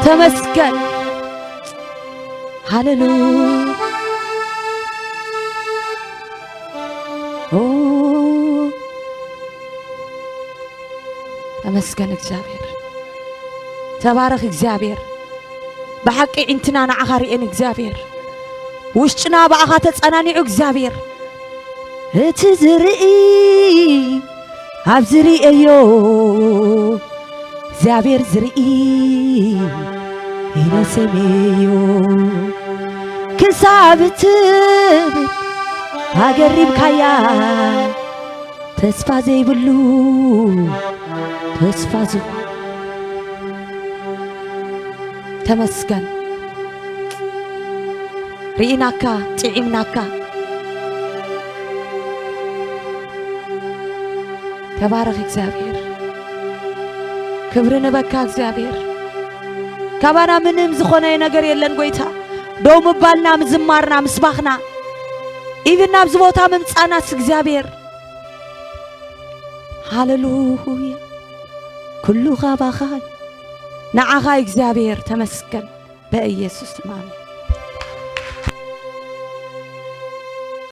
ተመስገን። ሃሌሉያ። ኦ፣ ተመስገን እግዚኣብሔር። ተባረኽ እግዚኣብሔር። ብሓቂ ዒንትና ንዓኻ ርእየን እግዚኣብሔር። ውሽጥና ብኣኻ ተጸናኒዑ እግዚኣብሔር። እቲ ዝርኢ ኣብ ዝርእዮ እግዚኣብሔር ዝርኢ ኢነ ሰምዮ ክሳብ እትብል ኣገሪምካያ ተስፋ ዘይብሉ ተስፋ ዝ-፣ ተመስገን። ርኢናካ፣ ጥዒምናካ። ተባረኽ እግዚኣብሔር። ክብሪ ንበካ እግዚኣብሔር። ካባና ምንም ዝኾነ ነገር የለን ጎይታ። ደው ምባልና፣ ምዝማርና፣ ምስባኽና፣ ኢብን ናብዚ ቦታ ምምጻናስ እግዚኣብሔር። ሃሌሉያ። ኩሉ ካባኻ እዩ። ንዓኻ እግዚኣብሔር ተመስገን። በኢየሱስ ስም ኣሜን።